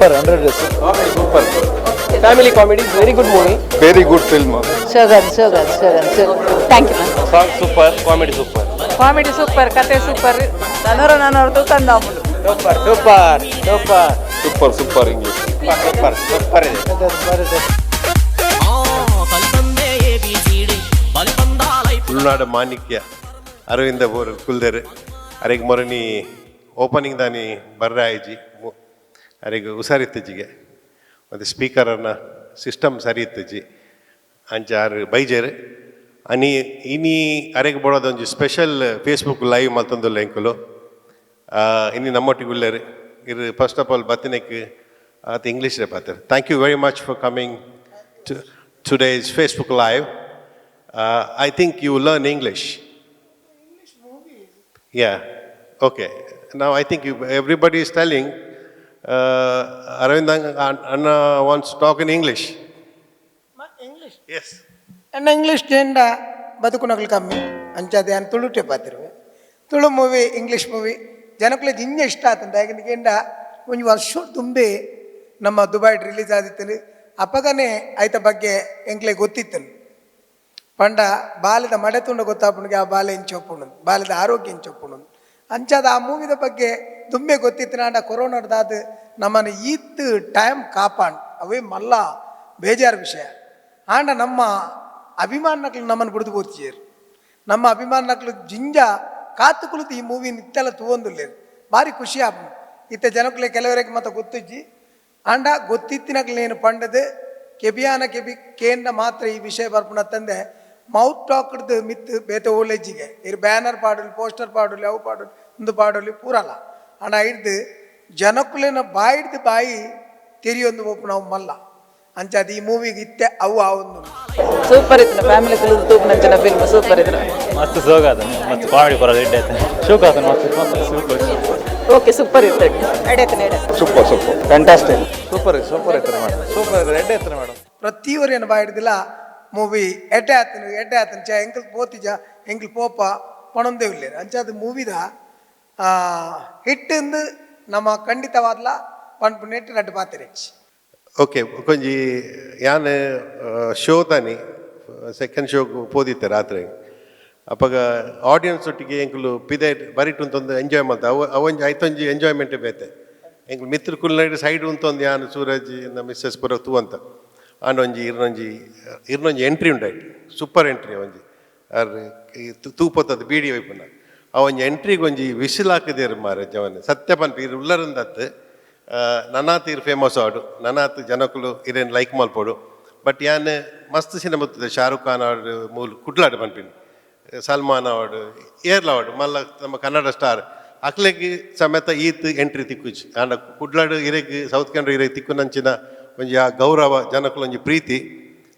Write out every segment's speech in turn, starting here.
Super, 100 days. Super, family comedy, very good movie. Very good film. So good, so good, so good, so Thank you, ma'am. Song super, comedy super. Comedy super, ಕತೆ super. ನನೋರ ನನೋರ ತೂಕಂದಾಮುಲು. Super, super, super. Super, super English. Super, super ಇದೆ. ತುಳುನಾಡ ಮಾಣಿಕ್ಯ Aravinda bore ಕುಲ್ದೆರ್ ಅರೆಗ್ ಮೊರನಿ opening ದಾನಿ ಬರ್ರೆ ಆಯ್ಜಿ. ಅರೆಗ್ ಹುಷಾರಿತ್ತಜಿಗೆ ಮತ್ತು ಸ್ಪೀಕರನ್ನ system ಸರಿ ಇತ್ತಜಿ. ಅಂಚ ಆರು ಬೈಜೆರ್. ಅನಿ ಇನಿ ಅರೆಗ್ ಬೋಡೋದೊಂಜಿ special Facebook live ಮಲ್ತೊಂದುಲ್ಲ ಎಂಕುಲು. ಇನಿ ನಮ್ಮೊಟ್ಟಿಗೆ ಉಲ್ಲೆರ್. ಇರ್ first of all ಬತ್ತಿನೆಕ್ ಆತ English ಪಾತೆರ್. Thank you very much for coming to today's Facebook Live. I think you learn English. Yeah, okay. Now I think you, everybody is telling Aravind Anna wants to talk in English. English? Yes. ಎನ್ನ English ಜೇಂಡ ಬದುಕುನಕಲು ಕಮ್ಮಿ. ಅಂಚಾದ ಯಾನ್ ತುಳುಟೆ ಪಾತಿರುವೆ. Tulu movie, English movie ಜನಕುಲೆ ಜಿಂಜ ಇಷ್ಟ ಆತಂಡ. ಯಾಕಂದ್ರೆ ಕೇಂಡ ಒಂಜಿ ವರ್ಷ ತುಂಬೆ ನಮ್ಮ ದುಬೈಡ್ release ಆದಿತ್ತನು. ಅಪಗನೆ ಐತ ಬಗ್ಗೆ ಎಂಕ್ಲೆ ಗೊತ್ತಿತ್ತನು. ಪಂಡ ಬಾಲೆದ ಮಡೆ ತುಂಡ ಗೊತ್ತಾಪುಣಿಗೆ ಆ ಬಾಲೆ ಇಂಚೊಪ್ಪುಂಡು, ಬಾಲೆದ ಆರೋಗ್ಯ ಇಂಚೊಪ್ಪುಂಡು. ಅಂಚಾದ ಆ ಮೂವಿದ ಬಗ್ಗೆ ದುಂಬೆ ಗೊತ್ತಿತ್ತು. ನಾಂಡ ಕೊರೋನಾಡ್ದಾದ ನಮ್ಮನ್ನು ಈತ್ ಟೈಮ್ ಕಾಪಾಂಡ್, ಅವೇ ಮಲ್ಲ ಬೇಜಾರು ವಿಷಯ. ಆಂಡ ನಮ್ಮ ಅಭಿಮಾನಕ್ಲು ನಮ್ಮನ್ನು ಬಿಡ್ದು ಪೋತಿಯೇರು. ನಮ್ಮ ಅಭಿಮಾನಕ್ಲು ಜಿಂಜ ಕಾತು ಕುಳಿತು ಈ ಮೂವಿ ನಿತ್ತೆಲ್ಲ ತೂವೊಂದುಲ್ಲೇರು. ಭಾರಿ ಖುಷಿ ಆಪುಂಡು. ಇತ್ತೆ ಜನಕುಲೆ ಕೆಲವರಿಗೆ ಮತ್ತೆ ಗೊತ್ತಿಜ್ಜಿ. ಆಂಡ ಗೊತ್ತಿತ್ತಿನಕ್ಲು ಏನು ಪಂಡದು ಕೆಬಿಯಾನ ಕೆಬಿ ಕೇಂದ್ರ ಮಾತ್ರ ಈ ವಿಷಯ ಬರ್ಪುಣ ತಂದೆ. ಮೌತ್ ಟಾಕ್ಡ್ದು ಮಿತ್ ಬೇತೆ ಓಲೇಜಿಗೆ ಇರು ಬ್ಯಾನರ್ ಪಾಡಲಿ, ಪೋಸ್ಟರ್ ಪಾಡಲಿ, ಅವು ಪಾಡಲಿ, ಒಂದು ಪಾಡಲಿ ಪೂರಲ್ಲ. ಆಂಡ ಹಿಡ್ದು ಜನಕುಲೆನ ಬಾಯಿಡ್ದು ಬಾಯಿ ತೆರಿಯೊಂದು ಒಪ್ಪು ನಾವು ಮಲ್ಲ. ಅಂಚಾದ ಈ ಮೂವಿಗೆ ಇತ್ತೆ ಅವು ಆ ಒಂದು ಸೂಪರ್ ಇತ್ತು. ಫ್ಯಾಮಿಲಿ ಕುಲುದು ತೂಪುನಂಚಿನ ಫಿಲ್ಮ್, ಸೂಪರ್ ಇತ್ತು. ಮಸ್ತ್ ಸೋಗಾದ, ಮಸ್ತ್ ಕಾಮಿಡಿ ಪರ ಎಡ್ಡೆ ಆಯ್ತು. ಶೋಕ್ ಆತ ಮಸ್ತ್, super. Okay, super ಇತ್ತು. ಎಡೆ ಎಡೆ. Super, super. Fantastic. Super, super ಐತ್ರಿ ಮೇಡಮ್. ಸೂಪರ್, ಎಡ್ಡೆ ಐತ್ರಿ ಮೇಡಮ್. ಪ್ರತಿಯೊರಿಯನ್ನು ಬಾಯಿಡ್ದಿಲ್ಲ, ಮೂವಿ ಎಡ್ಡೆ ಆತನು, ಎಡ್ಡೆ ಆತನು, ಚ ಎಂಕಲ್ ಪೋತಿಜ, ಎಂಕಲ್ ಪೋಪ ಪಣೊಂದೇ ಇಲ್ಲ. ಅಂಚಾದ ಮೂವಿದ ಹಿಟ್ಟಿಂದು ನಮ್ಮ ಖಂಡಿತವಾದ್ಲ ಪನ್ಪು ನೆಟ್ಟು ನಟ್ಟು ಪಾತಿರೆಚ್ಚಿ. ಓಕೆ, ಕೊಂಜಿ ಯಾನ್ ಶೋ ತಾನಿ ಸೆಕೆಂಡ್ ಶೋ ಪೋದಿತ್ತೆ ರಾತ್ರಿ. ಅಪಗ ಆಡಿಯನ್ಸ್ ಒಟ್ಟಿಗೆ ಎಂಕುಲು ಪಿದೆ ಬರಿಟು ಅಂತೊಂದು ಎಂಜಾಯ್ ಮಲ್ತ. ಅವ ಅವೊಂಜಿ ಐತೊಂಜಿ ಎಂಜಾಯ್ಮೆಂಟ್ ಬೇತೆ. ಎಂಕುಲು ಮಿತ್ರ ಕುಲ್ನೈಟ್ ಸೈಡ್ ಉಂತೊಂದು ಯಾನ್, ಸೂರಜ್, ನಮ್ಮ ಮಿಸ್ಸಸ್ ಪೂರ ತೂವಂತ. ಆಂಡ ಒಂಜಿ ಇರ್ನೊಂಜಿ ಇರ್ನೊಂಜಿ ಎಂಟ್ರಿ ಉಂಡಾಯ್ತು, ಸೂಪರ್ ಎಂಟ್ರಿ. ಒಂಜಿ ಅರ್ ತೂಪೊತ್ತದ ಬೀಡಿ ಒಯ್ಪುನ ಆ ಒಂಜಿ ಎಂಟ್ರಿಗೆ ಒಂಜಿ ವಿಸಿಲ್ ಹಾಕಿದೇರು ಮಾರೆ ಜವನೆ. ಸತ್ಯ ಪನ್ಪಿ, ಇರ್ ಉಲ್ಲರಂದತ್ತು ನನಾತ್ ಇರ್ ಫೇಮಸ್ ಆಡು, ನನಾತ್ ಜನಕುಲು ಇರೇನು ಲೈಕ್ ಮಲ್ಪೊಡು. ಬಟ್ ಯಾನ್ ಮಸ್ತ್ ಸಿನಿಮಾ ಬರ್ತದೆ. ಶಾರುಖ್ ಖಾನ್ ಆಡು, ಮೂಲು ಕುಡ್ಲಾಡು ಪನ್ಪಿನಿ, ಸಲ್ಮಾನ್ ಅವಾರ್ಡ್, ಏರ್ಲ ಅವಾರ್ಡ್ ಮಲ್ಲ ನಮ್ಮ ಕನ್ನಡ ಸ್ಟಾರ್ ಅಕ್ಲೆಗ್ ಸಮೇತ ಈತ್ ಎಂಟ್ರಿ ತಿಕ್ಕುಜಿ. ಆಂಡ ಕುಡ್ಲಾಡು ಇರೆಗ್, ಸೌತ್ ಕನ್ನಡ ಇರೆಗ್ ತಿಕ್ಕುನಂಚಿನ ಒಂಜಿ ಆ ಗೌರವ, ಜನಕುಲು ಒಂಜಿ ಪ್ರೀತಿ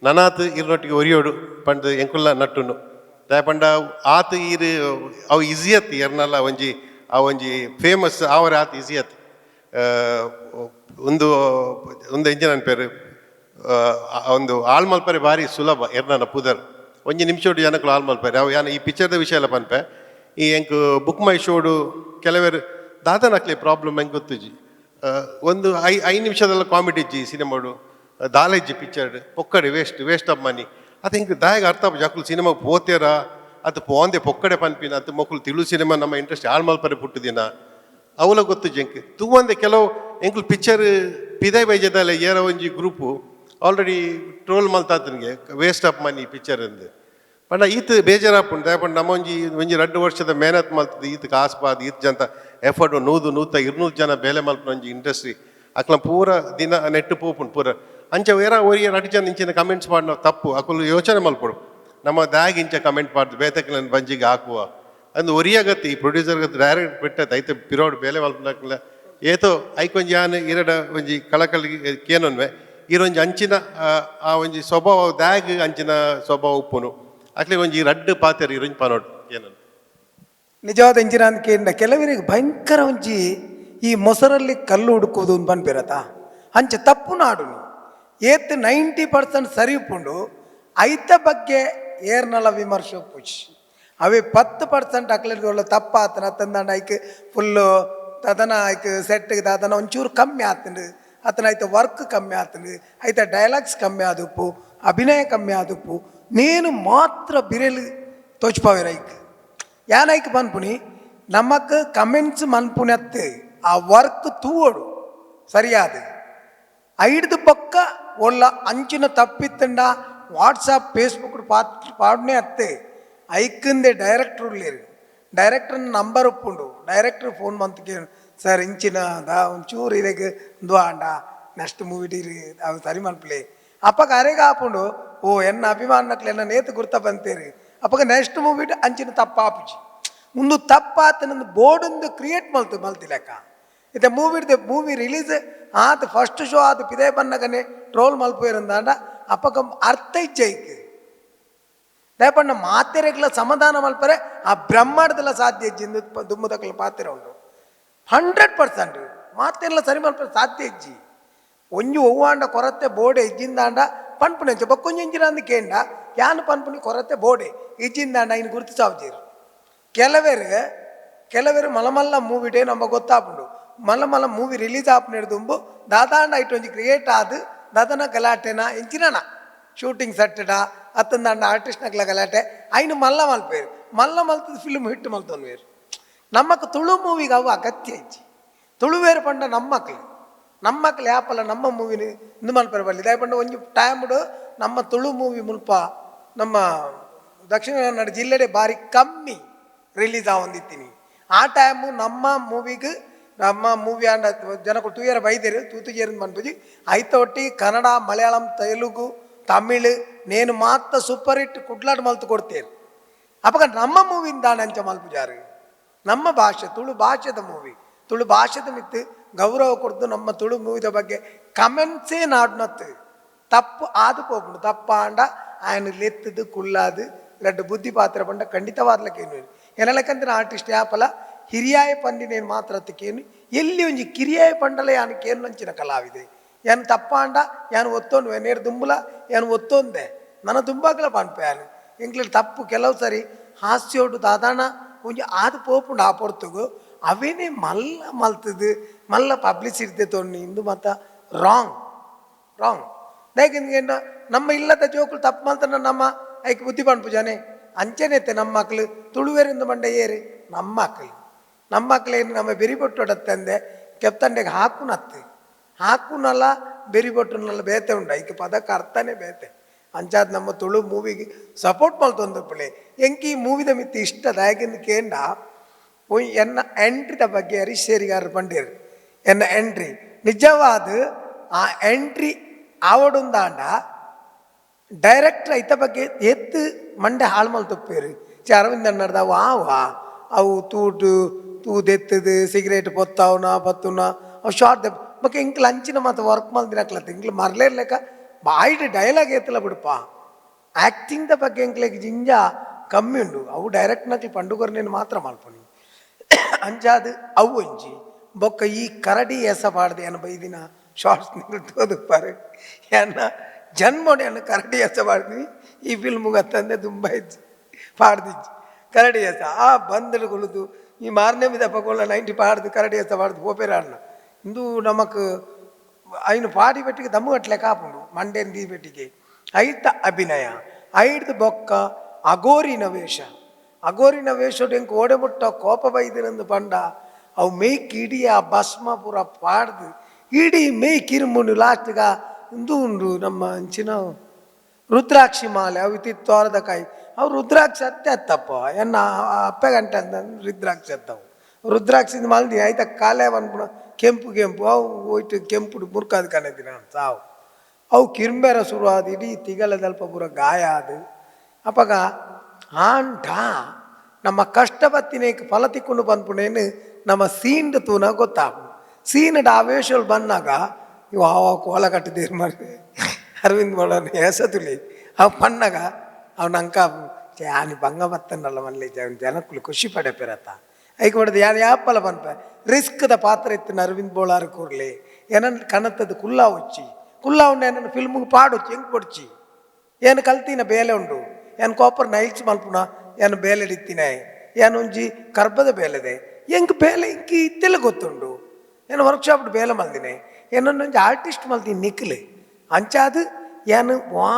ನನಾತ್ ಇರ್ನೊಟ್ಟಿಗೆ ಒರಿಯೋಡು ಪಂಡ್ ಎಂಕುಲ್ಲ ನಟ್ಟುನು. ದಾಯೆ ಪಂಡ ಆತ್ ಈರ್ ಅವು ಈಸಿ ಅತ್. ಎರ್ನಲ್ಲ ಒಂಜಿ ಆ ಒಂಜಿ ಫೇಮಸ್ ಆವರೆ ಆತ್ ಈಸಿ ಅತ್. ಒಂದು ಒಂದು ಎಂಜಿನ ಅನ್ಪೇರು, ಒಂದು ಆಳ್ ಮಲ್ಪರೆ ಭಾರಿ ಸುಲಭ. ಎರ್ನನ ಪುದರ್ ಒಂಜಿ ನಿಮಿಷೋಡು ಜನಕುಲು ಆಳ್ ಮಲ್ಪರೆ. ಅವು ಯಾನ್ ಈ ಪಿಕ್ಚರ್ದ ವಿಷಯ ಎಲ್ಲ ಪನ್ಪೆ. ಈ ಎಂಕ್ ಬುಕ್ ಮೈ ಶೋಡು ಕೆಲವರು ದಾದನಕ್ಲೆ ಪ್ರಾಬ್ಲಮ್ ಹೆಂಗೆ ಗೊತ್ತುಜಿ. ಒಂದು 5 ನಿಮಿಷದಲ್ಲ ಕಾಮಿಡಿ ಇಜ್ಜಿ ಸಿನಿಮಾಡು, ದಾಲೆಜ್ಜಿ picture, ಪೊಕ್ಕಡೆ waste, waste of money. ಅದು ಹಿಂಗೆ ದಾಯಗ ಅರ್ಥ ಆಪುಜಿ. ಅಕುಲು ಸಿನಿಮಾ ಪೋತೇರ ಅದು ಪೋಂದೆ ಪೊಕ್ಕಡೆ ಪನ್ಪಿನ ಅದು ಮೊಕ್ಕಲು ತುಳು ಸಿನಿಮಾ ನಮ್ಮ ಇಂಟ್ರೆಸ್ಟ್ ಆಳ್ ಮಲ್ಪರೆ ಪುಟ್ಟುದಿನ ಅವಲ ಗೊತ್ತು ಎಂಕ್. ತೂವಂದೆ ಕೆಲವು ಎಂಕುಲು ಪಿಕ್ಚರ್ ಪಿದೈ ಬೈಜದಲ್ಲ ಏರ ಒಂಜಿ group already troll ಮಲ್ತಾತನಿಗೆ, waste of money picture ಅಂದು. ಪಂಡ ಈತ್ ಬೇಜಾರಾಪುಂಡು. ದಾಯೆ ಪಂಡ ನಮ್ಮ ಒಂಜಿ ಒಂಜಿ 2 ವರ್ಷದ ಮೇಹನತ್ ಮಲ್ತದ್ದು, ಈತ್ ಕಾಸು ಪಾದ್, ಈತ್ ಜಂತ ಎಫರ್ಟ್, 100 ನೂತ 200 ಜನ ಬೇಲೆ ಮಲ್ಪುನ ಒಂಜಿ ಇಂಡಸ್ಟ್ರಿ ಅಕ್ಲ ಪೂರ ದಿನ ನೆಟ್ಟು ಪೋಪುಂಡು ಪೂರ. ಅಂಚ ವೇರ ಒರಿಯ ರಡ್ಡು ಜನ ಇಂಚಿನ ಕಮೆಂಟ್ಸ್ ಪಾಡಿನ ತಪ್ಪು. ಅಕುಲು ಯೋಚನೆ ಮಲ್ಪೊಡು, ನಮ್ಮ ದಾಗ್ ಇಂಚ ಕಮೆಂಟ್ ಪಾಡ್ದು ಬೇತಕ್ಲೆನ್ ಬಂಜಿಗೆ ಹಾಕುವ ಅಂದು. ಒರಿಯ ಗತಿ ಈ ಪ್ರೊಡ್ಯೂಸರ್ ಗತಿ ಡೈರೆಕ್ಟ್ ಬಿಟ್ಟದ ಐತೆ ಪಿರೋಡ್ ಬೇಲೆ ಮಲ್ಪುನಕ್ಲ ಏತೋ ಐಕೊಂಜಿ ಯಾನ್ ಇರಡ ಒಂಜಿ ಕಳಕಳಿ ಕೇನೊನ್ವೆ. ಈರೊಂಜಿ ಅಂಚಿನ ಆ ಆ ಒಂಜಿ ಸ್ವಭಾವ ದಾಗ್ ಅಂಚಿನ ಸ್ವಭಾವ ಉಪ್ಪುನು ಅಕ್ಲೆ ಒಂಜಿ ರಡ್ಡು ಪಾತೆರ ಇರೊಂಜಿ ಪನೋಡು ಏನನ್ನು. ನಿಜವಾದ ಇಂಚಿನ ಕೇಂದ್ರ ಕೆಲವರಿಗೆ ಭಯಂಕರ ಒಂಜಿ ಈ ಮೊಸರಲ್ಲಿ ಕಲ್ಲು ಹುಡುಕುವುದು ಅಂತ ಪನ್ಪಿರತ್ತ. ಅಂಚೆ ತಪ್ಪು ನಾಡು. ಏತ್ 90% ಸರಿ ಉಪ್ಪುಂಡು, ಐತ ಬಗ್ಗೆ ಏರ್ನಲ ವಿಮರ್ಶೆ ಉಪ್ಪುಜಿ. ಅವೇ 10% ಅಕ್ಲೆಗ್ ಒಳ್ಳೆ ತಪ್ಪಾತನ ತಂದಂಡ ಐಕ್ ಫುಲ್ಲು ತದನ ಐಕ್ ಸೆಟ್ ದಾದನ ಒಂಚೂರು ಕಮ್ಮಿ ಆತಂಡು. ಅತನ ಐತ ವರ್ಕ್ ಕಮ್ಮಿ ಆತನು, ಐತ ಡೈಲಾಗ್ಸ್ ಕಮ್ಮಿ ಆದುಪ್ಪು, ಅಭಿನಯ ಕಮ್ಮಿ ಆದುಪ್ಪು. ನೇನು ಮಾತ್ರ ಬಿರೆಲು ತೋಚ್ಪಾವೇರ ಐಕ್ ಯಾನೈಕ್ ಪನ್ಪುನಿ. ನಮಕ್ ಕಮೆಂಟ್ಸ್ ಮನ್ಪುನತ್ತು ಆ ವರ್ಕ್ ತೂವೋಡು ಸರಿಯಾದ ಐಡ್ದು ಪಕ್ಕ ಒಲ್ಲ ಅಂಚಿನ ತಪ್ಪಿತ್ತಂಡ ವಾಟ್ಸಪ್ ಫೇಸ್ಬುಕ್ ಪಾತ್ ಪಾಡನೆ ಅತ್ತೆ. ಐಕ್ಕಿಂದೆ ಡೈರೆಕ್ಟರ್ ಉಳ್ಳೇರು, ಡೈರೆಕ್ಟರ್ ನಂಬರ್ ಉಪ್ಪುಂಡು. ಡೈರೆಕ್ಟರ್ ಫೋನ್ ಮಂತ್ಗೆ, ಸರ್ ಇಂಚಿನ ದಾ ಒಂಚೂರು ಇದಕ್ಕೆ ಇಂದು ಆಂಡ ನೆಕ್ಸ್ಟ್ ಮೂವಿ ಅವು ಸರಿ ಮನ್ಪುಲೆ. ಅಪ್ಪಗ ಅರೆಗ ಆಪುಂಡು, ಓ ಎನ್ನ ಅಭಿಮಾನಕ್ಲೆ ಎನ್ನ ನೇತು ಗುರ್ತ ಬಂತೇರಿ. ಅಪ್ಪಗ ನೆಕ್ಸ್ಟ್ ಮೂವಿ ಅಂಚಿನ ತಪ್ಪ ಆಪುಜಿ. ಒಂದು ತಪ್ಪಾತನೊಂದು ಬೋರ್ಡೊಂದು ಕ್ರಿಯೇಟ್ ಮಲ್ತು ಮಲ್ತಿಲೆಕ್ಕ. ಇತ್ತೆ ಮೂವಿಡ್ದು ಮೂವಿ ರಿಲೀಸ್ ಆತ ಫಸ್ಟ್ ಶೋ ಆತ ಪಿದೆ ಬನ್ನಗನೆ ಟ್ರೋಲ್ ಮಲ್ಪುವೆರಂದಾಂಡ ಅಪಗ ಅರ್ಥ ಇಜ್ಜೈಕ್. ದಯಪಂಡ ಮಾತೆರೆಗ್ಲ ಸಮಾಧಾನ ಮಲ್ಪರೆ ಆ ಬ್ರಹ್ಮಾಂಡದಲ್ಲ ಸಾಧ್ಯ ಇಜ್ಜಿ. ದುಮ್ಮದಕ್ಲ ಪಾತೆರ ಉಂಡು. 100% ಮಾತೆಲ್ಲ ಸರಿ ಮಲ್ಪರೆ ಸಾಧ್ಯ ಇಜ್ಜಿ. ಒಂಜಿ ಒವ್ವಾಂಡ ಕೊರತೆ ಬೋಡೆ ಇಜ್ಜಿಂದಾಂಡ ಪನ್ಪುನೆಂಚ ಬೊಕ್ಕೊಂಜಿ ಇಂಚಿನ ಅಂದ್ ಕೇಂಡ ಯಾನ್ ಪನ್ಪುನಿ. ಕೊರತೆ ಬೋಡೆ ಇಜ್ಜಿಂದಾಂಡ ಇನ್ ಗುರುತಿಸಾವ್ಜೇರು. ಕೆಲವೆರ್ ಕೆಲವೆರ್ ಮಲ್ಲ ಮಲ್ಲ ಮೂವಿಡೇ ನಮ್ಮ ಗೊತ್ತಾಪುಂಡು. ಮಲ್ಲ ಮಲ್ಲ ಮೂವಿ ರಿಲೀಸ್ ಆಪುನೆಡ್ ದುಂಬು ದಾದಾಂಡ ಐಟ್ ಒಂಜಿ ಕ್ರಿಯೇಟ್ ಆದ್ ದಾದನ ಗಲಾಟೆನ ಎಂಚಿನನ ಶೂಟಿಂಗ್ ಸೆಟ್ಟಡ ಅತ್ತಂದಾಂಡ ಆರ್ಟಿಸ್ಟ್ನಕ್ಲ ಗಲಾಟೆ ಐನು ಮಲ್ಲ ಮಲ್ಪೇರು. ಮಲ್ಲ ಮಲ್ತದ ಫಿಲ್ಮ್ ಹಿಟ್ ಮಲ್ತೊನ್ವೇರು. ನಮ್ಮಕ್ ತುಳು ಮೂವಿಗೆ ಅವು ಅಗತ್ಯ ಇಜ್ಜಿ. ತುಳುವೇರು ಪಂಡ ನಮ್ಮಕ್ಲು ನಮ್ಮಕ್ಲು ಯಾಪಲ ನಮ್ಮ ಮೂವಿನ ಇಂದು ಮಲ್ಪೆರೆ ಬಲ್ಲಿ. ದಾಯೆ ಪಂಡ ಒಂಜಿ ಟೈಮ್ಡ್ ನಮ್ಮ ತುಳು ಮೂವಿ ಮುಲ್ಪ ನಮ್ಮ ದಕ್ಷಿಣ ಕನ್ನಡ ಜಿಲ್ಲೆಡೆ ಬಾರಿ ಕಮ್ಮಿ ರಿಲೀಸ್ ಆವೊಂದಿತ್ತೀನಿ. ಆ ಟೈಮು ನಮ್ಮ ಮೂವಿಗೆ ನಮ್ಮ ಮೂವಿ ಆಂಡ ಜನಕುಲು ತೂಯರ ಬೈದೆರ್, ತೂತುಜೆರ್ ಪನ್ಪುಜಿ. ಐತ ಒಟ್ಟಿಗೆ ಕನ್ನಡ, ಮಲಯಾಳಂ, ತೆಲುಗು, ತಮಿಳ್ ನೇನು ಮಾತ ಸೂಪರ್ ಹಿಟ್ ಕುಡ್ಲಾಡ್ ಮಲ್ತು ಕೊಡ್ತೇರು. ಅಪಗ ನಮ್ಮ ಮೂವಿನ ದಾನೆ ಅಂಚ ಮಲ್ಪುಜಾರು? ನಮ್ಮ ಭಾಷೆ ತುಳು ಭಾಷೆದ ಮೂವಿ, ತುಳು ಭಾಷೆದ ಮಿತ್ತು ಗೌರವ ಕೊಡ್ದು ನಮ್ಮ ತುಳು ಮೂವಿದ ಬಗ್ಗೆ ಕಮೆಂಟ್ಸೇ ನಾಡ್ನತ್ತು. ತಪ್ಪು ಆದು ಪೋಪುಂಡು. ತಪ್ಪಾಂಡ ఆయన ಲೆತ್ತದು ಕುಲ್ಲಾದು ರಡ್ಡು ಬುದ್ಧಿ ಪಾತ್ರ ಪಂಡ ಖಂಡಿತವಾದ್ಲಕ್ಕೇನು ಎನಲಕ್ಕಂತಿನ ಆರ್ಟಿಸ್ಟ್ ಯಾಪಲ ಹಿರಿಯಾಯ ಪಂಡಿನೇನು ಮಾತ್ರ ಕೇನು. ಎಲ್ಲಿ ಒಂಜಿ ಕಿರಿಯಾಯ ಪಂಡಲ ಯಾನು ಕೇನು ಕಲಾವಿದೆ. ಯಾನು ತಪ್ಪಾಂಡ ಯಾನು ಒತ್ತೊಂದು ನೇರು ದುಂಬುಲ ಯಾನು ಒತ್ತೊಂದೆ ನನ್ನ ದುಂಬಾಗ್ಲ ಪನ್ಪೆ. ಯಾನು ಎಂಕ್ಲೆ ತಪ್ಪು ಕೆಲವು ಸರಿ ಹಾಸ್ಯೋಡು ದಾದಾಣ ಒಂಜಿ ಆದು ಪೋಪುಂಡು. ಆ ಪೊರ್ತುಗು ಅವೇನೇ ಮಲ್ಲ ಮಲ್ತದು ಮಲ್ಲ ಪಬ್ಲಿಸಿಟಿ ತೊಣ್ಣಿ ಇಂದು ಮಾತ ರಾಂಗ್ ರಾಂಗ್. ದಾಯೆಗ್ ನಮ್ಮ ಇಲ್ಲದ ಜೋಕುಲು ತಪ್ಪು ಮಲ್ತನ ನಮ್ಮ ಐಕ್ ಬುದ್ಧಿ ಪನ್ಪುಜಾನೆ. ಅಂಚನೆತ್ತೆ ನಮ್ಮ ಮಕ್ಳು ತುಳುವೆರಿಂದ ಮಂಡ ಏರಿ ನಮ್ಮ ಮಕ್ಳು ನಮ್ಮ ಮಕ್ಳೇನು ನಮ್ಮ ಬೆರಿಬೊಟ್ಟೊಡತ್ತಂದೆ ಕೆತ್ತಂಡೆಗೆ ಹಾಕುನತ್ತು ಹಾಕುನಲ್ಲ ಬೆರಿಬೊಟ್ಟುನಲ್ಲ ಬೇತೆ ಉಂಡು. ಐಕ್ ಪದಕ್ಕೆ ಅರ್ಥನೇ ಬೇತೆ. ಅಂಚಾದ್ ನಮ್ಮ ತುಳು ಮೂವಿಗೆ ಸಪೋರ್ಟ್ ಮಲ್ತೊಂದುಪ್ಪುಲೆ. ಎಂಕ್ ಈ ಮೂವಿದ ಮಿತ್ತು ಇಷ್ಟ ದಾಯೆಗಿಂದ್ ಕೇಂಡ, ಪೋಯಿ ಎನ್ನ ಎಂಟ್ರಿದ ಬಗ್ಗೆ ಹರೀಶ್ ಶೇರಿಗಾರ್ ಪಂಡೇರು. ಎನ್ನ ಎಂಟ್ರಿ ನಿಜವಾದ ಆ ಎಂಟ್ರಿ ಆವಡುಂದಾಂಡ ಡೈರೆಕ್ಟರ್ ಐತ ಬಗ್ಗೆ ಎತ್ತು ಮಂಡೆ ಹಾಳು ಮಲ್ತುಪ್ಪೇರು. ಚೆ ಅರವಿಂದ್ ಅಣ್ಣರ್ದ ಅವು ಆವಾ ಅವು ತೂಟು ತೂದೆತ್ತದು ಸಿಗರೇಟ್ ಪೊತ್ತಾವುನ ಪತ್ತುನ ಅವು ಶಾರ್ಟ್ ಬೊಕ ಎಂಕ್ಲ ಅಂಚಿನ ಮಾತ ವರ್ಕ್ ಮಲ್ದಿನಕ್ಲತ್ತ ಎಂಕ್ಲು ಮರ್ಲೇರ್ಲೆಕ್ಕ ಬಾಯ್ಡ್ ಡೈಲಾಗ್ ಏತಲ ಬಿಡುಪ. ಆ್ಯಕ್ಟಿಂಗ್ದ ಬಗ್ಗೆ ಎಂಕ್ಲೆಗ್ ಜಿಂಜ ಕಮ್ಮಿ ಉಂಡು. ಅವು ಡೈರೆಕ್ಟ್ ನಕ್ಲು ಪಂಡುಕೊರ್ನೇನು ಮಾತ್ರ ಮಲ್ಪುನಿ. ಅಂಚಾದ್ ಅವು ಒಂಜಿ ಬೊಕ್ಕ ಈ ಕರಡಿ ಎಸ ಪಾಡ್ದು ಏನ ಬೈದಿನ ಶಾರ್ಟ್ಸ್ ನಿಂಗೆ ತೋದುಪ್ಪಾರು. ಎನ್ನ ಜನ್ಮೊಡೆ ಎನ್ನ ಕರಡಿ ಎಸ ಪಾಡ್ದಿನಿ. ಈ ಫಿಲ್ಮ್ಗೆ ಅತ್ತಂದೆ ತುಂಬ ಇಜ್ಜಿ ಪಾಡ್ದಿಜ್ಜಿ ಕರಡಿ ಎಸ. ಆ ಬಂದಲು ಕುಲುದು ಈ ಮಾರನೇ ಮಿದ ಪಗೋಲ 90 ಪಾಡ್ದು ಕರಡಿ ಎಸ ಪಾಡ್ದು ಪೋಪೇರಾಡ್ನ. ಇಂದು ನಮಕ್ ಐನು ಪಾಡಿ ಪೆಟ್ಟಿಗೆ ದಮ್ಮು ಕಟ್ಲೆ ಕಾಪುಂಡು ಮಂಡೇನ್ ದೀ ಪೆಟ್ಟಿಗೆ. ಐತ ಅಭಿನಯ ಐಡ್ದು ಬೊಕ್ಕ ಅಗೋರಿನ ವೇಷ. ಅಗೋರಿನ ವೇಷಡು ಎಂಕ್ ಓಡೆ ಮುಟ್ಟ ಕೋಪ ಬೈದಿನಂದು ಪಂಡ ಅವು ಮೇಯ್ಕ್ ಇಡೀ ಆ ಭಸ್ಮ ಪೂರ ಪಾಡ್ದು ಇಡೀ ಮೇಯ್ ಕಿರುಮುಂಡು. ಲಾಸ್ಟ್ಗ ಇಂದು ಉಂಡು ನಮ್ಮ ಅಂಚಿನ ರುದ್ರಾಕ್ಷಿ ಮಾಲೆ ಅವು ತೋರದ ಕಾಯಿ ಅವು ರುದ್ರಾಕ್ಷಿ ಅತ್ತೆ ಅತ್ತಪ್ಪ. ಎನ್ನ ಅಪ್ಪೆ ಗಂಟೆ ಅಂತ ರುದ್ರಾಕ್ಷಿ ಅತ್ತವು. ರುದ್ರಾಕ್ಷಿಂದ ಮಲ್ದಿ ಐತ ಕಾಲೇ ಪನ್ಪುನ ಕೆಂಪು ಕೆಂಪು ಅವು ಹೋಯ್ತು ಕೆಂಪುಡು ಮುರ್ಕಾದ ಕನೆದಿನ ಸಾವು. ಅವು ಕಿರ್ಂಬೆರ ಶುರು ಆದ್ ಇಡೀ ತಿಗಲದಲ್ಪ ಪೂರ ಗಾಯ ಆದು. ಅಪಗ ಆಂಡ ನಮ್ಮ ಕಷ್ಟ ಬತ್ತಿನೇಕ್ ಫಲ ತಿಕ್ಕೊಂಡು ಪನ್ಪುನೇನು ನಮ್ಮ ಸೀನ್ಡ್ ತೂನ ಗೊತ್ತಾಪುಂಡು. ಸೀನ್ಡ್ ಆವೇಶಲ್ ಬಂದಾಗ ಇವು ಆವ ಕೋಲ ಕಟ್ಟಿದ್ದೀರಿ ಮರ್ರೆ ಅರವಿಂದ್ ಮಾಡೋನು ಏಸತುಲಿ ಅವು ಪನ್ನಗ ಅವ್ನ ಅಂಕ ಯಾನಿ ಬಂಗ ಬತ್ತನಲ್ಲ ಮಲ್ಲೆ ಜನಕ್ಕುಲು ಖುಷಿ ಪಡೆಪೆರತ್ತ. ಐಕ್ ಹೊಡೆದು ಯಾರು ಯಾಪಲ ಪನ್ಪೆ ರಿಸ್ಕ್ದ ಪಾತ್ರ ಇತ್ತು ಅರವಿಂದ್ ಬೋಳಾರ್ ಕೂರ್ಲೆ. ಏನನ್ ಕನತ್ತದು ಕುಲ್ಲಾ ಉಚ್ಚಿ ಕುಲ್ಲಾ ಉಂಡು. ಏನನ್ನ ಫಿಲ್ಮ್ಗೆ ಪಾಡೊಚ್ಚಿ ಹೆಂಗೆ ಪೊಡ್ಚಿ ಏನು ಕಲ್ತಿನ ಬೇಲೆ ಉಂಡು. ಏನು ಕಾಪರ್ ನೈಲ್ಸ್ ಮಲ್ಪುನ ಏನು ಬೇಲೆ ಇತ್ತಿನ ಏನು ಒಂಜಿ ಕರ್ಬದ ಬೇಲೆದೆ ಎಂಕ್ ಬೇಲೆ ಇಂಕ್ ಇತ್ತೆಲ್ಲ ಗೊತ್ತುಂಡು. ಏನು ವರ್ಕ್ಶಾಪ್ ಬೇಲೆ ಮಲ್ದಿನಿ. ಎನ್ನೊಂಜಿ ಆರ್ಟಿಸ್ಟ್ ಮಲ್ತಿ ನಿಕ್ಲೆ ಅಂಚಾದ್ ಯಾನ್ ವಾ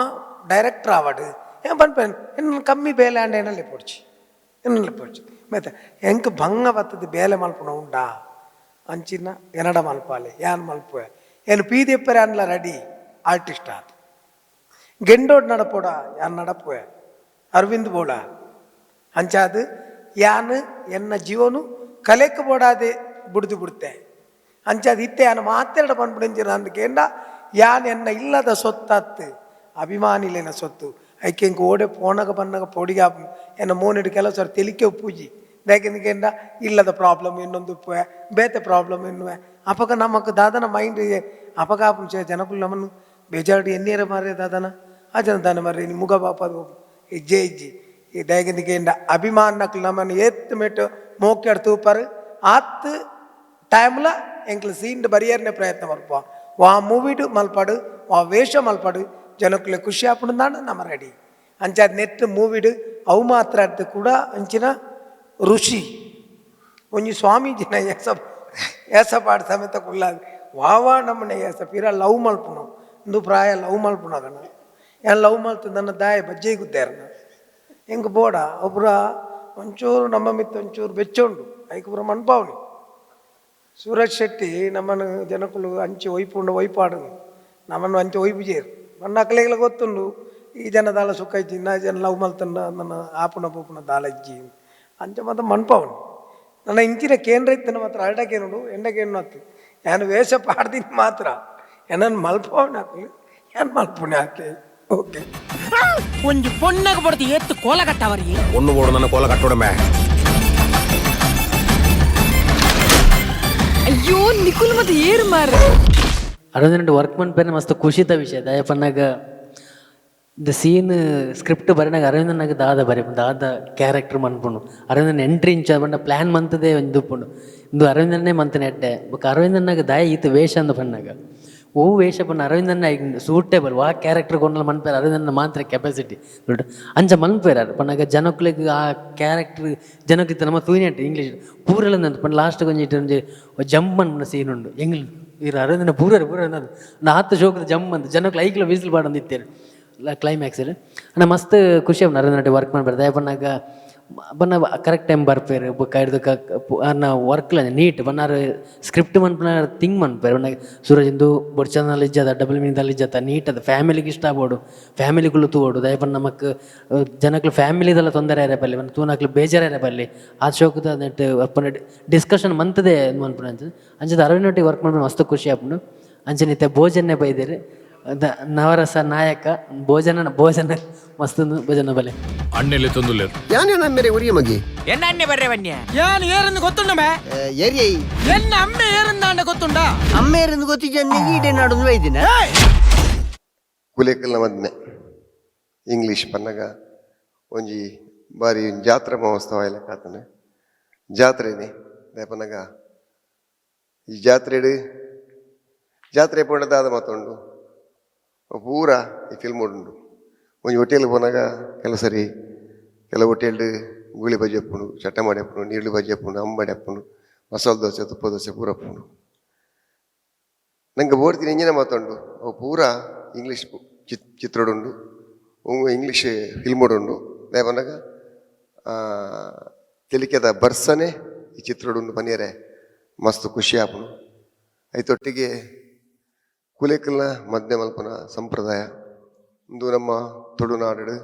ಡೈರೆಕ್ಟರ್ ಆವಡ್ ಏನ್ ಪನ್ಪೆ ಎನ್ನ ಕಮ್ಮಿ ಬೇಲೆ ಆಂಡ ಎನ್ನಲೆ ಪೋಡ್ಚಿ ಎನ್ನಲೆ ಪೋಡ್ಚಿ ಮತ್ತೆ ಎಂಕ್ ಭಂಗ ಬತ್ತದ ಬೇಲೆ ಮಲ್ಪುನ ಉಂಡಾ ಅಂಚಿನ ಎನಡ ಮಲ್ಪಾಲೆ ಯಾನ್ ಮಲ್ಪುವೆ ಏನು ಪೀದೆಪ್ಪರೆ ಅನ್ಲ ರೆಡಿ ಆರ್ಟಿಸ್ಟ್ ಆತ ಗೆಂಡೋಡ್ ನಡಪೋಡ ಯಾನ್ ನಡಪುವೆ ಅರವಿಂದ್ ಬೋಡ ಅಂಚಾದ್ ಯಾನ್ ಎನ್ನ ಜೀವನು ಕಲೆಕ್ ಬೋಡಾದೆ ಬುಡ್ದು ಬಿಡ್ತೆ ಅಂಚಾದ್ ಇತ್ತೆ ಯಾನ್ ಮಾತೆರಡ ಪನ್ಪುನೆಂಚಿನ ಅಂದ್ ಕೇಂಡ ಯಾನ್ ಎನ್ನ ಇಲ್ಲದ ಸೊತ್ತತ್ತು ಅಭಿಮಾನಿಲೇನ ಸೊತ್ತು ಐಕೆ ಎಂಕ್ ಓಡೆ ಪೋನಗ ಬನ್ನಗ ಪೊಡಿಗೆ ಎನ್ನ ಮೋನೆಡ್ ಕೆಲವು ಸರ್ ತೆಲಿಕೆ ಉಪ್ಪುಜಿ ದಾಯೆಂದ್ ಕೇಂಡ ಇಲ್ಲದ ಪ್ರಾಬ್ಲಮ್ ಇನ್ನೊಂದು ಉಪ್ಪುವೆ ಬೇತೆ ಪ್ರಾಬ್ಲಮ್ ಎನ್ನುವೆ ಅಪಗ ನಮಕ್ ದಾದನ ಮೈಂಡ್ ಅಪಗ ಆಪುಂಡು ಜನಕುಲು ನಮನ್ ಬೇಜಾರ್ಡ್ ಎನ್ನಿಯರ ಮಾರ್ರೆ ದಾದನ ಆ ಜನ ದಾನ ಮಾರ್ರೆ ಇನಿ ಮುಗ ಬಾಪದ ಇಜ್ಜೆ ಇಜ್ಜಿ ಈ ದಾಯೆಂದ್ ಕೇಂಡ ಅಭಿಮಾನಕ್ಲು ನಮನ್ ಏತ್ ಮೇಟ್ ಮೋಕ್ಯಾಡ್ ತೂಪರ್ ಆತ್ ಟೈಮ್ಲ ಎಂಕ್ಲು ಸೀನ್ ಬರಿಯರ್ನೆ ಪ್ರಯತ್ನ ಮಲ್ಪುವ ವಾ ಮೂವಿಡ್ ಮಲ್ಪಡು ವಾ ವೇಷ ಮಲ್ಪಡು ಜನಕ್ಕುಲೆ ಖುಷಿ ಆಪುಂಡು ನಮ್ಮ ರೆಡಿ ಅಂಚಾದ್ ನೆಟ್ ಮೂವಿಡ್ ಅವು ಮಾತ್ರ ಅರ್ಥ ಕೂಡ ಅಂಚಿನ ಋಷಿ ಒಂಜಿ ಸ್ವಾಮೀಜಿನ ಏಸ ಏಸ ಪಾಡ್ ಸಮೇತ ಕುಲ್ಲಾದ್ ವಾ ವಾ ನಮ್ಮನೆ ಏಸ ಪಿರ ಲವ್ ಮಲ್ಪುನು ಇಂದು ಪ್ರಾಯ ಲವ್ ಮಲ್ಪುನಗನ ಏನ್ ಲವ್ ಮಲ್ತು ನನ್ನ ದಾಯ ಬಜ್ಜೆ ಗುದ್ದೇರ್ನ ಎಂಕ್ ಬೋಡ ಒಬ್ರ ಒಂಚೂರು ನಮ್ಮ ಮಿತ್ತ ಒಂಚೂರು ಬೆಚ್ಚ ಉಂಡು ಐಕ್ ಪೂರ ಮನ್ಪಾವನಿ ಸೂರಜ್ ಶೆಟ್ಟಿ ನಮ್ಮನ್ನು ಜನಕುಲು ಅಂಚಿ ಒಯ್ಪುಂಡು ಒಯ್ಪಾಡು ನಮ್ಮನ್ನು ಅಂಚೆ ಒಯ್ಪುಜೇರು ಮಣ್ಣ ಅಕ್ಲೆಗ್ಲ ಗೊತ್ತುಂಡು ಈ ಜನ ದಾಲ ಸುಖ ಇಜ್ಜಿ ನಾ ಜನ ಲವ್ ಮಲ್ತಂಡ ನನ್ನ ಆಪುನ ಪೂಪುನ ದಾಲ ಇಜ್ಜಿ ಅಂಚೆ ಮಾತ್ರ ಮನ್ಪಾವನಿ ನನ್ನ ಇಂಚಿನ ಕೇಂದ್ರ ಇತ್ತನ ಮಾತ್ರ ಅರಡ ಕೇನುಡು ಎಂಡ ಕೇನು ಅತ್ತು ಯಾನು ವೇಷ ಪಾಡ್ದಿನಿ ಮಾತ್ರ ಎನ್ನನ್ನು ಮಲ್ಪವನ ಹಾಕಲಿ ಯಾನ್ ಮಲ್ಪುಣೆ ಹಾಕಿ ಓಕೆ. ಒಂಜಿ ಪೊಣ್ಣಗ ಬಡ್ದು ಎತ್ತು ಕೋಲ ಕಟ್ಟವರಿ. ಒಣ್ಣು ಬೋಡು ನನ್ನ ಕೋಲ ಕಟ್ಟೋಡಮೆ. ಅಯ್ಯೋ ನಿಖುಲ್ ಮತ್ತೆ ಏರ್ ಮಾರ್ರೆ. ಅರವಿಂದ್ ವರ್ಕ್ ಮನ್ಪೇನೆ ಮಸ್ತ್ ಖುಷಿತ ವಿಷಯ. ದಾಯ ಪನ್ನಾಗ the scene script ಬರೆನಾಗ ಅರವಿಂದನಾಗ ದಾದ ಬರೆ ದಾದ ಕ್ಯಾರೆಕ್ಟರ್ ಮನ್ಪುಂಡು ಅರವಿಂದನ ಎಂಟ್ರಿ ಇಂಚ ಪಂಡ ಪ್ಲ್ಯಾನ್ ಮಂತದೇ ಒಂದು ಉಪ್ಪುಂಡು. ಇಂದು ಅರವಿಂದನ್ನೇ ಮಂತನ ಎಡ್ಡೆ ಬೊಕ ಅರವಿಂದನಾಗ ದಾಯ ಈತ ವೇಷ ಅಂದ ಪನ್ನಾಗ ಓ ವೇಷ ಪನ್ನ ಅರವಿಂದನ್ನ ಸೂಟೇಬಲ್ ವಾ ಕ್ಯಾರೆಕ್ಟರ್ ಕೊಂಡಲ ಮನ್ಪೇರ ಅರವಿಂದನ ಮಾತ್ರ ಕೆಪಾಸಿಟಿ ದೊಡ್ಡ ಅಂಚ ಮನ್ಪೇರ ಪನ್ನಾಗ ಜನಕ್ಲೆಗ್ ಆ ಕ್ಯಾರೆಕ್ಟರ್ ಜನಕ್ಕೆ ನಮ್ಮ ತೂಯಿನೆಟ್ ಇಂಗ್ಲೀಷ್ ಪೂರೆಲ್ಲ ಪಂಡ ಲಾಸ್ಟ್ ಒಂಜಿ ಒಂಜಿ ಜಂಪ್ ಮನ್ಪುನ ಸೀನ್ ಉಂಡು. ಎಂಗ್ಲ ಇರು ಅರವಿಂದನ ಪೂರ ಪೂರ ನಾ ಆತ ಶೋಕದ ಜಂಪ್ ಅಂತ ಜನಕ್ಕೆ ಐಕ್ಲ ವಿಸಿಲ್ ಪಾಡೊಂದಿತ್ತೇರು ಕ್ಲೈಮ್ಯಾಕ್ಸ್ ಅಣ್ಣ. ಮಸ್ತ್ ಖುಷಿ ಆಪುಂಡು ಅರವಿಂದ ವರ್ಕ್ ಮಾಡ್ಬಾರ್ದು. ಪನ್ನಾಗ ಬನ್ನ ಕರೆಕ್ಟ್ ಟೈಮ್ ಬರ್ಪೇರು ಬೊಕ್ಕ ಐಡ್ದ್ ಅರ್ನ ವರ್ಕ್ಲ neat banner script ಮನ್ಪುನ think ಮನ್ಪೇರು. ಬನ್ನಾಗ Suraj ಇಂದು ಬೊಡ್ಚಂದಲ್ಲಿ ಇಜ್ಜದ ಡಬಲ್ ಮೀನಿಂಗ್ ಇಜ್ಜತ್ತ ನೀಟ್ ಅದು ಫ್ಯಾಮಿಲಿಗೆ ಇಷ್ಟ ಆಬೋಡು ಫ್ಯಾಮಿಲಿಗಳು ತೂವೋಡು. ದಯಪಣ್ಣ ನಮಕ್ ಜನಕ್ಲು ಫ್ಯಾಮಿಲಿದೆಲ್ಲ ತೊಂದರೆ ಇರ ಬಲ್ಲಿ ಬನ್ನ ತೂನಕ್ಲು ಬೇಜಾರ ಬಲ್ಲಿ ಆ ಶೋಕದ ನೆಟ್ ಅಪ್ಪನ ಡಿಸ್ಕಷನ್ ಮಂತದೆ ಮನ್ಪುನ ಅಂಚ ಅಂಚದ ಅರವಿಂದ್ ವರ್ಕ್ ಮಾಡ್ಕೊಂಡು ಮಸ್ತ್ ಖುಷಿ ಆಪುಂಡು. ಅಂಚನೆ ಇತ್ತೆ ಭೋಜನೆ ಬೈದೇರು ನವರಸ ನಾಯಕ ಭೋಜನ ಭೋಜನ ಮಸ್ತ್ ಭೋಜನ ಬಲೆ. ಅಣ್ಣೆಲೆ ತಂದುಲೇರು. ಯಾನೇ ಮೇರೆ ಉರಿಯ ಮಗಿ. ಎನ್ನ ಅಣ್ಣೆ ಬರ್ರೆ ವನ್ಯ ಯಾನ್ ಏರಂದು ಗೊತ್ತುಂಡ ಮೇ. ಏರಿಯೈ. ಎನ್ನ ಅಮ್ಮೆ ಏರಂದಾಂಡ ಗೊತ್ತುಂಡ. ಅಮ್ಮೇರಂದು ಗೊತ್ತಿದ್ದ ಈಡೆ ನಾಡೊಂದು ವೈದಿನ. ಕುಲೇಕಲ್ನ ಮದ್ಮೆ ಇಂಗ್ಲೀಷ್ ಪನ್ನಗ ಒಂಜಿ ಬಾರಿ ಒಂಜಿ ಜಾತ್ರಾ ಮಹೋತ್ಸವ ಎಲ್ಲ ಕಾತನೆ ಜಾತ್ರೆನೆ ಪನ್ನಗ ಈ ಜಾತ್ರೆಡ್ ಜಾತ್ರೆ ಪೋಂಡ ದಾದ ಮಾತುಂಡು ಪೂರ ಈ ಫಿಲ್ಮ್ ಉಂಡು. ಒಂಜಿ ಹೋಟೆಲ್ ಪೋನಾಗ ಕೆಲವು ಸರಿ ಕೆಲವು ಹೋಟೆಲ್ಡ್ ಗೂಳಿ ಬಜ್ಜಿ ಉಪ್ಪುಂಡು, ಚಟ್ಟ ಮಾಡಿ ಉಪ್ಪುಂಡು, ನೀರುಳ್ಳಿ ಬಜ್ಜಿ ಉಪ್ಪುಂಡು, ಅಂಬಾಡಿ ಉಪ್ಪುಂಡು, ಮಸಾಲೆ ದೋಸೆ, ತುಪ್ಪ ದೋಸೆ ಪೂರ ಉಪ್ಪುಂಡು. ನಂಗೆ ಬೋರ್ತಿನ ಇಂಜಿನ ಮಾತುಂಡು ಅವು ಪೂರ ಇಂಗ್ಲೀಷ್ ಚಿತ್ರಡುಂಡು, ಇಂಗ್ಲೀಷ್ ಫಿಲ್ಮ್ ಉಂಡು. ಪನ್ನಗ ತೆಲಿಕೆದ ಬರ್ಸನೆ ಈ ಚಿತ್ರಡುಂಡು ಪನಿಯರೆ ಮಸ್ತ್ ಖುಷಿ ಆಪುಂಡು. ಐತೊಟ್ಟಿಗೆ ಕುಲೇಕಲ್ನ ಮದ್ಯ ಮಲ್ಪನ ಸಂಪ್ರದಾಯ ಇಂದು ನಮ್ಮ ತುಳುನಾಡು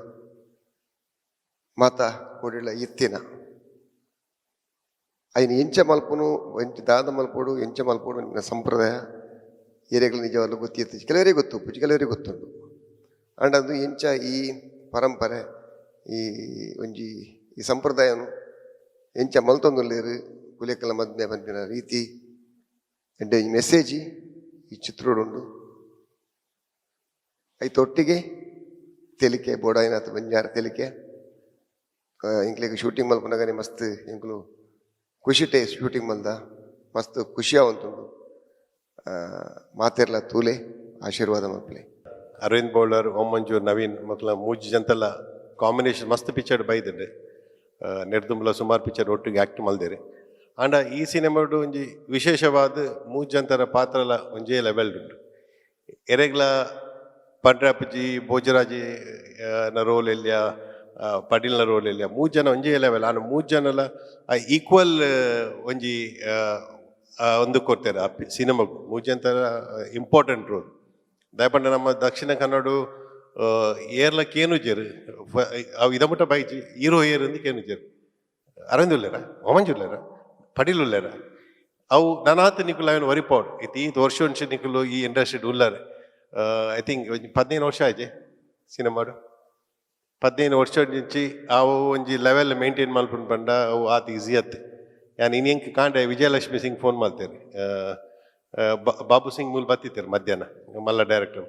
ಮಾತ ಕೊಡಿಲ ಇತ್ತಿನ ಐನ ಎಂಚ ಮಲ್ಪುನು ಎಂಚ ದಾದ ಮಲ್ಪೋಡು ಎಂಚ ಮಲ್ಪೋಡು ನಿಮ್ಮ ಸಂಪ್ರದಾಯ ಏರಿಯಾಗಳು ನಿಜವಾಗ್ಲೂ ಗೊತ್ತಿತ್ತು. ಕೆಲವರಿಗೆ ಗೊತ್ತು ಉಪ್ಪುಜಿ, ಕೆಲವರಿಗೆ ಗೊತ್ತುಂಟು. ಆಂಡ ಅದು ಎಂಚ ಈ ಪರಂಪರೆ ಈ ಒಂಜಿ ಈ ಸಂಪ್ರದಾಯನು ಎಂಚ ಮಲ್ತೊಂದುಲ್ಲೇರು ಕುಲೇಕಲ ಮದ್ಮೆ ಪನ್ಪಿನ ರೀತಿ ಎಡ್ಡೆ ಮೆಸೇಜಿ ಈ ಚಿತ್ರಡುಂಡು. ಐತೊಟ್ಟಿಗೆ ತೆಲಿಕೆ ಬೋಡಾಯಿನಾತ್ ಬಂಜಾರ ತೆಲಿಕೆ ಎಂಕ್ಲೆಗ್ ಶೂಟಿಂಗ್ ಮಲ್ಪುನಗನೆ ಮಸ್ತ್ ಎಂಕುಲು ಖುಷಿಟೆ ಶೂಟಿಂಗ್ ಮಲ್ದ ಮಸ್ತ್ ಖುಷಿ ಆವೊಂತುಂಡು. ಮಾತೆರ್ಲ ತೂಲೆ ಆಶೀರ್ವಾದ ಮಲ್ಪಲೆ. ಅರವಿಂದ್ ಬೌಳರ್, ಓಂ ಮಂಜೂರ್, ನವೀನ್ ಮೊಕ್ಲ ಮೂಜಿ ಜನತೆಲ್ಲ ಕಾಂಬಿನೇಷನ್ ಮಸ್ತ್ ಪಿಕ್ಚರ್ ಬೈದುಂಡು. ನೆರ್ದುಂಬಲ ಸುಮಾರು ಪಿಕ್ಚರ್ ಒಟ್ಟಿಗೆ ಆ್ಯಕ್ಟ್ ಮಲ್ದೇರು. ಆಂಡ ಈ ಸಿನಿಮಾಡು ಒಂಜಿ ವಿಶೇಷವಾದ ಮೂಜಂತರ ಪಾತ್ರಲ ಒಂಜೇ ಲೆವೆಲ್ ಉಂಡು. ಎರೆಗ್ಲ ಪಂಡ್ರಾಪುಜಿ ಭೋಜರಾಜಿ ನ ರೋಲ್ ಎಲ್ಯ, ಪಡಿಲ್ನ ರೋಲ್ ಎಲ್ಯ, ಮೂರು ಜನ ಒಂಜೇ ಲೆವೆಲ್. ಆಂಡ ಮೂರು ಜನಲ ಈಕ್ವಲ್ ಒಂಜಿ ಒಂದು ಕೊಡ್ತಾರೆ ಆ ಸಿನಿಮಾಗೂ. ಮೂರು ಜನ ಇಂಪಾರ್ಟೆಂಟ್ ರೋಲ್. ದಾಯಪಂಡ ನಮ್ಮ ದಕ್ಷಿಣ ಕನ್ನಡ ಏರ್ಲ ಕೇನುಜೆರ್, ಅವು ಇದಮುಟ್ಟ ಬೈಜಿ ಹೀರೋ ಏರ್ ಅಂದ್ ಕೇನುಜೆರ್. ಅರವಿಂದ್ ಉಲ್ಲೇರ, ವಾಮಂಜ್ ಉಲ್ಲೇರ, ಪಡಿಲ್ ಉಲ್ಲೇರ, ಅವು ನನಾತ್ ನಿಕುಲು ಅವೆನ್ ವರಿಪೋಡ್. ಇತ್ತೆ ಈ ವರ್ಷ ಒಂಚಿ ನಿಕುಲು ಈ ಇಂಡಸ್ಟ್ರಿ ಉಲ್ಲಾರೆ. I think ಒಂಜಿ 15 ವರ್ಷ ಆಯ್ಜೆ ಸಿನಿಮಾಡು. 15 ವರ್ಷ నుంచి ಅವು ಒಂಜಿ ಲೆವೆಲ್ ಮೇಂಟೈನ್ ಮಲ್ಪುಂಡು ಪಂಡ ಅವು ಆತ್ ಈಸಿ ಅತ್. ಯಾನ್ ಇನಿ ಎಂಕ್ ಕಾಂಡೆ ವಿಜಯಲಕ್ಷ್ಮಿ ಸಿಂಗ್ ಫೋನ್ ಮಲ್ತೇರು. ಬಾಬು ಸಿಂಗ್ ಮೂಲ ಬತ್ತಿತ್ತೇರು ಮಧ್ಯಾಹ್ನ, ಮಲ್ಲ ಡೈರೆಕ್ಟರ್.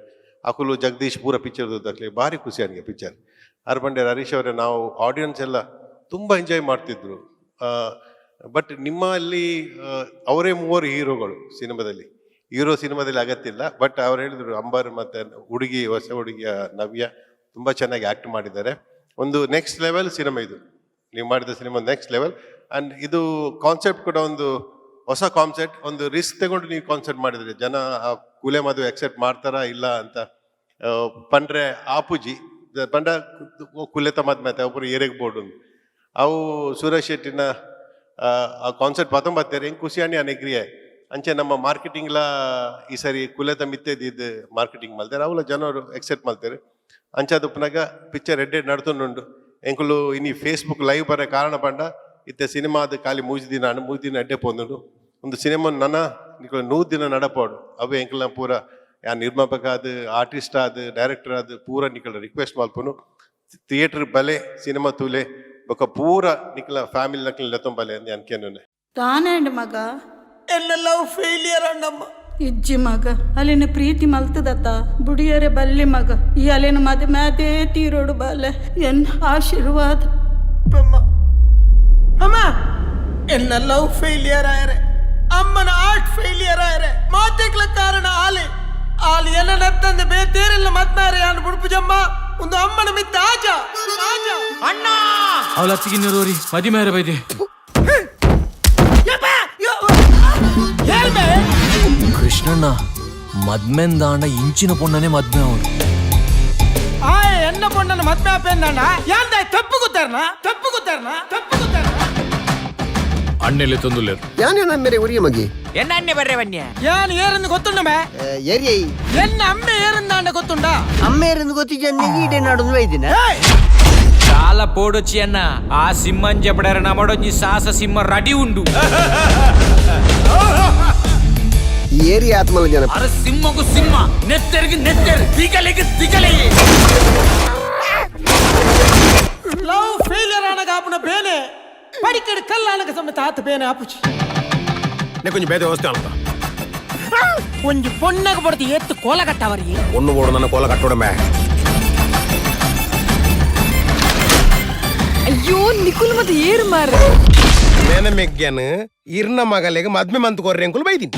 ಅಕುಲು ಜಗದೀಶ್ ಪೂರ ಪಿಕ್ಚರ್ ದಕ್ಲೆ ಭಾರಿ ಖುಷಿ ಅನ್ಗೆ ಪಿಕ್ಚರ್. ಆರ್ ಪಂಡೇರ್, ಹರೀಶ್ ಅವರೇ, ನಾವು ಆಡಿಯನ್ಸ್ ಎಲ್ಲ ತುಂಬ ಎಂಜಾಯ್ ಮಾಡ್ತಿದ್ರು. ಬಟ್ ನಿಮ್ಮಲ್ಲಿ ಅವರೇ ಮೂವರು ಹೀರೋಗಳು ಸಿನಿಮಾದಲ್ಲಿ. ಹೀರೋ ಸಿನಿಮಾದಲ್ಲಿ ಅಗತ್ಯ ಇಲ್ಲ. ಬಟ್ ಅವ್ರು ಹೇಳಿದ್ರು, ಅಂಬರ್ ಮತ್ತೆ ಹುಡುಗಿ, ಹೊಸ ಹುಡುಗಿಯ ನವ್ಯ ತುಂಬ ಚೆನ್ನಾಗಿ ಆ್ಯಕ್ಟ್ ಮಾಡಿದ್ದಾರೆ. ಒಂದು next level cinema ಇದು. ನೀವು ಮಾಡಿದ cinema next level. And ಇದು ಕಾನ್ಸೆಪ್ಟ್ ಕೂಡ ಒಂದು ಹೊಸ ಕಾನ್ಸೆಪ್ಟ್. ಒಂದು ರಿಸ್ಕ್ ತಗೊಂಡು ನೀವು ಕಾನ್ಸೆಪ್ಟ್ ಮಾಡಿದ್ರಿ. ಜನ ಆ ಕೂಲೆ ಮದುವೆ ಅಕ್ಸೆಪ್ಟ್ ಮಾಡ್ತಾರಾ ಇಲ್ಲ ಅಂತ ಪಂಡ್ರೆ ಆಪುಜಿ ಪಂಡ ಕುಲೆತ ಮದ್ಮೆ ಒಬ್ಬರು ಏರೆಗ್ ಬೋರ್ಡ್. ಅವು ಸೂರಜ್ ಶೆಟ್ಟಿನ ಆ ಕಾನ್ಸೆಪ್ಟ್ ಪತ್ತೊಂಬತ್ತೇರು ಹೆಂಗೆ ಖುಷಿ ಆಣಿ ಅನೆಗ್ರಿಯ. ಅಂಚೆ ನಮ್ಮ ಮಾರ್ಕೆಟಿಂಗ್ಲ ಈ ಸರಿ ಕುಲೆತ ಮಿತ್ತೆದಿದ್ದು ಮಾರ್ಕೆಟಿಂಗ್ ಮಲ್ತೇರು. ಅವಲ ಜನರು ಎಕ್ಸೆಪ್ಟ್ ಮಲ್ತೇರು. ಅಂಚಾದ ಉಪ್ಪುನಗ ಪಿಕ್ಚರ್ ಎಡ್ಡೆಡ್ ನಡ್ತೊಂಡುಂಡು. ಎಂಕುಲು ಇನಿ ಫೇಸ್ಬುಕ್ ಲೈವ್ ಬರ ಕಾರಣ ಪಂಡ ಇತ್ತೆ ಸಿನಿಮಾದ ಖಾಲಿ ಮೂಜಿ ದಿನ, 3 ದಿನ ಎಡ್ಡೆ ಪೋಂದುಂಡು. ಒಂದು ಸಿನಿಮಾ ನನ ನಿಕುಲು 100 ದಿನ ನಡಪೋಡು. ಅವೆ ಎಂಕಲ್ನ ಪೂರ ಯಾ ನಿರ್ಮಾಪಕ ಆದ್, ಆರ್ಟಿಸ್ಟ್ ಆದ್, ಡೈರೆಕ್ಟರ್ ಆದ್ ಪೂರ ನಿಕಲ ರಿಕ್ವೆಸ್ಟ್ ಮಲ್ಪುನು. ಥಿಯೇಟರ್ ಬಲೆ, ಸಿನಿಮಾ ತೂಲೆ, ಬೊಕ ಪೂರ ನಿಕಲ ಫ್ಯಾಮಿಲಿ ನಕಲ್ ಲೆತ್ತೊಂಬಲೆ ಅಂದ್ ಯಾನ್ ಕೇನುನೆ. ತಾನೇಂಡ್ ಮಗ? ಎನ್ನ ಲವ್ ಫೇಲಿಯರ್ ಅಣ್ಣಮ್ಮ. ಇಜ್ಜಿ ಮಗ, ಅಲ್ಲಿನ ಪ್ರೀತಿ ಮಲ್ತದತ್ತ ಬುಡಿಯರೆ ಬಲ್ಲಿ ಮಗ. ಈ ಅಲ್ಲಿನ ಮದ ಮ್ಯಾದೇ ತೀರೋಡು ಬಾಲೆ, ಎನ್ ಆಶೀರ್ವಾದ. ಅಮ್ಮ, ಅಮ್ಮ, ಎನ್ನ ಲವ್ ಫೇಲಿಯರ್ ಆಯರೆ, ಅಮ್ಮನ ಆರ್ಟ್ ಫೇಲಿಯರ್ ಆಯರೆ ಮಾತೆಗ್ಲ ಕಾರಣ ಆಲೆ. ಆಲಿ ಎನ್ನ ನತ್ತಂದೆ ಬೇತೇರೆಲ್ಲ ಮದ್ಮಾರೆ ಯಾನ್ ಬುಡ್ಪುಜಮ್ಮ. ಒಂದು ಅಮ್ಮನ ಮಿತ್ತ ಆಜ ಆಜ. ಅಣ್ಣ, ಅವಳ ಅತ್ತಿಗೆ ನಿರೋರಿ ಮದಿ ಮೇರೆ ಬೈದೆ. ಹೇಳ್ಬೆ. ಕೃಷ್ಣಣ್ಣ ಮದ್ಮೆಂದಾಂಡ ಇಂಚಿನ ಪೊಣ್ಣನೆ ಮದ್ಮೆ ಅವನು. ಆ ಎನ್ನ ಪೊಣ್ಣನ ಮದ್ಮೆ ಆಪೇಂದಣ್ಣ ಯಾಂದ ತಪ್ಪು ಗೊತ್ತಾರನ, ತಪ್ಪು ಗೊತ್ತಾರನ, ತಪ್ಪು ಗೊತ್ತಾರನ. ಅಣ್ಣೆಲೆ ತಂದುಲ್ಲೇರು. ಯಾನೇ ಮೇರೆ ಉರಿಯ ಮಗಿ. ಎನ್ನ ಅಣ್ಣೆ ಬರ್ರೆ ಬನ್ಯ ಯಾನ್ ಏರಂದು ಗೊತ್ತುಂಡಮೆ. ಏರಿಯೈ. ಎನ್ನ ಅಮ್ಮೆ ಏರಂದಾಂಡ ಗೊತ್ತುಂಡ? ಅಮ್ಮೇರಂದು ಗೊತ್ತಿದ್ದ ಈಡೆ ನಾಡೊಂದು ವೈದಿನ. చాలా పోడొచ్చి అన్న. ఆ సింహం చెప్పడారు నమ్మడొచ్చి సాస సింహ రెడీ ఉండు. ಈ ಏರಿಯಾ ಆತ್ಮಲ ಜನ. అరే సింహకు సింహ, నెత్తెరికి నెత్తెరు, దిగలికి దిగలి. ಲವ್ ಫೇಲಿಯರ್ ಆನಗ ಆಪುನ ಬೇನೆ ಪಡಿಕಡೆ ಕಲ್ಲಾನಗ ಸಮೇತ ಆತ ಬೇನೆ ಆಪುಚಿ. నే కొంచెం ಬೇರೆ ವ್ಯವಸ್ಥೆ ಅಂತ. ಒಂಜಿ ಪೊಣ್ಣಗ ಬಡ್ದು ಎತ್ತು ಕೋಲ ಕಟ್ಟವರಿ. ಒಣ್ಣು ಬೋಡು ನನ್ನ ಕೋಲ ಕಟ್ಟೋಡಮೆ. ಅಯ್ಯೋ, ನಿಖುಲ್ ಮತ್ತೆ ಏರ್ ಮಾರ್ರೆ. ಮೇನ ಮೆಗ್ಗನ್ ಇರ್ನ ಮಗಲೆಗೆ ಮದ್ಮೆ ಮಂತ್ ಕೊರ್ರೆ ಅಂಕುಲು ಬೈದಿನಿ.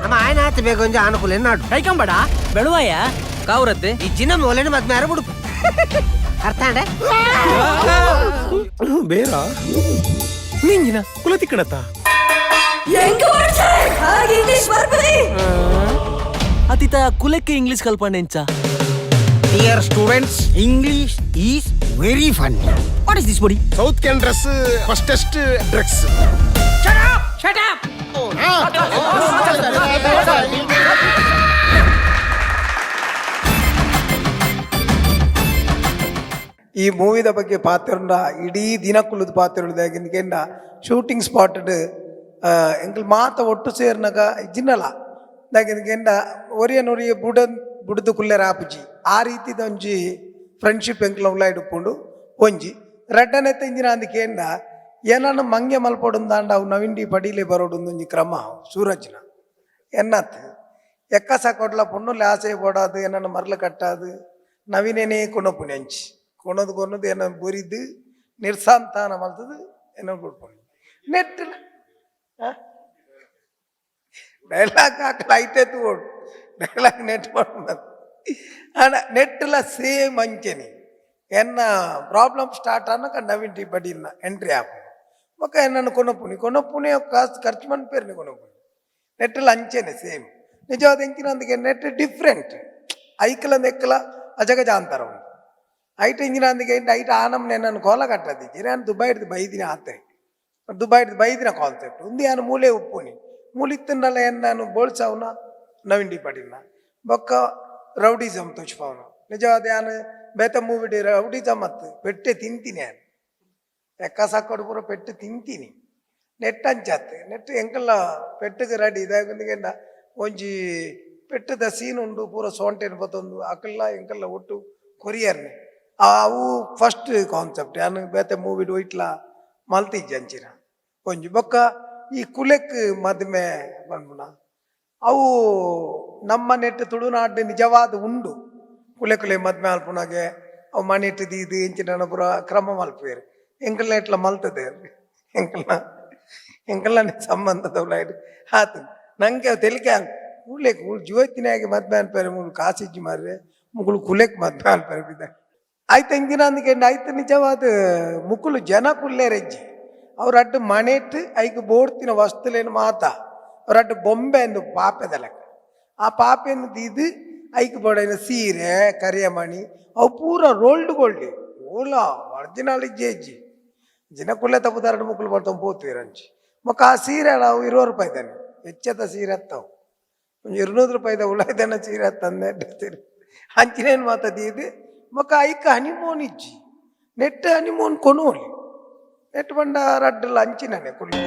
ನಮ್ಮ ಆಯನ ಆತ ಬೇಗ ಒಂಜಿ ಅನುಕೂಲ ನಾಡು. ಕೈಕಂಬಡ ಬೆಳುವಾಯ. ಕೌರತ್ತೆ ಈ ಜಿನ ಮೋಲೆನ ಮದ್ಮೆ ಆರ ಬುಡುಪು ಅರ್ಥ ಅಂಡೆ. ಬೇರ ನಿಂಗಿನ ಕುಲ ತಿಕ್ಕಣತ್ತ. ಅತಿತ ಕುಲಕ್ಕೆ English ಕಲ್ಪಂಡೆಂಚ? Dear students, English is very funny. What is this body? South can dress fastest drugs. Shut up, shut up. ಈ ಮೂವಿದ ಬಗ್ಗೆ ಪಾತ್ರನ ಇಡೀ ದಿನ ಕುಲ್ಲುದು ಪಾತ್ರ. ಶೂಟಿಂಗ್ ಸ್ಪಾಟ್ ಎಂಕಲ್ ಮಾತ ಒಟ್ಟು ಸೇರ್ನಾಗ ಜಿನ್ನಲ ದಾಗಿಂದ ಒರಿಯನೊರಿಯ ಬುಡ ಬುಡ್ದು ಕುಲ್ಲೆರ ಆಪುಜಿ. ಆ ರೀತಿದ ಒಂಜಿ ಫ್ರೆಂಡ್ಶಿಪ್ ಎಂಕ್ಲ ಉಲಾಯಿಡುಪ್ಪುಂಡು. ಒಂಜಿ ರಡ್ಡನೆ ಇಂಜಿನ ಅಂದ್ ಕೇಂಡ ಏನನ್ನ ಮಂಗೆ ಮಲ್ಪೊಡುಂದಾಂಡ ಅವು ನವಿಂಡಿ ಪಡೀಲೆ ಬರೋಡು. ಒಂಜಿ ಕ್ರಮ ಸೂರಜ್ನ ಎನ್ನತ್ ಎಕ್ಕಸ ಕೊಡ್ಲ ಪೊಣ್ಣುಲೆ ಆಸೆ ಪೋಡಾದು, ಏನನ್ನ ಮರಳು ಕಟ್ಟಾದು ನವೀನೇನೇ ಕೊನೊಪುಣಿ ಅಂಚಿ ಕೊನದು ಕೊನದು ಏನ ಬುರಿದು ನಿರ್ಸಂತಾನ ಮಲ್ತದು ಏನೋ ಕೊಡ್ಪುಣಿ ನೆಟ್ ಡೈಲಾಗ್ ಹಾಕಲ ಐತೆ ತೂವೊಡು ಡೈಲಾಗ್ ನೆಟ್ ಮಾಡೋದು. ಆಂಡ ನೆಟ್ಟಲ ಸೇಮ್ ಅಂಚೆನೆ. ಎನ್ನ ಪ್ರಾಬ್ಲಮ್ ಸ್ಟಾರ್ಟ್ ಆನಗ ನವೀನ್ ಟಿ ಪಡೀಲ್ನ ಎಂಟ್ರಿ ಆಪುಂಡು. ಬೊಕ್ಕ ಎನ್ನನ್ ಕೊನೊಪುನಿ ಕೊನೊಪುನಿ, ಕಾಸ್ ಖರ್ಚು ಮನ್ಪೇರ್ನಿ ಕೊನೊಪುನಿ. ನೆಟ್ಟಲ ಅಂಚೆನೆ ಸೇಮ್. ನಿಜವಾದ ಎಂಚಿನ ಅಂದಿಗೆ ನೆಟ್ ಡಿಫ್ರೆಂಟ್. ಐಕಲ ನೆಕ್ಕಲ ಅಜಗಜಾಂತರ ಉಂಡು. ಐಟ್ ಇಂಚಿನ ಅಂದಿಗೆ ಐಟ್ ಆನಮ್ನೆ ಎನ್ನನ್ ಕೋಲ ಕಟ್ಟದಿಜ್ಜಿ. ನಾನು ದುಬೈಡ್ದು ಬೈದಿನ ಆತೆ, ದುಬೈಡ್ದು ಬೈದಿನ ಕಾನ್ಸೆಪ್ಟ್ ಉಂದು. ಯಾನ್ ಮೂಲೆ ಉಪ್ಪುನಿ, ಮೂಲು ಇತ್ತಂಡಲ ಎನ್ನಾನು ಬೋಳ್ಸಾವುನ ನವೀನ್ ಡಿ ಪಡೀಲ್ನ. ಬೊಕ್ಕ ರೌಡಿಸಮ್ ತೋಚ್ಪಾವುನ. ನಿಜವಾದ ಯಾನ್ ಬೇತೆ ಮೂವಿಡ್ ರೌಡಿಸಮ್ ಅತ್ತು, ಪೆಟ್ಟೆ ತಿಂತೀನಿ ಯಾನ್. ಎಕ್ಕ ಸಾಕೋಡು ಪೂರ ಪೆಟ್ಟು ತಿಂತೀನಿ. ನೆಟ್ ಅಂಚಾತ್ ನೆಟ್ ಎಂಕಲ್ಲ ಪೆಟ್ಟುಗೆ ರೆಡಿ. ದಾಯೆಗ್ ಒಂಜಿ ಪೆಟ್ಟದ ಸೀನ್ ಉಂಡು, ಪೂರ ಸೋಂಟೆನ್ ಪತ್ತೊಂದು ಅಕಲ್ಲ ಎಂಕಲ್ಲ ಒಟ್ಟು ಕೊರಿಯರ್ನೆ. ಅವು ಫಸ್ಟ್ ಕಾನ್ಸೆಪ್ಟ್. ಯಾನ್ ಬೇತೆ ಮೂವಿಡ್ ಒಯ್ಟ್ಲಾ ಮಲ್ತಿಜ್ಜಿ ಅಂಚಿನ ಒಂಜಿ. ಬೊಕ್ಕ ಈ ಕುಲೆಕ್ ಮದ್ಮೆ ಪನ್ಪುನ ಅವು ನಮ್ಮ ನೆಟ್ ತುಳುನಾಡು ನಿಜವಾದ ಉಂಡು. ಕುಲೆ ಕುಲೆ ಮದ್ಮೆ ಮಲ್ಪುನಾಗೆ ಅವು ಮಣಿಟ್ ದೀದ್ ಇಂಚಿನ ಪೂರ ಕ್ರಮ ಮಲ್ಪುವೆರ್. ಎಂಕಲ್ನ ಎಟ್ಲ ಮಲ್ತದೆ ಎಂಕಲ್ನ ಎಂಕಲ್ನ ಸಂಬಂಧದ ಆತು. ನಂಗೆ ಅವು ತೆಲಿಕೆ. ಕುಲೆಕ್ ಜೀವತ್ತಿನಾಗೆ ಮದ್ಮೆ ಅನ್ಪೇರೆ, ಮುಗಳು ಕಾಸಿಜ್ಜಿ ಮಾರ್ರೆ, ಮುಗುಳು ಕುಲೆಕ್ ಮದ್ಮೆ ಅನ್ಪೇರೆ ಬಿದ್ದ ಆಯ್ತು. ಎಂಚಿನ ಅಂದ್ಕೆಂಡ ಆಯ್ತು. ನಿಜವಾದ ಮುಕುಲು ಜನ ಕುಲ್ಲೇರೆಜ್ಜಿ. ಅವ್ರ ಅಡ್ಡು ಮಣೆಟ್ ಐಕ್ ಬೋಡ್ತಿನ ವಸ್ತುಲೇನು ಮಾತ ಅವ್ರ ಅಡ್ಡು ಬೊಂಬೆ ಎಂದು ಪಾಪೆದ ಲೆಕ್ಕ. ಆ ಪಾಪೆನ್ ದೀದ್ ಐಕ್ ಬೋಡೈನ ಸೀರೆ, ಕರಿಯಮಣಿ ಅವು ಪೂರ ರೋಲ್ಡ್ ಗೋಲ್ಡ್. ಓಲಾ ಒರಿಜಿನಲ್ ಇಜ್ಜೆ ಇಜ್ಜಿ. ಜಿನ ಕುಲ್ಲೆ ತಪ್ಪುದಾರಡು ಮುಕ್ಕುಲು ಬರ್ತೊಂದು ಪೋತುವೆರ್ ಅಂಚಿ. ಬೊಕ್ಕ ಆ ಸೀರೆ ಅವು 20 ರೂಪಾಯಿ ತಾನೆ, ಹೆಚ್ಚದ ಸೀರೆ ಅತ್ತವು. ಒಂಜಿ 200 ರೂಪಾಯಿದ ಉಲಾಯ್ದನ ಸೀರೆ ತಂದೆ ಸೀರೆ ಅಂಚಿನೇನು ಮಾತ ದೀದ್. ಬೊಕ್ಕ ಐಕ್ ಹನಿಮೂನ್ ಇಜ್ಜಿ. ನೆಟ್ ಹನಿಮೂನ್ ಕೊನೋಲಿ. ನೆಟ್ ಪಂಡ ರಡ್ಡಲ ಅಂಚಿನನೆ ಕುಲ್ಲು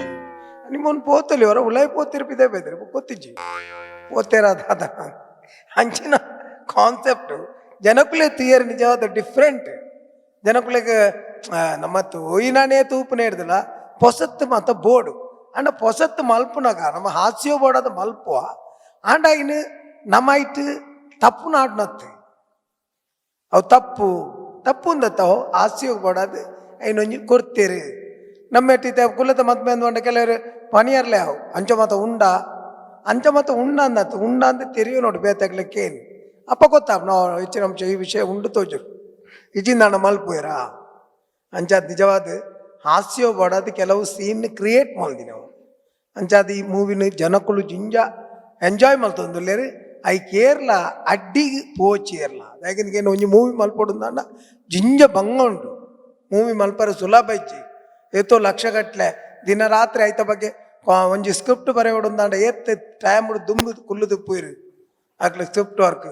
ಹನಿಮೂನ್ ಪೋತಲಿ ಹೊರ ಉಲಾಯ್ ಪೋತಿರ್ ಪಿದೆ ಬೇದ್ರೆ ಗೊತ್ತಿಜ್ಜಿ ಪೋತೇರ ದಾದ. ಅಂಚಿನ ಕಾನ್ಸೆಪ್ಟ್ ಜನಕುಲೆ ತೂಯರ್ ನಿಜವಾದ ಡಿಫ್ರೆಂಟ್. ಜನಕುಲೆಗ್ ನಮ್ಮ ತೋಯಿನಾನೇ ತೂಪುನ ಹಿಡ್ದಿಲ್ಲ. ಪೊಸತ್ತು ಮಾತ ಬೋಡು. ಅಂಡ ಪೊಸತ್ತು ಮಲ್ಪುನಾಗ ನಮ್ಮ ಹಾಸ್ಯ ಬೋಡದ ಮಲ್ಪುವ. ಆಂಡ ಇನ್ನು ನಮ್ಮ ಐಟ್ ತಪ್ಪು ನಾಡ್ನತ್ತು ಅವು ತಪ್ಪು ತಪ್ಪು ಅಂದತ್ತವು. ಹಾಸ್ಯ ಬೋಡದು ಐನೊಂಜಿ ಕೊಡ್ತೀರಿ. ನಮ್ಮ ಎಟ್ಟಿತ್ತೆ ಕುಲತ ಮದ್ಮೆ ಅಂದ್ಕೊಂಡ ಕೆಲವರು ಪನಿಯರ್ಲೆ ಅವು ಅಂಚ ಮಾತ ಉಂಡ, ಅಂಚ ಮಾತ ಉಂಡ ಅಂದತ್ತು. ಉಂಡ ಅಂತ ತೆರಿಯು ನೋಡು ಬೇತಗ್ಲಿಕ್ಕೇನು ಅಪ್ಪ ಗೊತ್ತಾಪ್ ನಾವು ಹೆಚ್ಚಿನ ಅಂಶ ಈ ವಿಷಯ ಉಂಡು ತೋಜು ಇಜಿಂದಾಣ ಮಲ್ಪುವೆರಾ. ಅಂಚಾದ್ ನಿಜವಾದ ಹಾಸ್ಯ ಬೋಡಾದ್ ಕೆಲವು ಸೀನ್ ಕ್ರಿಯೇಟ್ ಮಲ್ದಿನವು ನಾವು. ಅಂಚಾದ್ ಈ ಮೂವಿನ ಜನಕುಲು ಜಿಂಜ ಎಂಜಾಯ್ ಮಲ್ತೊಂದುಲ್ಲೆರ್. ಐಕ್ ಏರ್ಲ ಅಡ್ಡಿಗ್ ಪೋಚಿ ಏರ್ಲ. ದಾಯೆಗ್ ಒಂಜಿ ಮೂವಿ ಮಲ್ಪೊಡುಂದಾಂಡ ಜಿಂಜ ಬಂಗ ಉಂಡು. ಮೂವಿ ಮಲ್ಪರೆ ಸುಲಭ ಇಜ್ಜಿ. ಏತೋ ಲಕ್ಷ ಗಟ್ಲೆ ದಿನ ರಾತ್ರಿ ಐತ ಬಗ್ಗೆ ಒಂಜಿ ಸ್ಕ್ರಿಪ್ಟ್ ಬರೆಯೋಡುಂದಾಂಡ ಏತ್ ಟೈಮ್ ದುಂಬು ಕುಲ್ಲು ತುಪ್ಪುವೆರ್ ಅಕ್ಲೆ ಸ್ಕ್ರಿಪ್ಟ್ ವರ್ಕ್.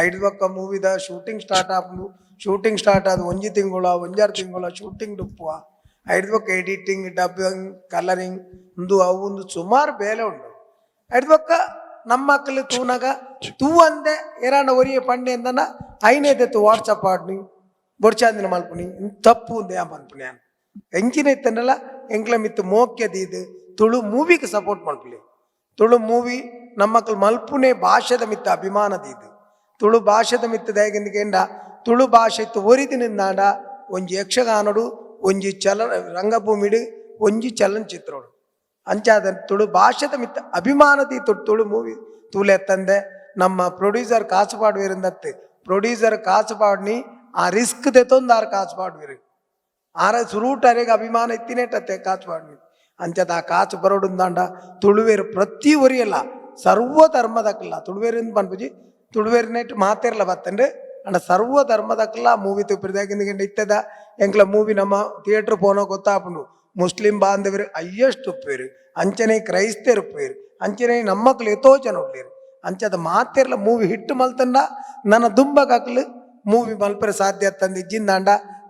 ಐಡ್ ಬೊಕ್ಕ ಮೂವಿದ ಶೂಟಿಂಗ್ ಸ್ಟಾರ್ಟ್ ಆಪುಂಡು. ಶೂಟಿಂಗ್ ಸ್ಟಾರ್ಟ್ ಆದ್ ಒಂಜಿ ತಿಂಗಳ, ಒಂಜಾರು ತಿಂಗಳ ಶೂಟಿಂಗ್ ಉಪ್ಪುವ. ಐಡ್ ಬೊಕ್ಕ ಎಡಿಟಿಂಗ್, ಡಬ್ಬಿಂಗ್, ಕಲರಿಂಗ್, ಉಂದು ಅವು ಉಂದು ಸುಮಾರು ಬೇಲೆ ಉಂಡು. ಐಡ್ ಬೊಕ್ಕ ನಮ್ಮ ಮಕ್ಕಳು ತೂನಗ ತೂವಂದೆ ಏರಾಂಡ ಒರಿಯೆ ಪಂಡೆ ಅಂದನ ಐನೇದೆತ್ತು ವಾಟ್ಸಪ್ ಆಡ್ನಿ ಬೊಡ್ಚಾಂದಿನ ಮಲ್ಪುನಿ. ತಪ್ಪು ಉಂದು ಯಾನ್ ಪನ್ಪುನಿ. ಯಾನ್ ಎಂಚಿನ ಇತ್ತಂಡಲ ಎಂಕ್ಲ ಮಿತ್ತು ಮೋಕ್ಯ ದೀದ್ ತುಳು ಮೂವಿಗೆ ಸಪೋರ್ಟ್ ಮಲ್ಪುಲೆ. ತುಳು ಮೂವಿ ನಮ್ಮಕ್ಳು ಮಲ್ಪುನೆ ಭಾಷೆದ ಮಿತ್ತ ಅಭಿಮಾನ ದೀದ್, ತುಳು ಭಾಷೆದ ಮಿತ್ತ. ದಾಯೆಗಂದ ತುಳು ಭಾಷೆ ಇತ್ತು ಒರಿದಿನಿಂದಾಂಡ ಒಂಜಿ ಯಕ್ಷಗಾನಡು, ಒಂಜಿ ಚಲ ರಂಗಭೂಮಿಡು, ಒಂಜಿ ಚಲನಚಿತ್ರಡು. ಅಂಚಾದ ತುಳು ಭಾಷೆದ ಮಿತ್ತ ಅಭಿಮಾನದಿ ತುಳು ಮೂವಿ ತೂಲೆ ತಂದೆ. ನಮ್ಮ ಪ್ರೊಡ್ಯೂಸರ್ ಕಾಸು ಪಾಡುವಿರಂದತ್ತು. ಪ್ರೊಡ್ಯೂಸರ್ ಕಾಸು ಪಾಡ್ನಿ, ಆ ರಿಸ್ಕ್ ದೆತ್ತೊಂದು ಆರ್ ಕಾಸು ಪಾಡುವಿರು. ಆರ ಸುರೂಟ್ ಅರೆಗೆ ಅಭಿಮಾನ ಇತ್ತಿನೇಟತ್ತೆ ಕಾಸು ಪಾಡ್ನಿ. ಅಂಚದ ಆ ಕಾಸು ಬರೋಡುಂದಾಂಡ ತುಳುವೇರು ಪ್ರತಿ ಒರಿಯಲ್ಲ, ಸರ್ವ ಧರ್ಮದಕ್ಕಲ್ಲ. ತುಳುವೇರಿಂದ ಪನ್ಪುಜಿ, ತುಳುವೇರಿನೆಟ್ ಮಾತೆರ್ಲ ಬತ್ತಂಡ್. ಅಂಡ ಸರ್ವ ಧರ್ಮದಕ್ಕಲ್ಲ ಮೂವಿ ತೂಪಿರ್ದಾಗಿಂದ ಇತ್ತದ ಎಂಕ್ಲ ಮೂವಿ ನಮ್ಮ ಥಿಯೇಟರ್ ಪೋನೋ ಗೊತ್ತಾಪುಂಡು. ಮುಸ್ಲಿಂ ಬಾಂಧವರು ಹೈಯೆಸ್ಟ್ ಉಪ್ಪೇರು, ಅಂಚನೆ ಕ್ರೈಸ್ತರು ಉಪ್ಪೇರು, ಅಂಚನೆ ನಮ್ಮಕ್ಲು ಎತೋ ಜನ ಉಳ್ಳೇರು. ಅಂಚದ ಮಾತೆರ್ಲ ಮೂವಿ ಹಿಟ್ ಮಲ್ತಂಡ ನನ್ನ ದುಂಬಗಾಕ್ಲು ಮೂವಿ ಮಲ್ಪರೆ ಸಾಧ್ಯ ತಂದು. ಇಜ್ಜಿಂದಾಂಡ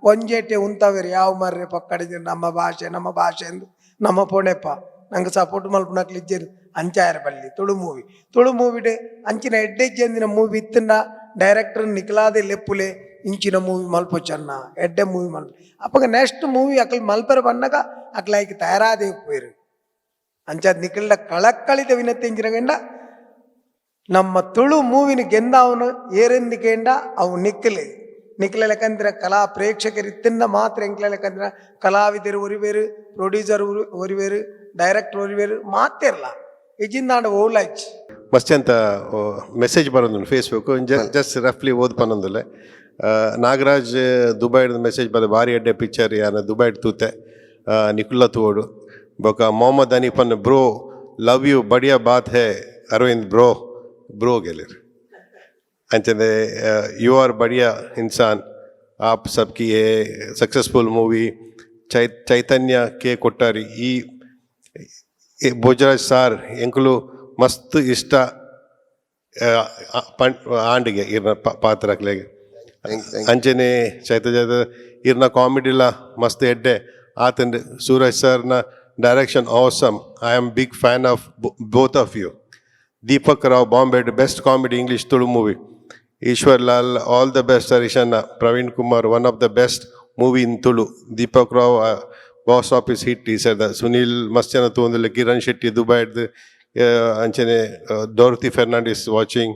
ಒಂಜೇಟೆ ಉಂತವೇರು ಯಾವ ಮರ್ರೆ ಪಕ್ಕಡಿ ನಮ್ಮ ಭಾಷೆ ನಮ್ಮ ಭಾಷೆ ಎಂದು ನಮ್ಮ ಪೋಣೆಪ್ಪ ನಂಗೆ ಸಪೋರ್ಟ್ ಮಲ್ಪುನಕ್ಲು ಇಜ್ಜೆರ್. ಅಂಚಾಯರ ಬಲ್ಲಿ. ತುಳು ಮೂವಿ, ತುಳು ಮೂವಿಡ್ ಅಂಚಿನ ಎಡ್ಡೆ ಮೂವಿ ಇತ್ತಂಡ ಡೈರೆಕ್ಟರ್ ನಿಕ್ಲಾದೆ ಲೆಪ್ಪುಲೆ. ಇಂಚಿನ ಮೂವಿ ಮಲ್ಪೊಚ್ಚನ್ನ, ಎಡ್ಡೆ ಮೂವಿ ಮಲ್ಪ. ಅಪ್ಪಗ ನೆಕ್ಸ್ಟ್ ಮೂವಿ ಅಕ್ಲು ಮಲ್ಪರೆ ಬನ್ನಗ ಅಕ್ಲ ಐಕ್ ತಯಾರಾದೆ ಉಪ್ಪುವೆರು. ಅಂಚಾದ್ ನಿಕಲ್ಡ ಕಳಕಳಿದ ವಿನಂತಿ ಎಂಚಿನ ಗಂಡ, ನಮ್ಮ ತುಳು ಮೂವಿನ ಗೆಂದಾವನು ಏರೆಂದಿಕೇಂಡ ಅವು ನಿಕ್ಕಲೆ ನಿಕ್ಲೆ ಲೆಕ್ಕಂದ್ರೆ ಕಲಾ ಪ್ರೇಕ್ಷಕರು ಇತ್ತಿಂದ ಮಾತ್ರ. ಎಂಕ್ಲೆ ಲೆಕ್ಕಂದ್ರೆ ಕಲಾವಿದರು ಒರಿವೇರು, ಪ್ರೊಡ್ಯೂಸರ್ ಒರಿವೇರು, ಡೈರೆಕ್ಟರ್ ಒರಿವೇರು, ಮಾತಿರಲ್ಲ. ಇಜಿಂದಾಂಡ ಓಲಾಚ್. ಮಸ್ತ್ ಅಂತ ಮೆಸೇಜ್ ಬರೋದುಂಡು ಫೇಸ್ಬುಕ್, ಜಸ್ಟ್ ರಫ್ಲಿ ಓದ್ ಪನ್ನೊಂದುಲ್ಲೆ. ನಾಗರಾಜ್ ದುಬೈಡ್ ಮೆಸೇಜ್ ಬರ, ಭಾರಿ ಎಡ್ಡೆ ಪಿಕ್ಚರ್, ಯಾನ ದುಬೈಡ್ ತೂತೆ, ನಿಕುಲ್ಲ ತೂವೊಡು. ಬೊಕ ಮೊಹಮ್ಮದ್ ಹನೀಫನ್, ಬ್ರೋ ಲವ್ you, ಬಡಿಯಾ ಬಾತ್ ಹೇ ಅರವಿಂದ್ ಬ್ರೋ, ಬ್ರೋ ಗೆಲಿರ್. ಅಂಚನೆ you are ಬಡಿಯಾ ಇನ್ಸಾನ್, ಆಪ್ ಸಬ್ಕಿ a successful movie. Chaitanya K Kottari, ಈ ಈ ಭೋಜರಾಜ್ ಸಾರ್ ಎಂಕುಲು ಮಸ್ತ್ ಇಷ್ಟ ಪಣ್ ಆಂಡಿಗೆ ಇರ್ನ ಪಾತ್ರಕ್ಲೆಗ್. ಅಂಚನೆ ಚೈತನ್ಯ ಇರ್ನ ಕಾಮಿಡಿಲ ಮಸ್ತ್ ಎಡ್ಡೆ ಆತಂಡ್. ಸೂರಜ್ ಸರ್ನ direction awesome, I am big fan of both of you. Deepak Rao Bombay, best comedy English Tulu movie. Eshwar Lal, all the best ಹರೀಶಣ್ಣ. Praveen Kumar, one of the best movie in Tulu. Deepak Rao, box office hit ಈ ಸರ್ದ. ಸುನೀಲ್, ಮಸ್ತ್ ಜನ ತೂವೊಂದುಲ್ಲೆ. ಕಿರಣ್ ಶೆಟ್ಟಿ ದುಬೈಡ್ದು. ಅಂಚನೆ ಡೋರ್ತಿ Fernandes watching.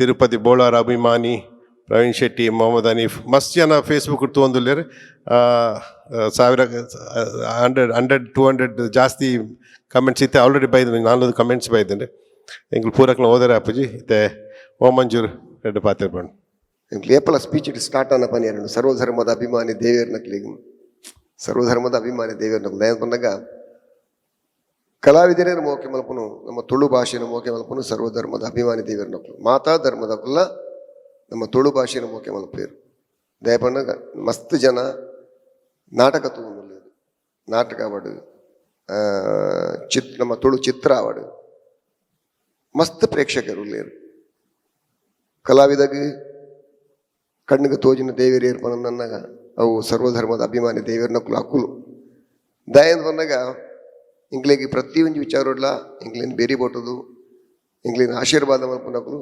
Tirupati Bolar ಅಭಿಮಾನಿ ಪ್ರವೀಣ್ ಶೆಟ್ಟಿ, ಮೊಹಮ್ಮದ್ ಹನೀಫ್, ಮಸ್ತ್ ಜನ Facebook ತೂವೊಂದುಲ್ಲೆರ್. ಸಾವಿರ, 100, 100, 200 ಜಾಸ್ತಿ comments ಇತ್ತೆ ಆಲ್ರೆಡಿ ಬೈದು, 400 ಕಮೆಂಟ್ಸ್ ಬೈದಂಡೆ. ಎಂಕ್ಲು ಪೂರಕ್ಲ ಓದರೆ ಆಪುಜಿ. ಇತ್ತೆ ಓಮಂಜೂರ್ ರೆಡ್ ಪಾತೆರ್ ಪಂಡ್. ಎಂಕ್ಲು ಏಪಲ ಸ್ಪೀಚ್ ಸ್ಟಾರ್ಟ್ ಅನ್ನ ಪನಿಯರು ಸರ್ವಧರ್ಮದ ಅಭಿಮಾನಿ ದೇವೇರ್ನಕ್ಲಿಗ್, ಸರ್ವಧರ್ಮದ ಅಭಿಮಾನಿ ದೇವೇರ್ನಕ್ಲು. ದಯ ಪನ್ನಗ ಕಲಾವಿದರೇ ಮೋಕೆ ಮಲ್ಪುನು, ನಮ್ಮ ತುಳು ಭಾಷೆನ ಮೋಕೆ ಮಲ್ಪುನು ಸರ್ವಧರ್ಮದ ಅಭಿಮಾನಿ ದೇವೇರ್ನಕ್ಲು. ಮಾತಾ ಧರ್ಮದಕುಲ್ಲ ನಮ್ಮ ತುಳು ಭಾಷೆನ ಮೋಕೆ ಮಲ್ಪೇರು. ದಯಪನ್ನಗ ಮಸ್ತ್ ಜನ ನಾಟಕ ತೂವೊಂದುಲ್ಲೆರ್. ನಾಟಕ ಆವಡ್, ನಮ್ಮ ತುಳು ಚಿತ್ರ ಆವಡ್, ಮಸ್ತ್ ಪ್ರೇಕ್ಷಕರು ಉಲ್ಲೆರ್. ಕಲಾವಿದಗ್ ಕಣ್ಣಿಗೆ ತೋಜಿನ ದೇವೇರ್ ಏರ್ಪನನ್ನಗ ಅವು ಸರ್ವಧರ್ಮದ ಅಭಿಮಾನಿ ದೇವೇರ್ನಕುಲು ಅಕುಲು. ದಯಂದ್ ಬಂದಾಗ ಇಂಕ್ಲೆಗ್ ಪ್ರತಿಯೊಂಜಿ ವಿಚಾರಡ್ಲ ಇಂಕ್ಲೆನ್ ಬೇರಿ ಬೊಟ್ಟುದು ಇಂಕ್ಲೆನ್ ಆಶೀರ್ವಾದ ಮಲ್ಪುನಕುಲು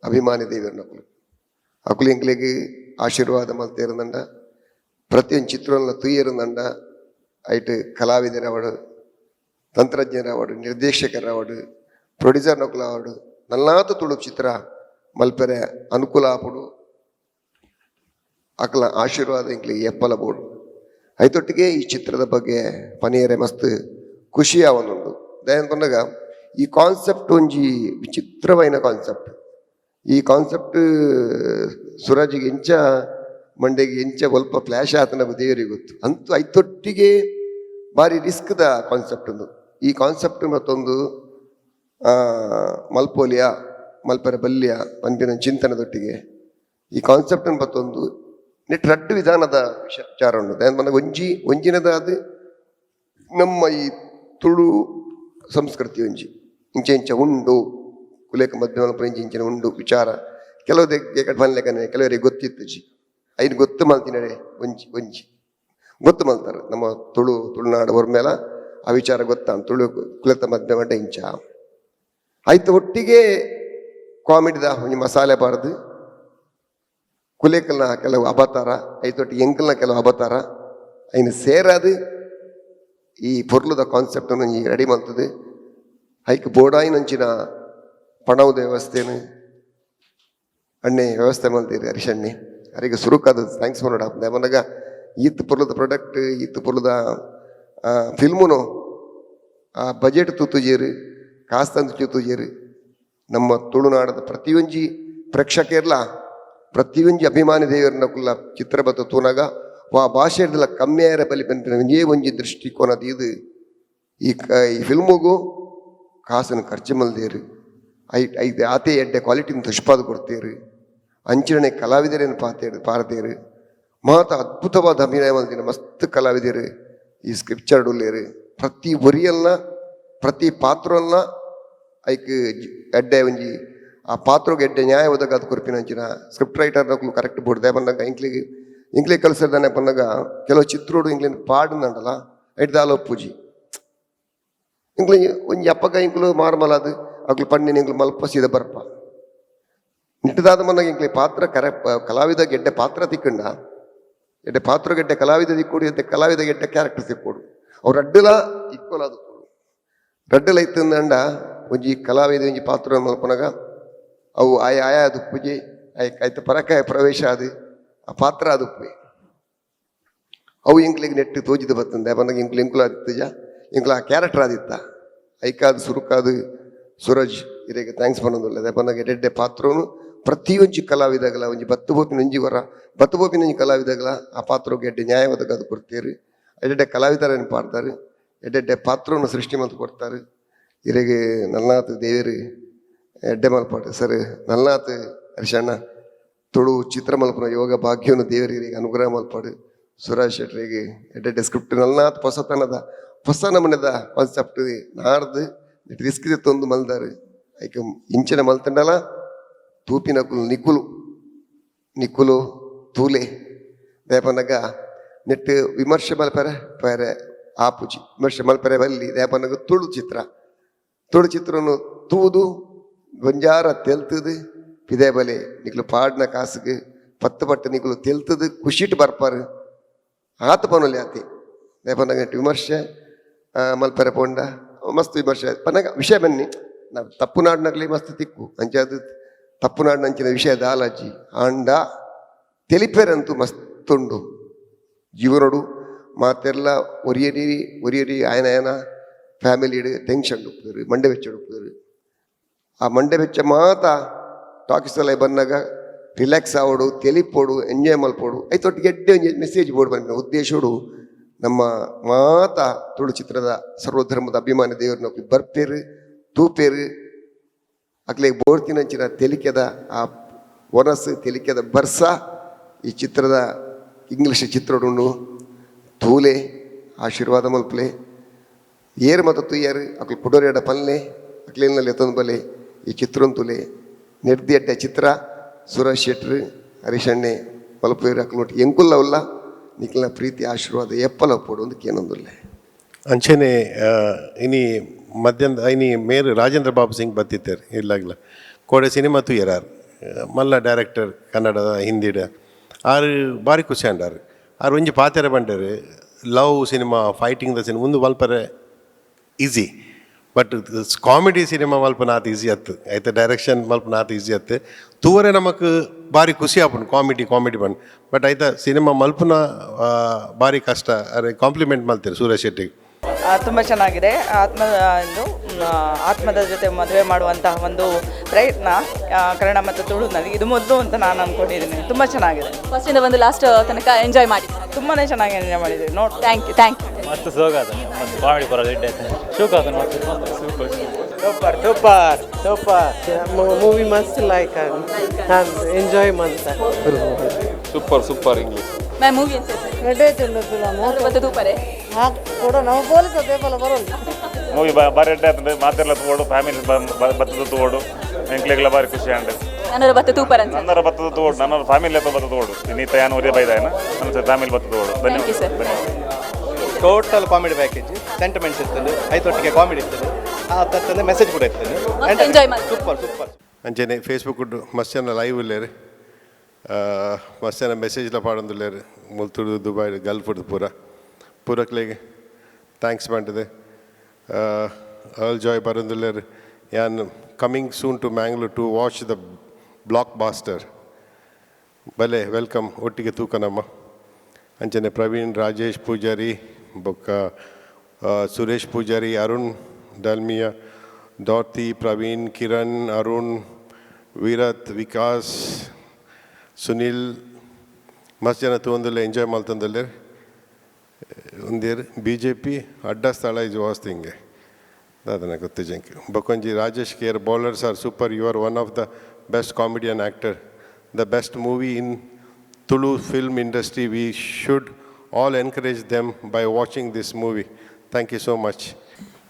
ಅಭಿಮಾನಿ ದೇವೇರ್ನಕುಲು. ಅಕುಲು ಇಂಕ್ಲೆಗ್ ಆಶೀರ್ವಾದ ಮಲ್ತೇರ್ದಂಡ, ಪ್ರತಿಯೊಂದು ಚಿತ್ರನ ತೂಯೆರ್ದಂಡ, ಐಟ್ ಕಲಾವಿದರವಡು, ತಂತ್ರಜ್ಞರವಡು, ನಿರ್ದೇಶಕರವಡು, ಪ್ರೊಡ್ಯೂಸರ್ನಕುಲು ಅವಡು, ನಲ್ಲಾತ ತುಳು ಚಿತ್ರ ಮಲ್ಪೆರೆ ಅನುಕೂಲ ಆಪುಡು. ಅಕಲ ಆಶೀರ್ವಾದ ಇಂಕ್ಲೆಗ್ ಎಪ್ಪಲ ಬೋಡು. ಐತೊಟ್ಟಿಗೆ ಈ ಚಿತ್ರದ ಬಗ್ಗೆ ಪನಿಯರೆ ಮಸ್ತ್ ಖುಷಿ ಆವೊಂದುಂಡು. ದಯನ್ ಪನ್ನಗ ಈ ಕಾನ್ಸೆಪ್ಟ್ ಒಂಜಿ ವಿಚಿತ್ರವಾಯಿನ ಕಾನ್ಸೆಪ್ಟ್. ಈ ಕಾನ್ಸೆಪ್ಟ್ ಸುರಾಜಿಗೆ ಎಂಚ ಮಂಡೆಗೆ ಎಂಚ ಒಲ್ಪ ಫ್ಲ್ಯಾಶ್ ಆತನ ದೇವರಿಗೆ ಗೊತ್ತು. ಅಂತೂ ಐತೊಟ್ಟಿಗೆ ಬಾರಿ ರಿಸ್ಕ್ದ ಕಾನ್ಸೆಪ್ಟ್ ಒಂದು ಈ ಕಾನ್ಸೆಪ್ಟ್. ಮತ್ತೊಂದು ಮಲ್ಪೋಲಿಯ ಮಲ್ಪೆರ ಬಲ್ಯ ಪನ್ಪಿನ ಚಿಂತನದೊಟ್ಟಿಗೆ ಈ ಕಾನ್ಸೆಪ್ಟ್ ಮತ್ತೊಂದು ನೆಟ್ ರಡ್ಡು ವಿಧಾನದ ವಿಚಾರ ಉಂಟು. ದಯನ್ ಪನ್ನಗ ಒಂಜಿ ಒಂಜಿನದಾದ ನಮ್ಮ ಈ ತುಳು ಸಂಸ್ಕೃತಿ ಒಂಜಿ ಇಂಚ ಇಂಚ ಉಂಡು, ಕುಲೇಕ ಮಧ್ಯಮ ಇಂಚ ಇಂಚಿನ ಉಂಡು ವಿಚಾರ. ಕೆಲವು ಪನ್ಲೆಕನೆ ಕೆಲವರಿಗೆ ಗೊತ್ತಿತ್ತುಜಿ. ಐನ್ ಗೊತ್ತು ಮಲ್ತಿನಡೆ ಒಂಜಿ ಒಂಜಿ ಗೊತ್ತು ಮಲ್ತಾರೆ. ನಮ್ಮ ತುಳು ತುಳುನಾಡು ಹೊರ್ಮೇಲ ಆ ವಿಚಾರ ಗೊತ್ತ, ತುಳು ಕುಲತ ಮಧ್ಯಮ ಇಂಚ ಆಯ್ತು. ಒಟ್ಟಿಗೆ ಕಾಮಿಡಿದ ಒಂಜಿ ಮಸಾಲೆ ಬಾರ್ದು, ಕುಲೇಕಲ್ನ ಕೆಲವು ಅಬತಾರ, ಐತೊಟ್ಟಿಗೆ ಎಂಕಲ್ನ ಕೆಲವು ಅಬತಾರ ಐನ್ ಸೇರಾದು ಈ ಪೊರ್ಲುದ ಕಾನ್ಸೆಪ್ಟ್ ಒಂಜಿ ರೆಡಿ ಮಲ್ತದೆ. ಐಕ್ ಬೋಡಾಯಿನಂಚಿನ ಪಣವುದ ವ್ಯವಸ್ಥೆನು ಅಣ್ಣೆ ವ್ಯವಸ್ಥೆ ಮಲ್ತೀರಿ. ಹರೀಶಣ್ಣೆ ಅರಿಗೆ ಸುರುಕಾದ thanks ಮಾಡೋಣ. ಮನಗ ಈತ್ ಪೊರ್ಲುದ ಪ್ರಾಡಕ್ಟ್, ಈತ್ ಪೊರ್ಲುದ ಫಿಲ್ಮುನು ಆ ಬಜೆಟ್ ತೂತುಜೇರು, ಕಾಸ್ ತಂದು ತೂತುಜೇರು. ನಮ್ಮ ತುಳುನಾಡದ ಪ್ರತಿಯೊಂಜಿ ಪ್ರೇಕ್ಷಕರ್ಲ, ಪ್ರತಿಯೊಂಜಿ ಅಭಿಮಾನಿ ದೇವರನ್ನ ಕುಲ್ಲ ಚಿತ್ರ ಬತ್ತ ತೂನಾಗ ವಾ ಭಾಷೆಡ್ದಲ ಕಮ್ಮಿಯಾರ ಬಲಿ ಪನ್ಪಿನ ಒಂಜೇ ಒಂಜಿ ದೃಷ್ಟಿಕೋನ ದೀದು ಈ ಫಿಲ್ಮುಗು ಕಾಸನ್ನು ಖರ್ಚು ಮಲ್ದೇರು. I ಐದು ಆತೆ ಎಡ್ಡೆ ಕ್ವಾಲಿಟಿನ ತುಷ್ಪಾದ ಕೊಡ್ತೇರು. ಅಂಚನೆ ಕಲಾವಿದರೇನು ಪಾತೇರು ಪಾರತೇರು. ಮಾತ ಅದ್ಭುತವಾದ ಅಭಿನಯ ಮಲ್ದಿನ ಮಸ್ತ್ ಕಲಾವಿದರು ಈ ಸ್ಕ್ರಿಪ್ಚರ್ ಉಲ್ಲೇರು. ಪ್ರತಿ ಒರಿಯಲ್ನ ಪ್ರತಿ ಪಾತ್ರಲ್ನ ಐಕ್ ಎಡ್ಡೆ ಒಂಜಿ ಆ ಪಾತ್ರಗೆ ಎಡ್ಡೆ ನ್ಯಾಯ ಒದಗಾದ ಕೊರ್ಪಿನ ಅಂಚಿನ ಸ್ಕ್ರಿಪ್ಟ್ ರೈಟರ್ ಕರೆಕ್ಟ್ ಬೋಡ್ದೆ ಬಂದಾಗ ಇಂಕ್ಲಿಗೆ ಇಂಕ್ಲಿಗೆ ಕಲಿಸಿದಾನೆ ಪನ್ನಗ ಕೆಲವು ಚಿತ್ರೋಡು ಇಂಕ್ಲಿನ ಪಾಡುಂಡಲ್ಲ, ಐಟ್ ದಾಲ ಒಪ್ಪುಜಿ ಇಂಕ್ಲಿ. ಒಂಜಿ ಅಪ್ಪಗ ಇಂಕ್ಲು ಮಾರ್ಮಲಾದ ಅಕ್ಲು ಪಣ್ಣಿನ ಇಂಕ್ಲು ಮಲ್ಪ ಸೀದ ಬರ್ಪ ನಿಟ್ಟದಾದ ಮನ್ನಾಗ ಇಂಕ್ಲಿ ಪಾತ್ರ ಕರೆ ಕಲಾವಿದ ಗೆಡ್ಡೆ ಪಾತ್ರ ತಿಕ್ಕಂಡ, ಎಡ್ಡೆ ಪಾತ್ರ ಗೆಡ್ಡೆ ಕಲಾವಿದ ದಿಕ್ಕೋಡು, ಎಡ್ಡೆ ಕಲಾವಿದ ಗೆಡ್ಡೆ ಕ್ಯಾರೆಕ್ಟರ್ ತಿಕ್ಕೋಡು. ಅವ್ರು ರಡ್ಡುಲ ಈಕ್ವಲ್ ಆದ ರಡ್ಡುಲ ಇತ್ತಂದಂಡ ಒಂಜಿ ಕಲಾವಿದ ಒಂಜಿ ಪಾತ್ರ ಮಲ್ಪನಗ ಅವು ಆಯ ಆಯ ಅದು ಪೂಜೆ ಐತ ಪರಕಾಯ ಪ್ರವೇಶ ಅದು ಆ ಪಾತ್ರ ಅದು ಅವು ಇಂಕ್ಲಿಗೆ ನೆಟ್ಟು ತೋಜಿದ ಬತ್ತಂದೆ ಬಂದಾಗ ಇಂಕ್ಲು ಇಂಕ್ಲು ಆದಿತ್ತಜ, ಇಂಕ್ಲು ಆ ಕ್ಯಾರೆಕ್ಟರ್ ಆದಿತ್ತ. ಐಕಾದ್ ಸುರುಕಾದ್ ಸೂರಜ್ ಇರೆಗ್ thanks ಪನ್ನೊಂದುಲ್ಲೆ. ದಾಯೆ ಎಡ್ಡೆ ಪಾತ್ರನು ಪ್ರತಿಯೊಂಜಿ ಕಲಾವಿದಗಲ, ಒಂಜಿ ಬತ್ತು ಪೋಪಿನ ಒಂಜಿ ವರ ಬತ್ತು ಪೋಪಿನ ಒಂಜಿ ಕಲಾವಿದಗಲ ಆ ಪಾತ್ರೊಗು ಎಡ್ಡೆ ನ್ಯಾಯ ಒದಗಾದ್ ಕೊಡ್ತೇರು. ಎಡ್ಡೆ ಕಲಾವಿದರನ್ನು ಪಾಡ್ತಾರೆ, ಎಡ್ಡೆ ಪಾತ್ರವನ್ನು ಸೃಷ್ಟಿ ಮಲ್ತ್ ಕೊಡ್ತಾರೆ. ಇರೆಗ್ ನಲ್ನಾತ್ ದೇವೆರ್ ಎಡ್ಡೆ ಮಲ್ಪಾಡು ಸರ್. ನಲ್ನಾತ್ ಹರ್ಷಣ್ಣ ತುಳು ಚಿತ್ರ ಮಲ್ಪುನ ಯೋಗ ಭಾಗ್ಯವನ್ನು ದೇವರಿಗೆ ಅನುಗ್ರಹ ಮಲ್ಪಾಡು. ಸುರಾಜ್ ಶೆಟ್ರಿಗೆ ಎಡ್ಡೆ ಸ್ಕ್ರಿಪ್ಟ್, ನಲ್ನಾತ್ ಹೊಸತನದ ಹೊಸ ನಮೂನೆದ ಕಾನ್ಸೆಪ್ಟ್ ನಾಡ್ದು ರಿಸ್ಕ್ ತೊಂದು ಮಲ್ದಾರು. ಐಕ್ ಇಂಚಿನ ಮಲ್ತಂಡಲ ತೂಪಿನಕುಲು ನಿಕುಲು ನಿಕುಲು ತೂಲೆ. ದಾಯೆ ನೆಟ್ ವಿಮರ್ಶೆ ಮಲ್ಪರೆ ಪೇರೆ ಆಪುಜಿ, ವಿಮರ್ಶೆ ಮಲ್ಪರೆ ಬಲ್ಲಿ. ದಾಯೆ ತುಳು ಚಿತ್ರ, ತುಳು ಚಿತ್ರನು ತೂದು ಒಂಜಾರ ತೆಲ್ತದು ಪಿದೆ ಬಲೆ. ನಿಕ್ಲು ಪಾಡ್ನ ಕಾಸುಗೆ ಪತ್ತು ಪಟ್ಟು ನಿಕ್ಲು ತೆಲ್ತದು ಖುಷಿಟ್ ಬರ್ಪಾರು ಆತ ಪನೊಲಿ ಆತಿ. ದಾಯೆ ವಿಮರ್ಶೆ ಮಲ್ಪರೆ ಪೋಂಡ ಮಸ್ತ್ ವಿಮರ್ಶೆ ಪನ್ನಗ ವಿಷಯ ಬನ್ನಿ. ನಾವು ತಪ್ಪು ನಾಡಿನಾಗ್ಲಿ ಮಸ್ತ್ ತಿಕ್ಕು ಅಂಚಾದ್ ತಪ್ಪು ನಾಡಿನಂಚಿನ ವಿಷಯ ದಾಲಾಜಿ ಆಂಡ ತೆಲಿಪೆರಂತೂ ಮಸ್ತುಂಡು. ಜೀವನೋಡು ಮಾತೆರ್ಲ ಒರಿಯರಿ ಒರಿಯರಿ ಆಯನ ಆಯನ ಫ್ಯಾಮಿಲಿಡ್ ಟೆನ್ಷನ್ ಉಪ್ಪುದು, ಮಂಡೆ ಬೆಚ್ಚ ಉಪ್ಪುದು. ಆ ಮಂಡೆ ಬೆಚ್ಚ ಮಾತ ಟಾಕೀಸಲ್ಲ ಬಂದಾಗ ರಿಲ್ಯಾಕ್ಸ್ ಆವಡು, ತೆಲಿಪೋಡು, ಎಂಜಾಯ್ ಮಲ್ಪೋಡು. ಐತೊಟ್ಟಿಗೆ ಎಡ್ಡೆ ಒಂಜಿ ಮೆಸೇಜ್ ಬೋರ್ಡ್ ಬಂದಿನ ಉದ್ದೇಶೋಡು ನಮ್ಮ ಮಾತ ತುಳು ಚಿತ್ರದ ಸರ್ವಧರ್ಮದ ಅಭಿಮಾನಿ ದೇವರನ್ನ ಬರ್ಪೇರು, ತೂಪೇರು. ಅಕ್ಲೆ ಬೋರ್ತಿನಂಚಿನ ತೆಲಿಕೆದ ಆ ಒನಸು, ತೆಲಿಕೆದ ಬರ್ಸ ಈ ಚಿತ್ರದ ಇಂಗ್ಲಿಷ್ ಚಿತ್ರಡುಂಡು. ತೂಲೆ, ಆಶೀರ್ವಾದ ಮಲ್ಪಲೆ. ಏರು ಮತ ತುಯ್ಯಾರು ಅಕ್ಲು ಕುಡೋರಿಯಡ ಪಲ್ಲೆ, ಅಕ್ಲೇನಲ್ಲಿ ಎತ್ತೊಂದು ಬಲೆ ಈ ಚಿತ್ರನ್ ತುಲೆ. ನೆರ್ದಿ ಅಡ್ಡೆ ಚಿತ್ರ. ಸುರೇಶ್ ಶೆಟ್ರು, ಹರೀಶಣ್ಣೆ ಮಲ್ಪೇರು. ಅಕ್ಲು ಎಂಕುಲ್ಲ ಉಲ್ಲ. ನಿಕ್ಲಿನ ಪ್ರೀತಿ ಆಶೀರ್ವಾದ ಎಪ್ಪಲ ಪೋಡು ಒಂದು ಕೇನೊಂದುಲ್ಲೆ. ಅಂಚೆನೆ ಇನಿ ಮಧ್ಯಾಹ್ನ ಇನಿ ಮೇರ್ ರಾಜೇಂದ್ರ ಬಾಬು ಸಿಂಗ್ ಬತ್ತಿತ್ತೇರು ಇಲ್ಲಾಗ್ಲ ಕೋಡೆ ಸಿನಿಮಾ ತೂಯರಾರ್. ಮಲ್ಲ ಡೈರೆಕ್ಟರ್ ಕನ್ನಡದ, ಹಿಂದಿಡ. ಆರು ಬಾರಿ ಖುಷಿ ಅಂಡಾರು. ಆರು ಒಂಜಿ ಪಾತೆರ ಬಂಡರು, love cinema, fighting the cinema ಉಂದು ಮಲ್ಪರೆ ಈಸಿ, ಬಟ್ ಕಾಮಿಡಿ ಸಿನಿಮಾ ಮಲ್ಪುನ ಆತ್ ಈಸಿ ಅತ್ತು, ಐತ ಡೈರೆಕ್ಷನ್ ಮಲ್ಪುನ ಆತ್ ಈಸಿ ಅತ್ತು. ತೂವರೆ ನಮಕ್ ಬಾರಿ ಖುಷಿ ಆಪುಂಡು ಕಾಮಿಡಿ ಕಾಮಿಡಿ ಬನ್, ಬಟ್ ಐತ ಸಿನಿಮಾ ಮಲ್ಪುನ ಬಾರಿ ಕಷ್ಟ. ಅರೆ ಕಾಂಪ್ಲಿಮೆಂಟ್ ಮಲ್ತೇನೆ ಸೂರ್ಯ ಶೆಟ್ಟಿಗೆ. ತುಂಬ ಚೆನ್ನಾಗಿದೆ. ಆತ್ಮ ಇದು ಆತ್ಮದ ಜೊತೆ ಮದುವೆ ಮಾಡುವಂತಹ ಒಂದು ಪ್ರಯತ್ನ ಕನ್ನಡ ಮತ್ತು ತುಳುನಲ್ಲಿ ಇದು ಮೊದಲು ಅಂತ ನಾನು ಅಂದ್ಕೊಂಡಿದ್ದೀನಿ. ತುಂಬ ಚೆನ್ನಾಗಿದೆ. ಫಸ್ಟಿಂದ ಒಂದು ಲಾಸ್ಟ್ ತನಕ ಎಂಜಾಯ್ ಮಾಡಿ? ತುಂಬಾ ಚೆನ್ನಾಗಿ ಎಂಜಾಯ್ ಮಾಡಿದ್ದೀವಿ ನೋಡಿ. Thank you, thank you. ಮಸ್ತ್ ಸೋಗಾದ, ಮಸ್ತ್ ಕಾಮಿಡಿ ಪರ ಎಡ್ಡೆ ಆಯ್ತು. ಶೋಕ್ ಆತನ ಮಸ್ತ್ super. Super super super movie ಮಸ್ತ್ ಲೈಕ್ ಎಂಜಾಯ್ ಮಂತ. Super super English. Ma'am, movie ಎಂತ? ಮತ್ತೆ ತೂಪರೆ ಕೂಡ ನಾವು ಪೊಲೀಸ್ ಪೇಪರ್ ಬರೋಲ್ಲ. ಮೂವಿ ಬಾರಿ ಎಡ್ಡೆ ಆತಂದೆ. ಮಾತೆಲ್ಲ ತೋಡು, ಫ್ಯಾಮಿಲಿ ಬತ್ತದ ತೋಡು. ಎಂಕ್ಲೆಗ್ಲ ಬಾರಿ ಖುಷಿ ಆಂಡ್. ನನ್ನರ ಬತ್ತ ತೂಪರ್ ಅಂತ? ನನ್ನರ ಬತ್ತದ ತೋಡು, ನನ್ನ ಫ್ಯಾಮಿಲಿ ಹತ್ರ ಬತ್ತದ ತೋಡು. ಇನ್ನೀತ ಯಾನ್ ಒರಿಯ ಬೈದಾಯನ ನನ್ನ ಫ್ಯಾಮಿಲಿ ಬತ್ತದ ತೋಡು. Thank you sir. ಧನ್ಯವಾದ. Total comedy package. ಸೆಂಟಿಮೆಂಟ್ಸ್ ಇರ್ತದೆ, ಐತೊಟ್ಟಿಗೆ ಕಾಮಿಡಿ ಇರ್ತದೆ, ಆ ತಕ್ಕಂತೆ ಮೆಸೇಜ್ ಕೂಡ ಇರ್ತದೆ. ಮಸ್ತ್ ಎಂಜಾಯ್ ಮಾಡಿ. Super super. ಅಂಚೆನೆ ಫೇಸ್ಬುಕ್ ಮಸ್ತ್ ಜನ ಲೈವ್ ಉಲ್ಲೇರು, ಮಸ್ತ್ ಜನ ಮೆಸೇಜ್ಲ ಪಾಡೊಂದುಲ್ಲೇರು. ಮುಲ್ತುಡು, ದುಬೈ, ಗಲ್ಫ್ ಪೂರ ಪೂರಕ್ಲೆಗ್ thanks ಪಂಡದೆ. ಅರ್ಲ್ ಜಾಯ್ ಬರೊಂದುಲ್ಲೇರು, ಯಾನ್ coming soon to Mangalore to watch the blockbuster. ಬಲೆ, welcome. ಒಟ್ಟಿಗೆ ತೂಕನಮ್ಮ. ಅಂಚನೆ ಪ್ರವೀಣ್, ರಾಜೇಶ್ ಪೂಜಾರಿ, ಬೊಕ್ಕ ಸುರೇಶ್ ಪೂಜಾರಿ, ಅರುಣ್ ಡಾಲ್ಮಿಯಾ, ಡಾರ್ತಿ, ಪ್ರವೀಣ್, ಕಿರಣ್, ಅರುಣ್, ವೀರತ್, ವಿಕಾಸ್, ಸುನಿಲ್, ಮಸ್ತ್ ಜನ ತೂವೊಂದುಲ್ಲೆ, ಎಂಜಾಯ್ ಮಲ್ತೊಂದುಲ್ಲೆರ್. ಉಂದೇರ್ ಬಿಜೆಪಿ ಅಡ್ಡ ಸ್ಥಳ is ವಾಸ್ತಿಂಗೆ ದಾದನ ಗೊತ್ತಿಜಂಕ್. ಬೊಕೊಂಜಿ Rajesh care, bowlers are super, you are one of the best comedian actor, the best movie in Tulu film industry. We should all encourage them by watching this movie. Thank you so much.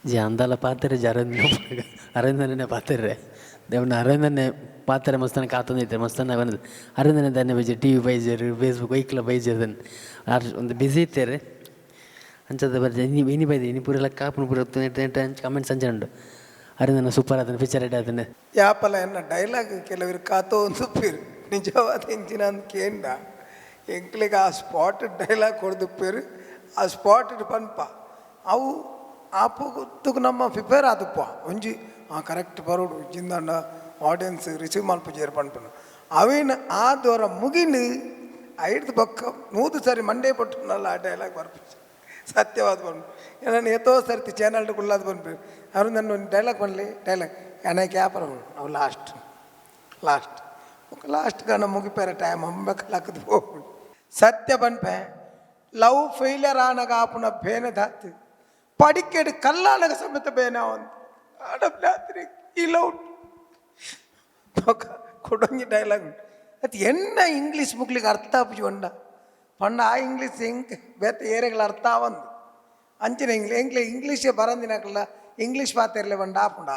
G ಅಂದಲ ಪಾತೆರೆ Aravinda ಅರವಿಂದನೇ ಪಾತೆರ್ರೆ ದೇವನ ಅರವಿಂದನೇ ಪಾತೆರೆ ಮಸ್ತನ ಕಾತೊಂದಿತ್ತೆ ಮಸ್ತನ ಬಂದು ಅರವಿಂದನೇ ದಾನೆ ಬೈಜೆ TV ಬೈಜೆರ್, Facebook ಐಕ್ಲ ಬೈಜೆರ್. Dhan ಆರ್ ಒಂದು ಬಿಸಿ ಇತ್ತೇರು. ಅಂಚದ ಬರ್ಜೆ ಇನಿ ಇನಿ ಬೈದೆ ಇನಿ ಪೂರ ಕಾಪುನ ಪೂರ comments ಅಂಚನೆ ಉಂಡು. ಅರವಿಂದನ ಸೂಪರ್ ಆತನ, ಪಿಕ್ಚರ್ ಎಡ್ಡೆ ಆತನ. ಯಾಪಲ ಎನ್ನ ಡೈಲಾಗ್ ಕೆಲವರು ಕಾತೋ ಒಂದು ನಿಜವಾದ ಇಂಚಿನ ಅಂದ್ ಕೇಂಡ ಎಂಕ್ಲೆಗ್ ಆ ಸ್ಪಾಟ್ ಡೈಲಾಗ್ ಕೊಡ್ದುಪ್ಪೇರು, ಆ ಸ್ಪಾಟ್ ಪನ್ಪ. ಅವು ಆಪು ಗೊತ್ತುಗ್ ನಮ್ಮ ಪ್ರಿಪೇರ್ ಆದುಪ್ಪ ಒಂಜಿ ಆ ಕರೆಕ್ಟ್ ಬರೋಡು ಜಿಂದಂಡ ಆಡಿಯನ್ಸ್ ರಿಸೀವ್ ಮಲ್ಪುಜೇರು ಪನ್ಪುನು. ಅವಿನ ಆ ದೊರ ಮುಗಿನ ಐಡ್ದು ಬೊಕ್ಕ 100 ಸರಿ ಮಂಡೇ ಪಟ್ಟುನಲ್ಲ ಆ ಡೈಲಾಗ್ ಬರ್ಪುಜಿ. ಸತ್ಯವಾದ ಬಂದು ನಾನು ಏತೋ ಸರ್ತಿ ಚಾನಲ್ ಕುಳ್ಳಾದ ಬಂದ್ಬೇಕು ಅವರು ನನ್ನ ಒಂದು ಡೈಲಾಗ್ ಬರಲಿ ಡೈಲಾಗ್ ಅನೇಕ ವ್ಯಾಪಾರ ಅವು last last last ಕಣ ಮುಗಿಪೇರ ಟೈಮ್ ಅಂಬಕಲಾಕದು ಹೋಗ್ಬಿಡು. ಸತ್ಯ ಬನ್ಪೆ ಲವ್ ಫೇಲಿಯರ್ ಆನಗ ಆಪುನ ಬೇನೆ ದಾತು ಪಡಿಕೆಡು ಕಲ್ಲಾನಗ ಸಮೇತ ಬೇನೆ ಅವಂತ ಆಡಪ್ಲಾತ್ರಿ ಈ ಲವ್ ಕೊಡೊಂಜಿ ಡೈಲಾಗ್ ಅದು ಎನ್ನ ಇಂಗ್ಲೀಷ್ ಮುಗ್ಲಿಗೆ ಅರ್ಥ ಆಪುಜಿ ಒಂಡ ಪಂಡ ಆ ಇಂಗ್ಲೀಷ್ ಎಂಕ್ ಬೇತೆ ಏರೆಗಳ ಅರ್ಥ ಆವಂದು ಅಂಚಿನ ಇಂಗ್ಲಿ ಎಂಕ್ಲೆ ಇಂಗ್ಲೀಷೇ ಬರಂದಿನಕಲ್ಲ ಇಂಗ್ಲೀಷ್ ಪಾತೆರ್ಲೆ ಬಂಡ ಆಪುಂಡ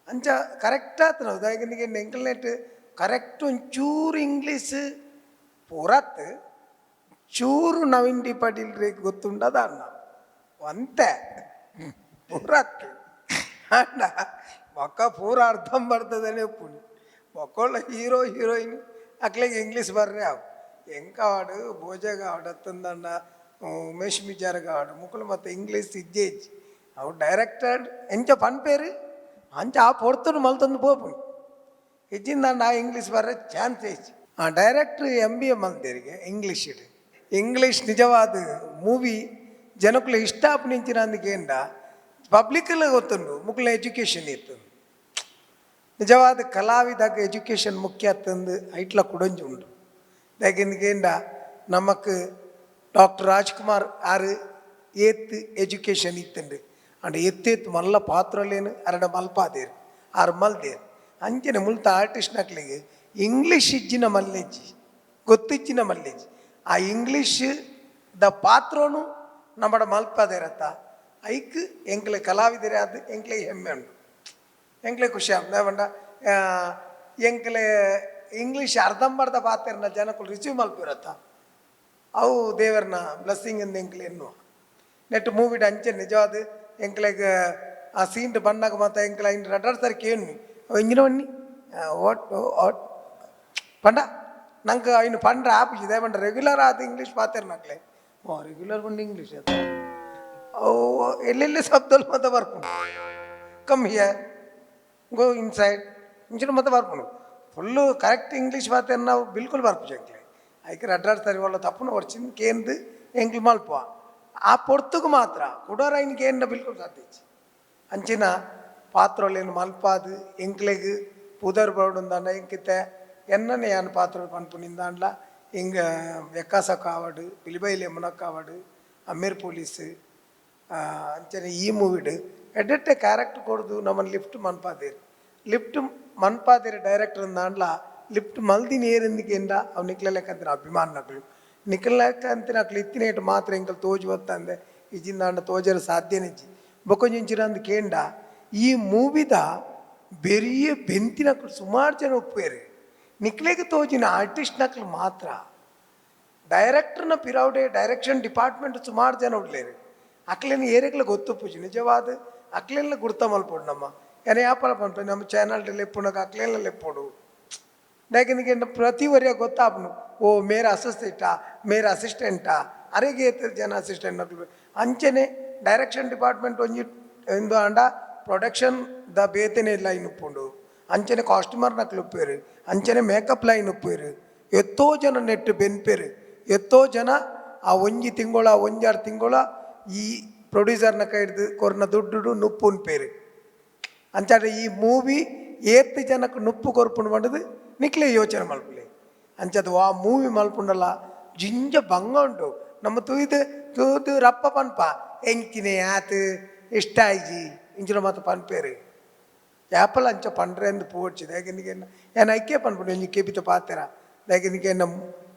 ಅಂಚ ಕರೆಕ್ಟ್ ಆತನ ಉದಾಹರಣೆಗೆ ಎಂಕ್ಲೆಟ್ ಕರೆಕ್ಟ್ ಒಂಚೂರು ಇಂಗ್ಲೀಷ್ ಪೂರತ್ ಚೂರು ನವೀನ್ ಡಿ ಪಾಟೀಲ್ ಗೊತ್ತುಂಡದ ಅಣ್ಣ ಒಂತೆ ಪೂರತ್ ಅಣ್ಣ ಒಕ್ಕ ಪೂರ ಅರ್ಧ ಬರ್ತದನೆ ಪುಣಿ ಒಕ್ಕೊಳ್ಳ ಹೀರೋ ಹೀರೋಯಿನ್ ಅಕ್ಲೆಗೆ ಇಂಗ್ಲೀಷ್ ಬರ್ರೆ ಅವು ಎಂಕಾವಾಡು ಭೋಜಗಾವಾಡು ಅತ್ತಂದಣ್ಣ ಉಮೇಶ್ ಮಿಜಾರ್ಗಾವಾಡು ಮುಕ್ಕಳು ಮತ್ತು ಇಂಗ್ಲೀಷ್ ಇಜ್ಜೆ ಇಜ್ಜಿ ಅವು ಡೈರೆಕ್ಟರ್ ಎಂಚ ಪನ್ಪೇರು ಅಂಚ ಆ ಪೊರ್ತುನು ಮಲ್ತೊಂದು ಪೋಪುಣಿ ಇಜ್ಜಿಂದ ಆ ಇಂಗ್ಲೀಷ್ ಬರ್ರೆ ಚಾನ್ಸ್ ಇಜ್ಜಿ. ಆ director M B A ಮಲ್ತೇರಿಗೆ English ಇಡು ಇಂಗ್ಲೀಷ್ ನಿಜವಾದ ಮೂವಿ ಜನಕ್ಕುಲ ಇಷ್ಟ ಆಪುನಿಂಚಿನ ಅಂದಕೇಂಡ ಪಬ್ಲಿಕ್ಲ ಗೊತ್ತುಂಡು ಮುಕ್ಕುಲ ಎಜುಕೇಷನ್ ಇತ್ತು. ನಿಜವಾದ ಕಲಾವಿದಾಗ ಎಜುಕೇಷನ್ ಮುಖ್ಯ ತಂದು ಐಟ್ಲ ಕುಡೊಂಜಿ ಉಂಡು. ದಾಯೆಗಂಡ ನಮಕ್ ಡಾಕ್ಟರ್ ರಾಜ್ಕುಮಾರ್ ಆರು ಏತ್ ಎಜುಕೇಷನ್ ಇತ್ತುಂಡು ಅಂಡ್ ಎತ್ತೇತ್ ಮಲ್ಲ ಪಾತ್ರಲೇನು ಅರಡ ಮಲ್ಪಾದೇರು ಆರು ಮಲ್ದೇರು. ಅಂಚನೆ ಮುಲ್ತ ಆರ್ಟಿಸ್ಟ್ನಕ್ಲಿಗೆ ಇಂಗ್ಲೀಷ್ ಇಜ್ಜಿನ ಮಲ್ಲೆಜ್ಜಿ ಗೊತ್ತಿಜ್ಜಿನ ಮಲ್ಲೆಜ್ಜಿ ಆ ಇಂಗ್ಲೀಷ್ the ಪಾತ್ರನು ನಮ್ಮಡ ಮಲ್ಪದೇರತ್ತ ಐಕ್ ಎಂಕ್ಲೆ ಕಲಾವಿದರೆ ಅದು ಎಂಕ್ಲೆ ಹೆಮ್ಮೆ ಉಂಡು ಎಂಕ್ಲೆ ಖುಷಿ ಆಪುಂಡು. ಪಂಡ ಎಂಕ್ಲೆ ಇಂಗ್ಲೀಷ್ ಅರ್ಧಂಬರ್ಧ ಪಾತೆರ್ನ ಜನಕುಲು ರಿಸೀವ್ ಮಲ್ಪಿರತ್ತ ಅವು ದೇವರ್ನ ಬ್ಲೆಸ್ಸಿಂಗ್ ಇಂದ ಎಂಕ್ಲೆ ಎನ್ನುವ ನೆಟ್ ಮೂವಿಡ್ ಅಂಚೆ ನಿಜವಾದ ಎಂಕ್ಲೆಗ್ ಆ ಸೀನ್ ಬಣ್ಣಗ ಮಾತ ಎಂಕ್ಲೆ ಐನ್ ರಡ್ಡರ್ ಸರಿ ಕೇನು ಅವು ಇಂಜಿನ ಬನ್ನಿ what what ಪಂಡ ನಂಗೆ ಐನು ಪಂಡ್ರೆ ಆಪುಜಿ ದಾಯೆ ಪಂಡ ರೆಗ್ಯುಲರ್ ಆದ ಇಂಗ್ಲೀಷ್ ಪಾತೆರ್ನಕ್ಲೆ ಓ ರೆಗ್ಯುಲರ್ ಪಂಡ ಇಂಗ್ಲೀಷ್ ಅತ್ತ ಅವು ಎಲ್ಲೆಲ್ಲಿ ಶಬ್ದలు ಮಾತ ಬರ್ಪುಂಡು come here go inside ಇಂಚಿನ ಮಾತ ಬರ್ಪುಂಡು full correct English ಪಾತೆರ್ನ ಬಿಲ್ಕುಲ್ ಬರ್ಪುಜಿ ಎಂಕ್ಲೆ ಐಕ್ ರಡ್ಡಾಡ್ ಸರಿ ಒಳ್ಳೆ ತಪ್ಪುನ ಒರ್ಚಿನ ಕೇಂದ್ ಎಂಕ್ಲು ಮಲ್ಪುವ ಆ ಪೊರ್ತುಗು ಮಾತ್ರ ಕುಡೋರ ಐನ್ ಕೇಂದ್ರ ಬಿಲ್ಕುಲ್ ಸಾಧ್ಯ ಇಜ್ಜಿ. ಅಂಚಿನ ಪಾತ್ರೊಲೆನ್ ಮಲ್ಪಾದ್ ಎಂಕ್ಲೆಗ್ ಪುದರ್ ಬರೊಡುಂದಾಂಡ ಎಂಕಿತ್ತೆ ಎನ್ನನೆ ಯಾನ್ ಪಾತ್ರ ಪನ್ಪುನಿಂದಾಂಡ್ಲ ಇಂಗ ವ್ಯಕ್ಕಾಸ ಕಾವಡ್ ಪಿಲಿಬೈಲ್ ಯಮುನಕ್ಕ ಆವಡ್ ಅಮೀರ್ ಪೊಲೀಸ್ ಅಂಚನೆ ಈ ಮೂವಿಡ್ ಎಡ್ಡೆಡ್ಡೆ ಕ್ಯಾರೆಕ್ಟರ್ ಕೊಡ್ದು ನಮ್ಮನ್ನು ಲಿಫ್ಟ್ ಮನ್ಪಾದೇರು ಲಿಫ್ಟ್ ಮನ್ಪಾದೇರು ಡೈರೆಕ್ಟರ್ ಅಂದಾಂಡ್ಲ ಲಿಫ್ಟ್ ಮಲ್ದಿನ ಏರಿಂದಿಕೆಂಡ ಅವು ನಿಕ್ಲೆ ಲೆಕ್ಕಂತಿನ ಅಭಿಮಾನಕ್ಲು ನಿಕ್ಲೆ ಲೆಕ್ಕಂತಿನ ಅಕ್ಲು ಇತ್ತಿನೇಟು ಮಾತ್ರ ಎಂಕಲ್ ತೋಜು ಬತ್ತಂದೆ ಇಜ್ಜಿಂದಾಂಡ ತೋಜರ ಸಾಧ್ಯನಿಜ್ಜಿ. ಬೊಕೊಂಜಿಂಚಿನ ಅಂದ್ ಕೇಂಡ ಈ ಮೂವಿದ ಬೆರಿಯ ಬೆಂತಿನಕ್ಲು ಸುಮಾರು ಜನ ಒಪ್ಪೇರು ನಿಕ್ಲೆಗ್ ತೋಜಿನ ಆರ್ಟಿಸ್ಟ್ನಕ್ಲು ಮಾತ್ರ ಡೈರೆಕ್ಟರ್ನ ಪಿರೌಡೆ ಡೈರೆಕ್ಷನ್ ಡಿಪಾರ್ಟ್ಮೆಂಟ್ ಸುಮಾರು ಜನ ಉಡ್ಲೇರು ಅಕ್ಲೆನ ಏರೆಗ್ಲ ಗೊತ್ತುಪ್ಪುಜಿ ನಿಜವಾದ ಅಕ್ಲೆಲ್ಲ ಗುರ್ತ ಮಲ್ಪೊಡು ನಮ್ಮ ಏನೇ ಯಾಪಲ ಪನ್ಪೆ ನಮ್ಮ ಚಾನಲ್ ಲೆಪ್ಪುನಗ ಅಕ್ಲೆಲ್ಲ ಲೆಪ್ಪೊಡು ಯಾಕೆಂದ್ರೆ ಪ್ರತಿ ವರಿಯ ಗೊತ್ತಾಪುನು ಓ ಮೇರ ಅಸಿಸ್ಟೆಂಟಾ ಮೇರ ಅಸಿಸ್ಟೆಂಟಾ ಅರೆಗೆ ಏತ್ ಜನ ಅಸಿಸ್ಟೆಂಟ್ ನಕ್ಲು. ಅಂಚನೆ ಡೈರೆಕ್ಷನ್ ಡಿಪಾರ್ಟ್ಮೆಂಟ್ ಒಂಜಿ ಇಂದು ಆಂಡ ಪ್ರೊಡಕ್ಷನ್ the ಬೇತೆನೆ ಲೈನ್ ಉಪ್ಪುಂಡು ಅಂಚನೆ ಕಾಸ್ಟ್ಯೂಮರ್ ನಕ್ಲು ಉಪ್ಪೇರು ಅಂಚನೆ ಮೇಕಪ್ ಲೈನ್ ಉಪ್ಪೇರು ಎತ್ತೋ ಜನ ನೆಟ್ ಬೆನ್ಪೇರು ಎತ್ತೋ ಜನ ಆ ಒಂಜಿ ತಿಂಗಳ ಒಂಜಾರು ತಿಂಗಳ ಈ ಪ್ರೊಡ್ಯೂಸರ್ನ ಕೈ ಹಿಡ್ದು ಕೊರ್ನ ದುಡ್ಡು ನುಪ್ಪು ಉನ್ಪೇರು. ಅಂಚಾಡ ಈ ಮೂವಿ ಏತ್ ಜನಕ್ಕೆ ನುಪ್ಪು ಕೊರ್ಪುಂಡು ಪಂಡದು ನಿಕ್ಲೆ ಯೋಚನೆ ಮಲ್ಪುಲೆ. ಅಂಚದ ಆ ಮೂವಿ ಮಲ್ಪುಂಡಲ್ಲ ಜಿಂಜ ಬಂಗ ಉಂಟು ನಮ್ಮ ತೂಯ್ದು ತೂದು ರಪ್ಪ ಪನ್ಪ ಎಂಚಿನೆ ಆತ್ ಇಷ್ಟ ಆಯ್ಜಿ ಇಂಚಿನ ಮಾತ ಪನ್ಪೇರು ಯಾಪಲ ಅಂಚ ಪಂಡ್ರೆ ಅಂದ್ ಪೋಡ್ಚಿ ದಾಯೆಗ್ ಏನ್ ಐಕೆ ಪನ್ಪುಂಡು ಒಂಜಿ ಕೆಬಿತ ಪಾತೆರ ದಾಯೆಗ್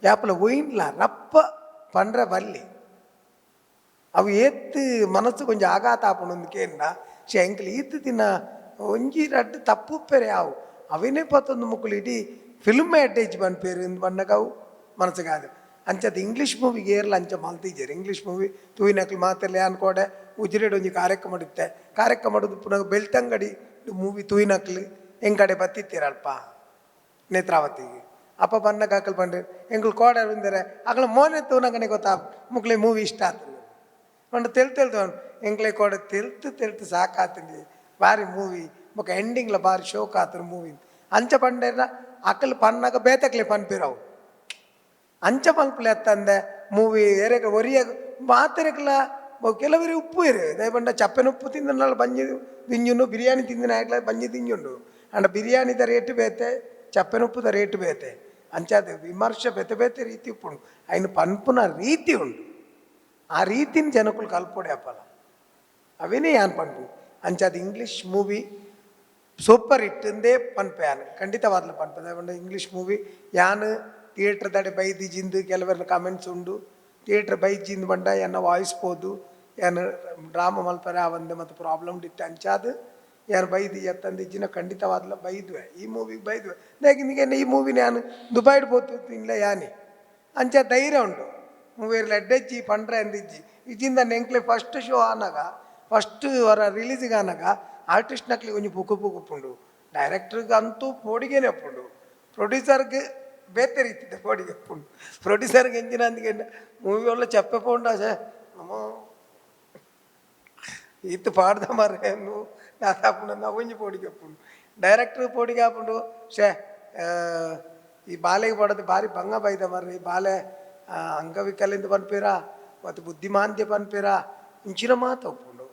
ಯಾಪಲ ಒಯಿನ್ಲ ರಪ್ಪ ಪಂಡ್ರೆ ಬಲ್ಲಿ ಅವು ಏತ್ ಮನಸ್ಸು ಕೊಂಚ ಆಘಾತ ಆಪುಂಡು ಕೇಂಡ ಶೇ ಎಂಕ್ಲು ಈತ್ ದಿನ ಒಂಜಿ ರಡ್ಡ್ ತಪ್ಪು ಉಪ್ಪೆರೆ ಯಾವು ಅವೇನೇ ಪತ್ತೊಂದು ಮುಕ್ಕುಲು ಇಡೀ ಫಿಲ್ಮ್ ಅಟ್ಯಾಚ್ ಪನ್ಪೇರು ಇಂದ್ ಪನ್ನಗ ಅವು ಮನಸ್ಸಿಗಾದು ಅಂಚದ ಇಂಗ್ಲೀಷ್ ಮೂವಿಗೆ ಏರ್ಲ ಅಂಚ ಮಲ್ತಿಜ್ಜೆರ್. ಇಂಗ್ಲೀಷ್ ಮೂವಿ ತೂಯಿನಕ್ಲು ಮಾತೆರ್ಲ ಯಾನ್ ಕೋಡೆ ಉಜಿರೆಡ್ ಒಂಜಿ ಕಾರ್ಯಕ್ರಮ ಇತ್ತೆ ಕಾರ್ಯಕ್ರಮ ಪುನಃ ಬೆಳ್ತಂಗಡಿ ಮೂವಿ ತೂಯಿನಕ್ಲು ಎಂಕಡೆ ಬತ್ತಿತ್ತೀರ ಅಲ್ಪ ನೇತ್ರಾವತಿಗೆ ಅಪ್ಪ ಬನ್ನಗ ಅಕಲ್ ಪಂಡ್ರೆ ಎಂಕುಲು ಕೋಡೆ ಬಂದರೆ ಅಕಲ್ ಮೋನೆ ತೂನಗನೆ ಗೊತ್ತಾ ಮುಕ್ಲೆ ಮೂವಿ ಇಷ್ಟ ಆತಂದು ಪಂಡ ತೆಲ್ ತೆಲ್ತು ಎಂಕ್ಲೆ ಕೋಡೆ ತೆಲ್ತು ತೆಲ್ತು ಸಾಕಾತಂದು ಬಾರಿ ಮೂವಿ ಬೊಕ ಎಂಡಿಂಗ್ಲ ಬಾರಿ ಶೋಕ್ ಆತಂದು ಮೂವಿ ಅಂಚ ಪಂಡೆರ್ನ ಅಕಲ್ ಪನ್ನಾಗ ಬೇತಕ್ಲೆ ಪನ್ಪಿರವು ಅಂಚ ಪನ್ಪುಲೆ ಅತ್ತಂದೆ ಮೂವಿ ಏರೆಗ್ ಒರಿಯ ಮಾತೆರೆಗ್ಲ ಕೆಲವರು ಉಪ್ಪು ಇರು ದಯಪಂಡ ಚಪ್ಪೆನ ಉಪ್ಪು ತಿಂದನಾಳ ಬಂಜಿ ತಿಂಜುಂಡು, ಬಿರಿಯಾನಿ ತಿಂದಿನ ಆಗ್ಲ ಬಂಜಿ ತಿಂಜುಂಡು. ಅಂಡ ಬಿರಿಯಾನಿದ ರೇಟ್ ಬೇತೆ, ಚಪ್ಪೆನ ಉಪ್ಪುದ ರೇಟ್ ಬೇತೆ. ಅಂಚಾದ ವಿಮರ್ಶೆ ಬೇತೆ ಬೇತೆ ರೀತಿ ಉಪ್ಪುಂಡು, ಐನು ಪನ್ಪುನ ರೀತಿ ಉಂಡು. ಆ ರೀತಿನ ಜನಕುಲು ಕಲ್ಪೊಡೆ ಅಪ್ಪಲ ಅವೇನೇ ಯಾನ್ ಪನ್ಪು. ಅಂಚಾದ ಇಂಗ್ಲೀಷ್ ಮೂವಿ ಸೂಪರ್ ಹಿಟ್ ಇಂದೇ ಪನ್ಪೆ ಯಾನ್, ಖಂಡಿತವಾದ್ಲ ಪನ್ಪೆ. ಪಂಡ ಇಂಗ್ಲೀಷ್ ಮೂವಿ ಯಾನ್ ಥಿಯೇಟ್ರ್ ದಡೆ ಬೈದಿಜಿಂದು ಕೆಲವೆರ್ನ ಕಮೆಂಟ್ಸ್ ಉಂಡು. ಥಿಯೇಟ್ರ್ ಬೈಜಿಂದು ಪಂಡ ಎನ್ನ ವಾಯ್ಸ್ ಪೋದು ಯಾನ್ ಡ್ರಾಮ ಮಲ್ಪರೆ ಆವಂದೆ ಮತ್ತು ಪ್ರಾಬ್ಲಮ್ ಇತ್ತು. ಅಂಚಾದ್ ಯಾನ್ ಬೈದಿ ಎತ್ತಂದಿಜ್ಜಿನ ಖಂಡಿತವಾದ್ಲ ಬೈದ್ವೆ, ಈ ಮೂವಿಗೆ ಬೈದ್ವೆ. ದಾಯೆ ಈ ಮೂವಿನ ಯಾನ್ ದುಬೈಡ್ ಪೋತು ತಿನ್ಲೆ ಯಾನೆ. ಅಂಚ ಧೈರ್ಯ ಉಂಡು ಮೂವಿರ್ಲ ಎಡ್ಡೆಜ್ಜಿ ಪಂಡ್ರೆ ಅಂದಿಜ್ಜಿ. ಇಜ್ಜಿಂದ ಎಂಕ್ಲೆ ಫಸ್ಟ್ ಶೋ ಆನಾಗ, ಫಸ್ಟ್ ವರ ರಿಲೀಸಿಗೆ ಆನಾಗ ಆರ್ಟಿಸ್ಟ್ನಕ್ಲಿ ಒಂಜಿ ಪುಕು ಪುಕುಪ್ಪುಂಡು, ಡೈರೆಕ್ಟ್ರಿಗೆ ಅಂತೂ ಪೋಡಿಗೆನೆ ಉಪ್ಪುಂಡು, ಪ್ರೊಡ್ಯೂಸರ್ಗೆ ಬೇತೆ ರೀತಿದ ಪೋಡಿಗೆ ಉಪ್ಪುಂಡು. ಪ್ರೊಡ್ಯೂಸರ್ಗೆ ಎಂಚಿನ ಅಂದಿಗೆ ಮೂವಿ ಒಳ್ಳೆ ಚಪ್ಪೆ ಪೋಂಡ ಸೇ ಅಮ್ಮ ಈತ್ ಪಾಡ್ದ ಮಾರ್ರೆ ದಾದಾಪುಂಡು ಒಂಜಿ ಪೋಡಿಗೆ ಉಪ್ಪುಂಡು. ಡೈರೆಕ್ಟ್ರ್ ಪೋಡಿಗೆ ಆಪುಂಡು, ಶೇ ಈ ಬಾಲೆಗೆ ಪಡೋದು ಭಾರಿ ಬಂಗ ಬೈದ ಮಾರ್ರೆ, ಈ ಬಾಲೆ ಅಂಗವಿಕಲಿಂದ ಪನ್ಪೀರಾ ಮತ್ತು ಬುದ್ಧಿಮಾಂದ್ಯ ಪನ್ಪೀರಾ ಇಂಚಿನ ಮಾತ ಉಪ್ಪುಂಡು.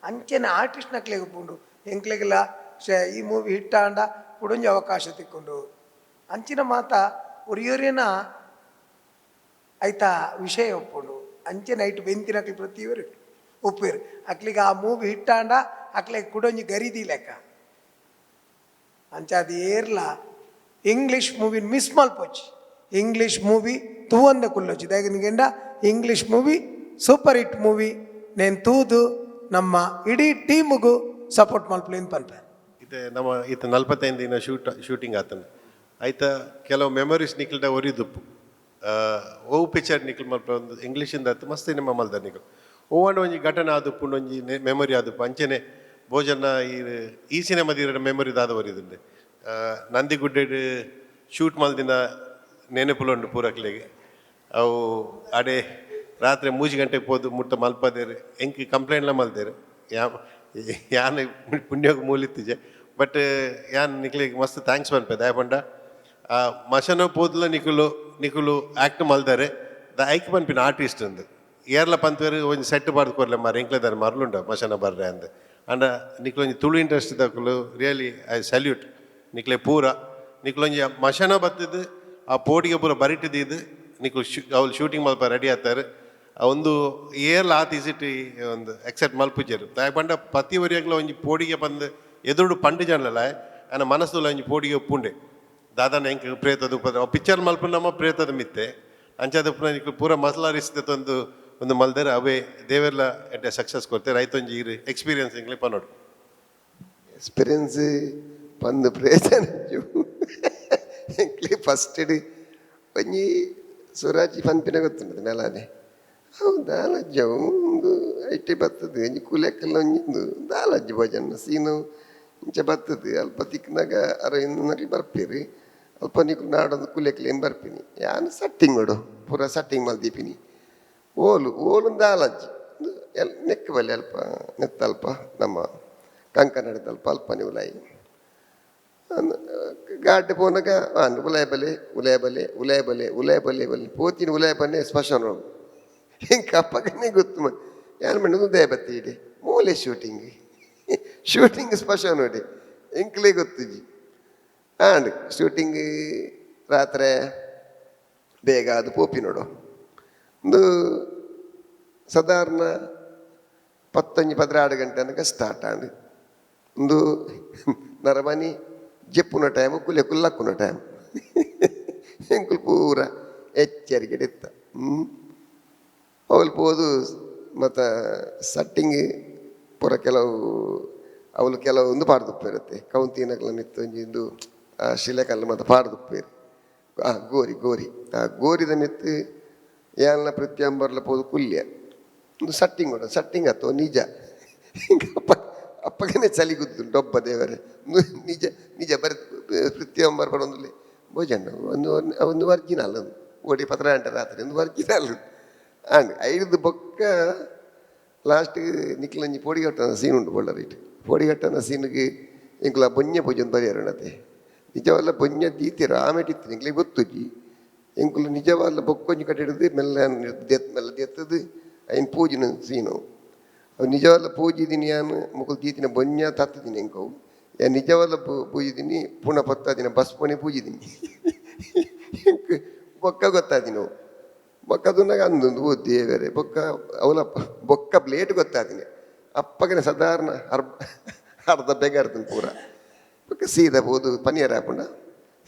ಅಂಚೆನೆ ಆರ್ಟಿಸ್ಟ್ನಕ್ಲೆಗ್ ಉಪ್ಪುಂಡು, ಎಂಕ್ಲೆಗ್ಲ ಶೇ ಈ ಮೂವಿ ಹಿಟ್ ಆಂಡ ಕುಡೊಂಜಿ ಅವಕಾಶ ತಿಕ್ಕುಂಡು ಅಂಚಿನ ಮಾತ ಒರಿಯೊರಿನ ಐತ ವಿಷಯ ಉಪ್ಪುಂಡು. ಅಂಚೆನೆ ಐಟ್ ಬೆಂತಿನಕ್ಲು ಪ್ರತಿಯೊರು ಉಪ್ಪೇರು ಅಕ್ಲಿಗೆ ಆ ಮೂವಿ ಹಿಟ್ಟಾಂಡ ಅಕ್ಲೆಗ್ ಕುಡೊಂಜಿ ಗರಿದಿ ಲೆಕ್ಕ. ಅಂಚ ಅದು ಏರ್ಲ ಇಂಗ್ಲೀಷ್ ಮೂವಿನ ಮಿಸ್ ಮಲ್ಪೊಚ್ಚಿ, ಇಂಗ್ಲೀಷ್ ಮೂವಿ ತೂವಂದೆ ಕುಲ್ಲೊಚ್ಚಿ. ದಾಯೆಗಂಡ English movie super hit movie. ನೇನ್ ತೂದು ನಮ್ಮ ಇಡೀ ಟೀಮುಗು ಸಪೋರ್ಟ್ ಮಲ್ಪುಲೆ ಪನ್ಪೆ. ಇದು ನಮ್ಮ ಇತ್ತ 45 ದಿನ ಶೂಟಿಂಗ್ ಆತನ ಆಯ್ತಾ. ಕೆಲವು ಮೆಮೊರೀಸ್ ನಿಕ್ಲ್ಡ ಒರಿದುಪ್ಪು. ಓ ಪಿಕ್ಚರ್ ನಿಕ್ಲ್ ಮಲ್ಪ ಒಂದು ಇಂಗ್ಲೀಷಿಂದ ಆತು ಮಸ್ತ್ ಸಿನಿಮಾ ಮಲ್ದ ನಿಕ್ಲು. ಓವಾಂಡ ಒಂಜಿ ಘಟನೆ ಆದುಪ್ಪುಂಡು, ಒಂಜಿ ಮೆಮೊರಿ ಆದುಪ್ಪು. ಅಂಚೆನೆ ಭೋಜನ ಈ ಈ ಸಿನಿಮಾದ ಮೆಮೊರಿ ದಾದ ಒರಿದುಂಡು. ನಂದಿಗುಡ್ಡೆಡ್ ಶೂಟ್ ಮಲ್ದಿನ ನೆನಪುಲುಂಡು ಪೂರಕ್ಲೆಗ್. ಅವು ಅಡೆ ರಾತ್ರಿ 3 ಗಂಟೆಗೆ ಪೋದು ಮುಟ್ಟ ಮಲ್ಪದೇರು, ಎಂಕ್ ಕಂಪ್ಲೇಂಟ್ಲ ಮಲ್ದೇರು. ಯಾ ಯಾನ್ ಪುಣ್ಯೋಗ ಮೂಲಿತ್ತಿಜೆ. ಬಟ್ ಯಾನ್ ನಿಕ್ಲೆಗ್ ಮಸ್ತ್ thanks ಪನ್ಪೆ. ದಾಯೆ ಪಂಡ ಮಶನ ಪೋದುಲ ನಿಕುಲು ನಿಕುಲು ಆ್ಯಕ್ಟ್ ಮಲ್ದಾರೆ. ದ ಐಕ್ ಪನ್ಪಿನ ಆರ್ಟಿಸ್ಟ್ ಅಂದ್ ಏರ್ಲ ಪಂತೇರು ಒಂಜಿ ಸೆಟ್ ಪಾಡ್ದು ಕೊರ್ಲೆ ಮಾರ್ ಎಂಕ್ಲೆ ದಾನೆ ಮರ್ಲುಂಡ ಮಶನ ಬರ್ರೆ ಅಂದ್. ಅಂಡ ನಿಕ್ಲೊಂಜಿ ಒಂಜಿ ತುಳು ಇಂಡಸ್ಟ್ರಿ ದಕುಲು ರಿಯಲಿ I salute ನಿಕ್ಲೆ ಪೂರ. ನಿಕ್ಲೊಂಜಿ ಮಶನ ಬತ್ತದು ಆ ಪೋಡಿಗೆ ಪೂರ ಬರಿಟ್ ದೀದ್ ನಿಕ್ಲು ಅವ್ಲು ಶೂಟಿಂಗ್ ಮಲ್ಪ ರೆಡಿ ಆತಾರೆ. ಒಂದು ಏರ್ಲ ಆತ್ ಇಸಿಟ್ ಒಂದು ಎಕ್ಸೆಪ್ಟ್ ಮಲ್ಪುಜೆರ್. ದಾಯೆ ಪಂಡ ಪ್ರತಿ ಒರಿಯಗ್ಲ ಒಂಜಿ ಪೋಡಿಗೆ ಪಂದ್ ಎದುರುಡು ಪಂಡು ಜನಲ ಆನ ಮನಸ್ಸುಲ ಒಂಜಿ ಪೋಡಿಗೆ ಉಪ್ಪುಂಡೆ. ದಾದಾನ ಎಂಕ್ ಪ್ರೇತದ ಉಪ್ಪದ ಪಿಕ್ಚರ್ ಮಲ್ಪುನಮ್ಮ ಪ್ರೇತದ ಮಿತ್ತೆ ಅಂಚಾದ ಉಪ್ಪುನ ನಿಕ್ಲು ಪೂರ ಮಸಾಲ ರಿಸ್ದ ಒಂದು ಒಂದು ಮಲ್ದರೆ ಅವೇ ದೇವೆರ್ಲ ಎಡ್ಡೆ ಸಕ್ಸಸ್ ಕೊರ್ತೆ. ರೈತೊಂಜಿ ಇರು ಎಕ್ಸ್ಪೀರಿಯನ್ಸ್ ಎಂಕ್ಲೆ ಪನೊಡು. ಎಕ್ಸ್ಪೀರಿಯನ್ಸ್ ಪಂದ್ ಪ್ರಯೋಜನ ಎಂಕ್ಲೆ ಫಸ್ಟ್ ಒಂಜಿ ಸುರಾಜಿ ಪನ್ಪಿನ ಗೊತ್ತುಂಟು ಮೇಲಾನೆ. ಅವು ದಾಲಜ್ಜ ಒಂದು ಐಟಿ ಬರ್ತದೆ ಒಂಜಿ ಕೂಲೆಕ್ಕಲ್ಲ ಒಂಜಿ ದಾಲಜ್ಜಿ ಭೋಜನ ಸೀನು ಇಂಚ ಬರ್ತದೆ. ಅಲ್ಪ ತಿಕ್ನಾಗ ಅರ ಇನ್ನಿ ಬರ್ಪೇರಿ, ಅಲ್ಪ ನಿಕ್ಲು ನಾಡೊಂದು ಕೂಲೆಕ್ಲೆ ಬರ್ಪಿನಿ. ಯಾನ್ ಸಟ್ಟಿಂಗ್ ಕೊಡು ಪೂರ ಸಟ್ಟಿಂಗ್ ಮಲ್ದೀಪಿನಿ. ಓಲು ಓಲು ದಾಲಜ್ಜಿ ಎಲ್ ನೆಕ್ ಬಲ್ಲಿ ಅಲ್ಪ ನೆತ್ತಲ್ಪ ನಮ್ಮ ಕಂಕನಾಡಿದಲ್ಪ ಅಲ್ಪ ಉಲಾಯಿ ಗಾಡ್ಡೆ ಪೋನಾಗ ಉಲಾಯ ಬಲೆ ಉಲಾಯ ಬಲೆ ಉಲಾಯ ಬಲೆ ಉಲಾಯ ಬಲೆ ಬಲೆ ಪೋತಿನ ಉಲಾಯ ಬನ್ನೆ ಸ್ಮಶಾನ ಹಿಂಗೆ ಅಪ್ಪಗನೇ ಗೊತ್ತು. ಯಾನ್ ಮಂಡ ಉದಯ ಬತ್ತಿ ಇಡೆ ಮೂಲೆ ಶೂಟಿಂಗ್ ಶೂಟಿಂಗ್ ಸ್ಮಶಾನ ನೋಡಿ ಎಂಕ್ಲೇ ಗೊತ್ತುಜಿ. ಆಂಡ್ ಶೂಟಿಂಗ್ ರಾತ್ರಿ ಬೇಗ ಅದು ಪೋಪಿ ನೋಡು. ಒಂದು ಸಾಧಾರಣ 10 12 ಗಂಟೆ ತನಕ ಸ್ಟಾರ್ಟ್ ಆಂಡ್. ಒಂದು ನರಮನಿ ಜೆಪ್ಪುನ ಟೈಮ್ ಕುಲೆ ಕುಲ್ಲಕ್ಕುನ ಟೈಮ್ ಎಂಕುಲು ಪೂರ ಎಚ್ಚರಿಕೆ ಇತ್ತ. ಅವಳು ಪೋದು ಮತ್ತು ಸಟ್ಟಿಂಗ್ ಪೂರ ಕೆಲವು ಅವಳು ಕೆಲವು ಒಂದು ಪಾಡ್ದುಪ್ಪೇರತ್ತೆ ಕೌಂತಿನಕಲ ಮಿತ್ತು ಒಂಜಿ ಇಂದು ಶಿಲೆಕಲ್ಲು ಮತ್ತು ಪಾಡ್ದುಪ್ಪೇರು. ಆ ಗೋರಿ ಗೋರಿ ಆ ಗೋರಿದ ಮಿತ್ತು ಯಾನ್ಲ ಪ್ರತ್ಯಾಂಬರ್ಲ ಪೋದು ಕುಲ್ಯ ಒಂದು ಸಟ್ಟಿಂಗ್ ಉಂಟು ಸಟ್ಟಿಂಗ್ ಅತ್ತೋ ನಿಜ. ಅಪ್ಪ ಅಪ್ಪಗನೆ ಚಲಿ ಗುದ್ದು ಡೊಬ್ಬ ದೇವರೇ ನಿಜ ನಿಜ ಬರ ಪೃಥ್ವಿಂಬರ್ ಬರೊಂದುಲ್ಲೆ ಭೋಜನ ಒಂದು ಒಂದು ಒರಿಜಿನಲ್ ಓಡಿ ಪತ್ರ ಗಂಟೆ ರಾತ್ರಿ ಒಂದು ಒರಿಜಿನಲ್ ಆಂಡ್ ಐದು ಬೊಕ್ಕ ಲಾಸ್ಟ್ ನಿಕ್ಲಂಜಿ ಪೋಡಿಗಟ್ಟನ ಸೀನ್ ಉಂಟು ಬೊಳ್ಳರಿಟ್ ಪೋಡಿಗಟ್ಟನ ಸೀನ್ಗೆ ಎಂಕುಲ ಬೊಂಜ ಪೂಜೆ ಬರಿಯರಣತೆ ನಿಜವಲ್ಲ ಬೊಂಜ ದೀತಿರ ಆಮೇಟಿತ್ತು ನಿಕ್ಲೆ ಗೊತ್ತುಜಿ. ಎಂಕುಲು ನಿಜವಾದ ಬೊಕ್ಕೊಂಜಿ ಕಟ್ಟಿಡ್ದು ಮೆಲ್ಲ ದೆತ್ ಮೆಲ್ಲ ದೆತ್ತದು ಐನ್ ಪೂಜಿನ ಸೀನು. ಅವು ನಿಜವಾದ ಪೂಜಿದಿನಿ ಯಾನ್ ಮುಕುಲು ದೀತಿನ ಬೊಂಜ ತತ್ತುದಿನಿ ಎಂಕವು. ಯಾನ್ ನಿಜವಾದ ಪೂಜಿದಿನಿ ಪುಣ ಪತ್ತಾದಿನ ಬಸ್ ಪೋಣಿ ಪೂಜಿದಿನಿ. ಎಂಕ್ ಬೊಕ್ಕ ಗೊತ್ತಾದಿನವು. ಬೊಕ್ಕ ತೂನಗ ಅಂದೊಂದು ಓ ದೇವೆರೆ. ಬೊಕ್ಕ ಅವಲ ಬೊಕ್ಕ ಪ್ಲೇಟ್ ಗೊತ್ತಾದಿನಿ. ಅಪ್ಪಗನೆ ಸಾಧಾರಣ ಅರ್ಧ ಬೆಗರ್ದು ಪೂರ. ಬೊಕ್ಕ ಸೀದಾ ಪೋದು ಪನಿಯರ ಆಪುಂಡ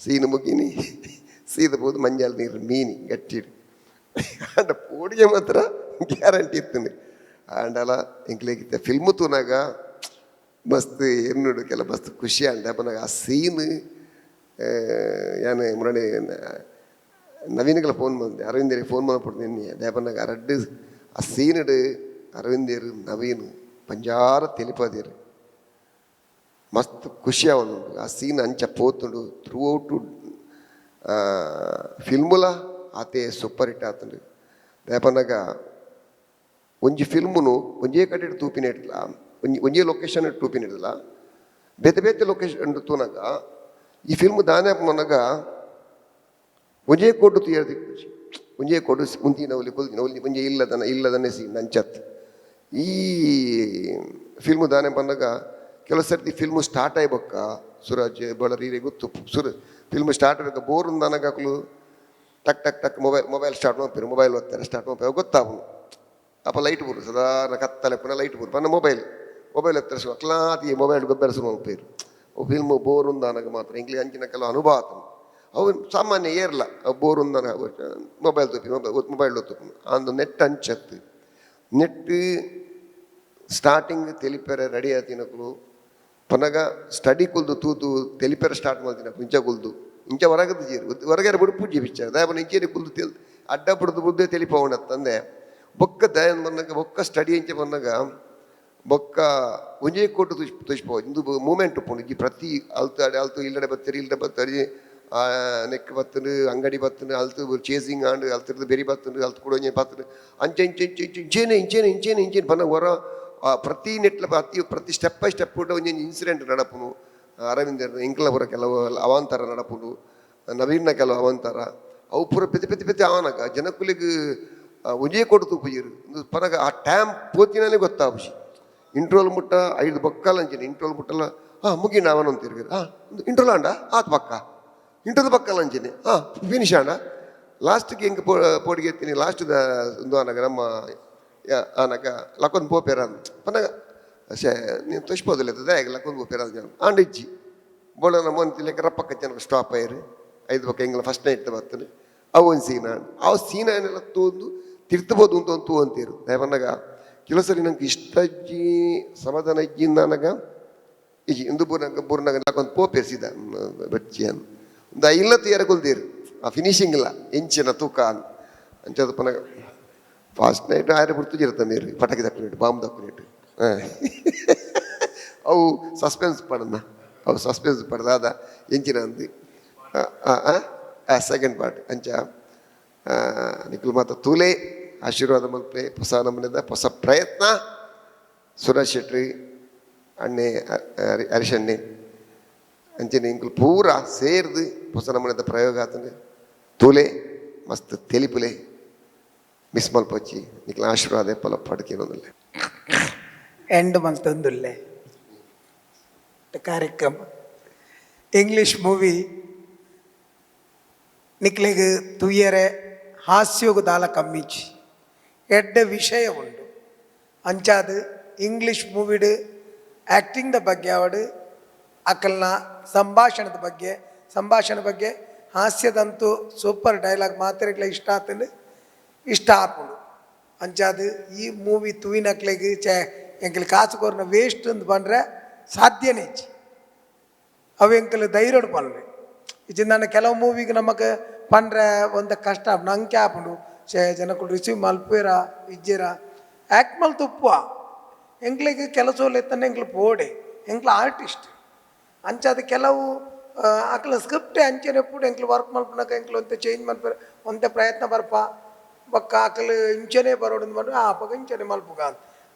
ಸೀನು ಮುಗಿನಿ, ಸೀದ ಪೋದು ಮಂಜಲ್ ನೀರು ಮೀನಿ ಗಟ್ಟಿಡು. ಆಂಡ ಪೋಡಿಗೆ ಮಾತ್ರ ಗ್ಯಾರಂಟಿ ಇತ್ತುಂಡು. ಆಂಡಲ ಎಂಕ್ಲೆಗ್ ಫಿಲ್ಮ್ ತೂನಗ ಮಸ್ತ್ ಎನ್ನುಡು ಕೆಲ ಮಸ್ತ್ ಖುಷಿ ಆಂಡ. ಪನಗ ಆ ಸೀನ್ ಯಾನ್ ಮುರಣಿ ನವೀನ್ಗಳ ಫೋನ್ ಬಂದೆ, ಅರವಿಂದರಿಗೆ ಫೋನ್ ಮಲ್ಪೊಡು ಎನ್ನಿಯೆ. ದಾಯೆ ಆ ರಡ್ಡ್ ಆ ಸೀನ್ಡ್ ಅರವಿಂದೆರ್ ನವೀನ್ ಬಂಜಾರ ತೆಲಿಪಾದೆರ್. ಮಸ್ತ್ ಖುಷಿ ಆವೊಂದುಂಡು ಆ ಸೀನ್ ಅಂಚ ಪೋತುಂಡು. ಥ್ರೂ ಔಟ್ ಫಿಲ್ಮುಲ ಆತೆ ಸೂಪರ್ ಹಿಟ್ ಆತುಂಡು. ದಾಯೆ ಪನ್ನಗ ಒಂಜಿ ಫಿಲ್ಮುನು ಒಂಜೇ ಕಡೆಡ್ ತೂಪಿನೆಟ್ಲ, ಒಂಜಿ ಒಂಜೇ ಲೊಕೇಶನ್ ತೂಪಿನೆಡ್ಲ, ಬೇತೆ ಬೇತೆ ಲೊಕೇಶನ್ ತೂನಗ ಈ ಫಿಲ್ಮ್ ದಾನೆ ಪನ್ನಗ ಒಂಜೇ ಕೋಡು ತೂಯೆರೆ ತಿಕ್ಕುಜಿ. ಒಂಜೇ ಕೋಡು ಉಂತಿನವಲಿ ಕುಲ್ದಿನವಲಿ ಒಂಜಿ ಇಲ್ಲದನ ಇಲ್ಲದನೆ ಸೀನ್ ಅಂಚತ್. ಈ ಫಿಲ್ಮ್ ದಾನೆ ಪನ್ನಗ ಕೆಲವು ಸರ್ತಿ ಫಿಲ್ಮ್ ಸ್ಟಾರ್ಟ್ ಆಯಿ ಬೊಕ್ಕ ಸುರಾಜ್ ಬಳ್ಳಾರಿ ಗೊತ್ತು, ಸುರ ಫಿಲ್ಮ್ ಸ್ಟಾರ್ಟ್ ಆಗ ಬೋರ್ ಉಂದಾನಗ ಅಕುಲು ಟಕ್ ಟಕ್ ಟಕ್ ಮೊಬೈಲ್ ಮೊಬೈಲ್ ಸ್ಟಾರ್ಟ್ ಮಾಡ್ತಾರೆ, ಮೊಬೈಲ್ ಒತ್ತಾರೆ, ಸ್ಟಾರ್ಟ್ ಮಾಡ್ತಾರೆ, ಗೊತ್ತಾಪುಂಡು. ಅಪ್ಪ ಲೈಟ್ ಬೂರು ಸಾಧಾರಣ ಕತ್ತಲೆ ಪುನಃ ಲೈಟ್ ಬೂರು ಪನ್ನ ಮೊಬೈಲ್ ಮೊಬೈಲ್ ಹತ್ತಿರ ಶುರು ಅಕ್ಲಾತಿ ಮೊಬೈಲ್ ಗೊಬ್ಬರ ಶುರು ಮಲ್ಪೇರು. ಅವು ಫಿಲ್ಮ್ ಬೋರ್ ಉಂದಾನಗ ಮಾತ್ರ ಎಂಕ್ಲೆ ಅಂಚಿನ ಕೆಲವು ಅನುಭವ ಆತುಂಡು. ಅವು ಸಾಮಾನ್ಯ ಏರ್ಲ ಅವು ಬೋರ್ ಉಂದಾನ ಮೊಬೈಲ್ ತೂಪಿ ಮೊಬೈಲ್ ಮೊಬೈಲ್ ತೂಪುನು. ಅಂದು ನೆಟ್ ಅಂಚತ್ತು ನೆಟ್ ಸ್ಟಾರ್ಟಿಂಗ್ ತೆಲಿಪೆರೆ ರೆಡಿ ಆತಿನಕುಲು ಪನಗ ಸ್ಟಡಿ ಕುಲ್ದು ತೂತು ತೆಲಿಪೆರೆ ಸ್ಟಾರ್ಟ್ ಮಲ್ತಿನಕುಲು ಇಂಚ ಕುಲ್ದು ಇಂಚ ಹೊರಗದ ಜೀರು ಹೊರಗರೆ ಬಿಡು ಪೂಜೆ ಪಿಕ್ಚರ್ ದಾಯೆ ಇಂಚೇನೆ ಕುಲ್ದು ತೆಲ್ ಅಡ್ಡ ಬುಡ್ದು ಬುದ್ದೆ ತೆಲಿಪವಣ ತಂದೆ. ಬೊಕ್ಕ ದಯನ್ ಬಂದಾಗ ಬೊಕ್ಕ ಸ್ಟಡಿ ಇಂಚ ಬಂದಾಗ ಬೊಕ್ಕ ಒಂಜೇ ಕೋಟು ತುಷ್ ತುಷ್ಪೋ ಇಂದು ಮೂಮೆಂಟ್ ಉಪ್ಪುಂಡು. ಈ ಪ್ರತಿ ಅಲ್ತು ಅಡೆ ಅಲ್ತು ಇಲ್ಲಡೆ ಬತ್ತರಿ ಇಲ್ಲಡೆ ಬತ್ತರಿ ನೆಕ್ ಬತ್ತುಂಡು ಅಂಗಡಿ ಬತ್ತುಂಡು ಅಲ್ತು ಚೇಸಿಂಗ್ ಆಂಡ್ ಅಲ್ತಿರ್ದು ಬೆರಿ ಬತ್ತುಂಡು ಅಲ್ತು ಕೂಡ ಒಂಜಿ ಬತ್ತುಂಡು ಅಂಚೆ ಇಂಚೆ ಇಂಚೆ ಇಂಚೆ ಇಂಚೇನೆ ಇಂಚೇನೆ ಇಂಚೇನೆ ಇಂಚೇನೆ ಪನ್ನ ಹೊರ ಪ್ರತಿ ನೆಟ್ಲ ಪ್ರತಿ ಪ್ರತಿ ಸ್ಟೆಪ್ ಬೈ ಸ್ಟೆಪ್ ಕೂಡ ಒಂಜೊಂಜಿ ಇನ್ಸಿಡೆಂಟ್ ನಡಪುನು. ಅರವಿಂದರ್ ಎಂಕ್ಲ ಪೂರ ಕೆಲವು ಅವಾಂತರ ನಡಪುನು, ನವೀನ ಕೆಲವು ಅವಾಂತರ ಅವು ಪೂರ ಪೆತಿ ಪೆತಿ ಪೆತಿ ಆವನಗ ಜನಕುಲಿಗ್ ಒಂಜೇ ಕೊಡು ತೂಪುಜೆರ್. ಉಂದು ಪನಗ ಆ ಟ್ಯಾಮ್ ಪೋತಿನನೇ ಗೊತ್ತಾಪುಜಿ. ಇಂಟ್ರೋಲ್ ಮುಟ್ಟ ಐದು ಬೊಕ್ಕಲ ಅಂಚಿನ ಇಂಟ್ರೋಲ್ ಮುಟ್ಟಲ ಹಾಂ ಮುಗಿಂಡ ಅವನ ತಿರುಗಿರು ಹಾಂ ಇಂಟ್ರೋಲ್ ಆಂಡ ಆತ್ ಪಕ್ಕ ಇಂಟ್ರೋದ ಪಕ್ಕಲ ಅಂಚಿನೆ ಹಾಂ ಫಿನಿಶ್ ಆಂಡ ಲಾಸ್ಟ್ಗೆ ಎಂಕ್ ಪೋಡಿಗೆ ಎತ್ತೀನಿ ಲಾಸ್ಟ್ ದ ಉಂದು ಆನಗ ನಮ್ಮ ಆನಗ ಲಕ್ಕೊಂದು ಪೋಪೇರ ಪನಗ ಶೇ ನೀನು ತುಷ್ಪೋದಿಲ್ಲ ದಾಯೆಗ್ ಲಕ್ಕೊಂದು ಪೋಪೇರ ಆಂಡ ಇಜ್ಜಿ ಬೋಳನ ಮೊಂತಿ ಲೆಕ್ಕ ರಪ್ಪಕ್ಕ ಜನಕ್ಕೆ ಸ್ಟಾಪ್ ಆಯ್ರು. ಐದು ಪಕ್ಕ ಎಂಗ್ಲ ಫಸ್ಟ್ ನೈಟ್ ಬರ್ತದೆ ಅವು ಒಂದು ಸೀನ್ ಆಂಡ್ ಆ ಸೀನ್ ಆನೆಲ್ಲ ತೂಂದು ತಿರ್ತಬೋದು ಅಂತ ಒಂದು ತೂ ಅಂತೀರು. ದಾಯೆ ಪನ್ನಗ ಕೆಲವು ಸರಿ ನಂಗೆ ಇಷ್ಟ ಅಜ್ಜಿ ಸಮಾಧಾನ ಇಜ್ಜಿ ನನಗ ಇಜ್ಜಿ ಇಂದು ಬೂರ್ನಗ ಬೂರ್ನಗ ಲಕ್ಕೊಂದು ಪೋಪೇರ್ ಸೀದಾ ಬಚ್ಚಿ ಅನ್ ಒಂದು ಇಲ್ಲ ತೀರ ಕುಲ್ದೀರು ಆ ಫಿನಿಶಿಂಗ್ ಇಲ್ಲ ಎಂಚಿನ ತೂಕ ಅಂಚದ ಪನಗ ಫಾಸ್ಟ್ ನೈಟ್ ಆರೆ ಪುಡ್ತು ನೀರು ಪಟಾಕಿ ದಕ್ಕುನಿಟ್ಟು ಬಾಂಬ್ ದಕ್ಕುನಿಟ್ಟು ಅವು ಸಸ್ಪೆನ್ಸ್ ಪಡನ್ನ ಅವು ಸಸ್ಪೆನ್ಸ್ ಪಡ್ದಾದ ಎಂಚಿನ ಅಂದು ಆ ಸೆಕೆಂಡ್ ಪಾರ್ಟ್ ಅಂಚ ನಿಖಿಲ್ ಮಾತ ತೂಲೆ ಆಶೀರ್ವಾದ ಮಲ್ಪೆ. ಹೊಸ ನಮೂನೆದ ಹೊಸ ಪ್ರಯತ್ನ ಸುರೇಶ್ ಶೆಟ್ಟಿ ಅಣ್ಣೆ ಹರೀಶ್ ಅಣ್ಣೆ ಅಂಚನೆ ಇಂಕುಲು ಪೂರ ಸೇರ್ದು ಹೊಸ ನಮೂನೆದ ಪ್ರಯೋಗ ಆತಂದು. ತೂಲೆ ಮಸ್ತ್ ತೆಲಿಪುಲೆ ಮಿಸ್ ಮಲ್ಪೊಚ್ಚಿ. ನಿಕ್ಲ ಆಶೀರ್ವಾದ ಎಪ್ಪಲ ಪಡ್ಕೇನೊಂದುಲ್ಲೆ. ಎಂಡ್ ಮಲ್ತೊಂದುಲ್ಲೆ ಕಾರ್ಯಕ್ರಮ. ಇಂಗ್ಲಿಷ್ ಮೂವಿ ನಿಕ್ಲೆಗ್ ತೂಯರೆ ಹಾಸ್ಯೋಗು ದಾಲ ಕಮ್ಮಿಚಿ ಎಡ್ಡೆ ವಿಷಯ ಉಂಡು. ಅಂಚಾದ್ ಇಂಗ್ಲಿಷ್ ಮೂವಿಡ್ ಆ್ಯಕ್ಟಿಂಗ್ದ ಬಗ್ಗೆ ಆವಡ್, ಅಕಲ್ನ ಸಂಭಾಷಣದ ಬಗ್ಗೆ, ಸಂಭಾಷಣೆ ಬಗ್ಗೆ ಹಾಸ್ಯದಂತೂ ಸೂಪರ್ ಡೈಲಾಗ್ ಮಾತೆರೆಗ್ಲ ಇಷ್ಟ ಆತಂಡು, ಇಷ್ಟ ಆಪುಂಡು. ಅಂಚಾದ್ ಈ ಮೂವಿ ತೂಯಿನಕ್ಲೆಗ್ ಚೆ ಎಂಕಲ್ ಕಾಸು ಕೊರ್ನ ವೇಸ್ಟ್ ಅಂದ್ ಪಂಡ್ರೆ ಸಾಧ್ಯನೇ ಇಜ್ಜಿ. ಅವು ಎಂಕಲ್ ಧೈರ್ಯಡ್ ಪನ್ರೆ ಇಜ್ಜಿಂದಾಂಡ ಕೆಲವು ಮೂವಿಗೆ ನಮಕ್ ಪಂಡ್ರೆ ಒಂತೆ ಕಷ್ಟ ಆಪುಂಡು, ಅಂಕೆ ಆಪುಂಡು. ಚೆ ಜನಕುಲು ರಿಸೀವ್ ಮಲ್ಪುವೆರ ಇಜ್ಜೆರ ಆ್ಯಕ್ಟ್ ಮಲ್ತ್ ಉಪ್ಪುವ ಎಂಕ್ಲೆಗ್ ಕೆಲಸ ಎತ್ತನೆ ಎಂಕ್ಲು ಪೋಡೆ ಎಂಕ್ಲು ಆರ್ಟಿಸ್ಟ್. ಅಂಚಾದ್ ಕೆಲವು ಅಕ್ಲ ಸ್ಕ್ರಿಪ್ಟೇ ಅಂಚೆನೆ ಉಪ್ಪುಂಡು. ಎಂಕ್ಲು ವರ್ಕ್ ಮಲ್ಪುನಗ ಎಂಕ್ಲು ಒಂತೆ ಚೇಂಜ್ ಮಲ್ಪೆರೆ ಒಂತೆ ಪ್ರಯತ್ನ ಬರ್ಪ. ಬೊಕ್ಕ ಅಕಲ್ ಇಂಚನೆ ಬರೋಡು ಪಂಡ ಅಪಗ ಇಂಚನೆ ಮಲ್ಪುಗ.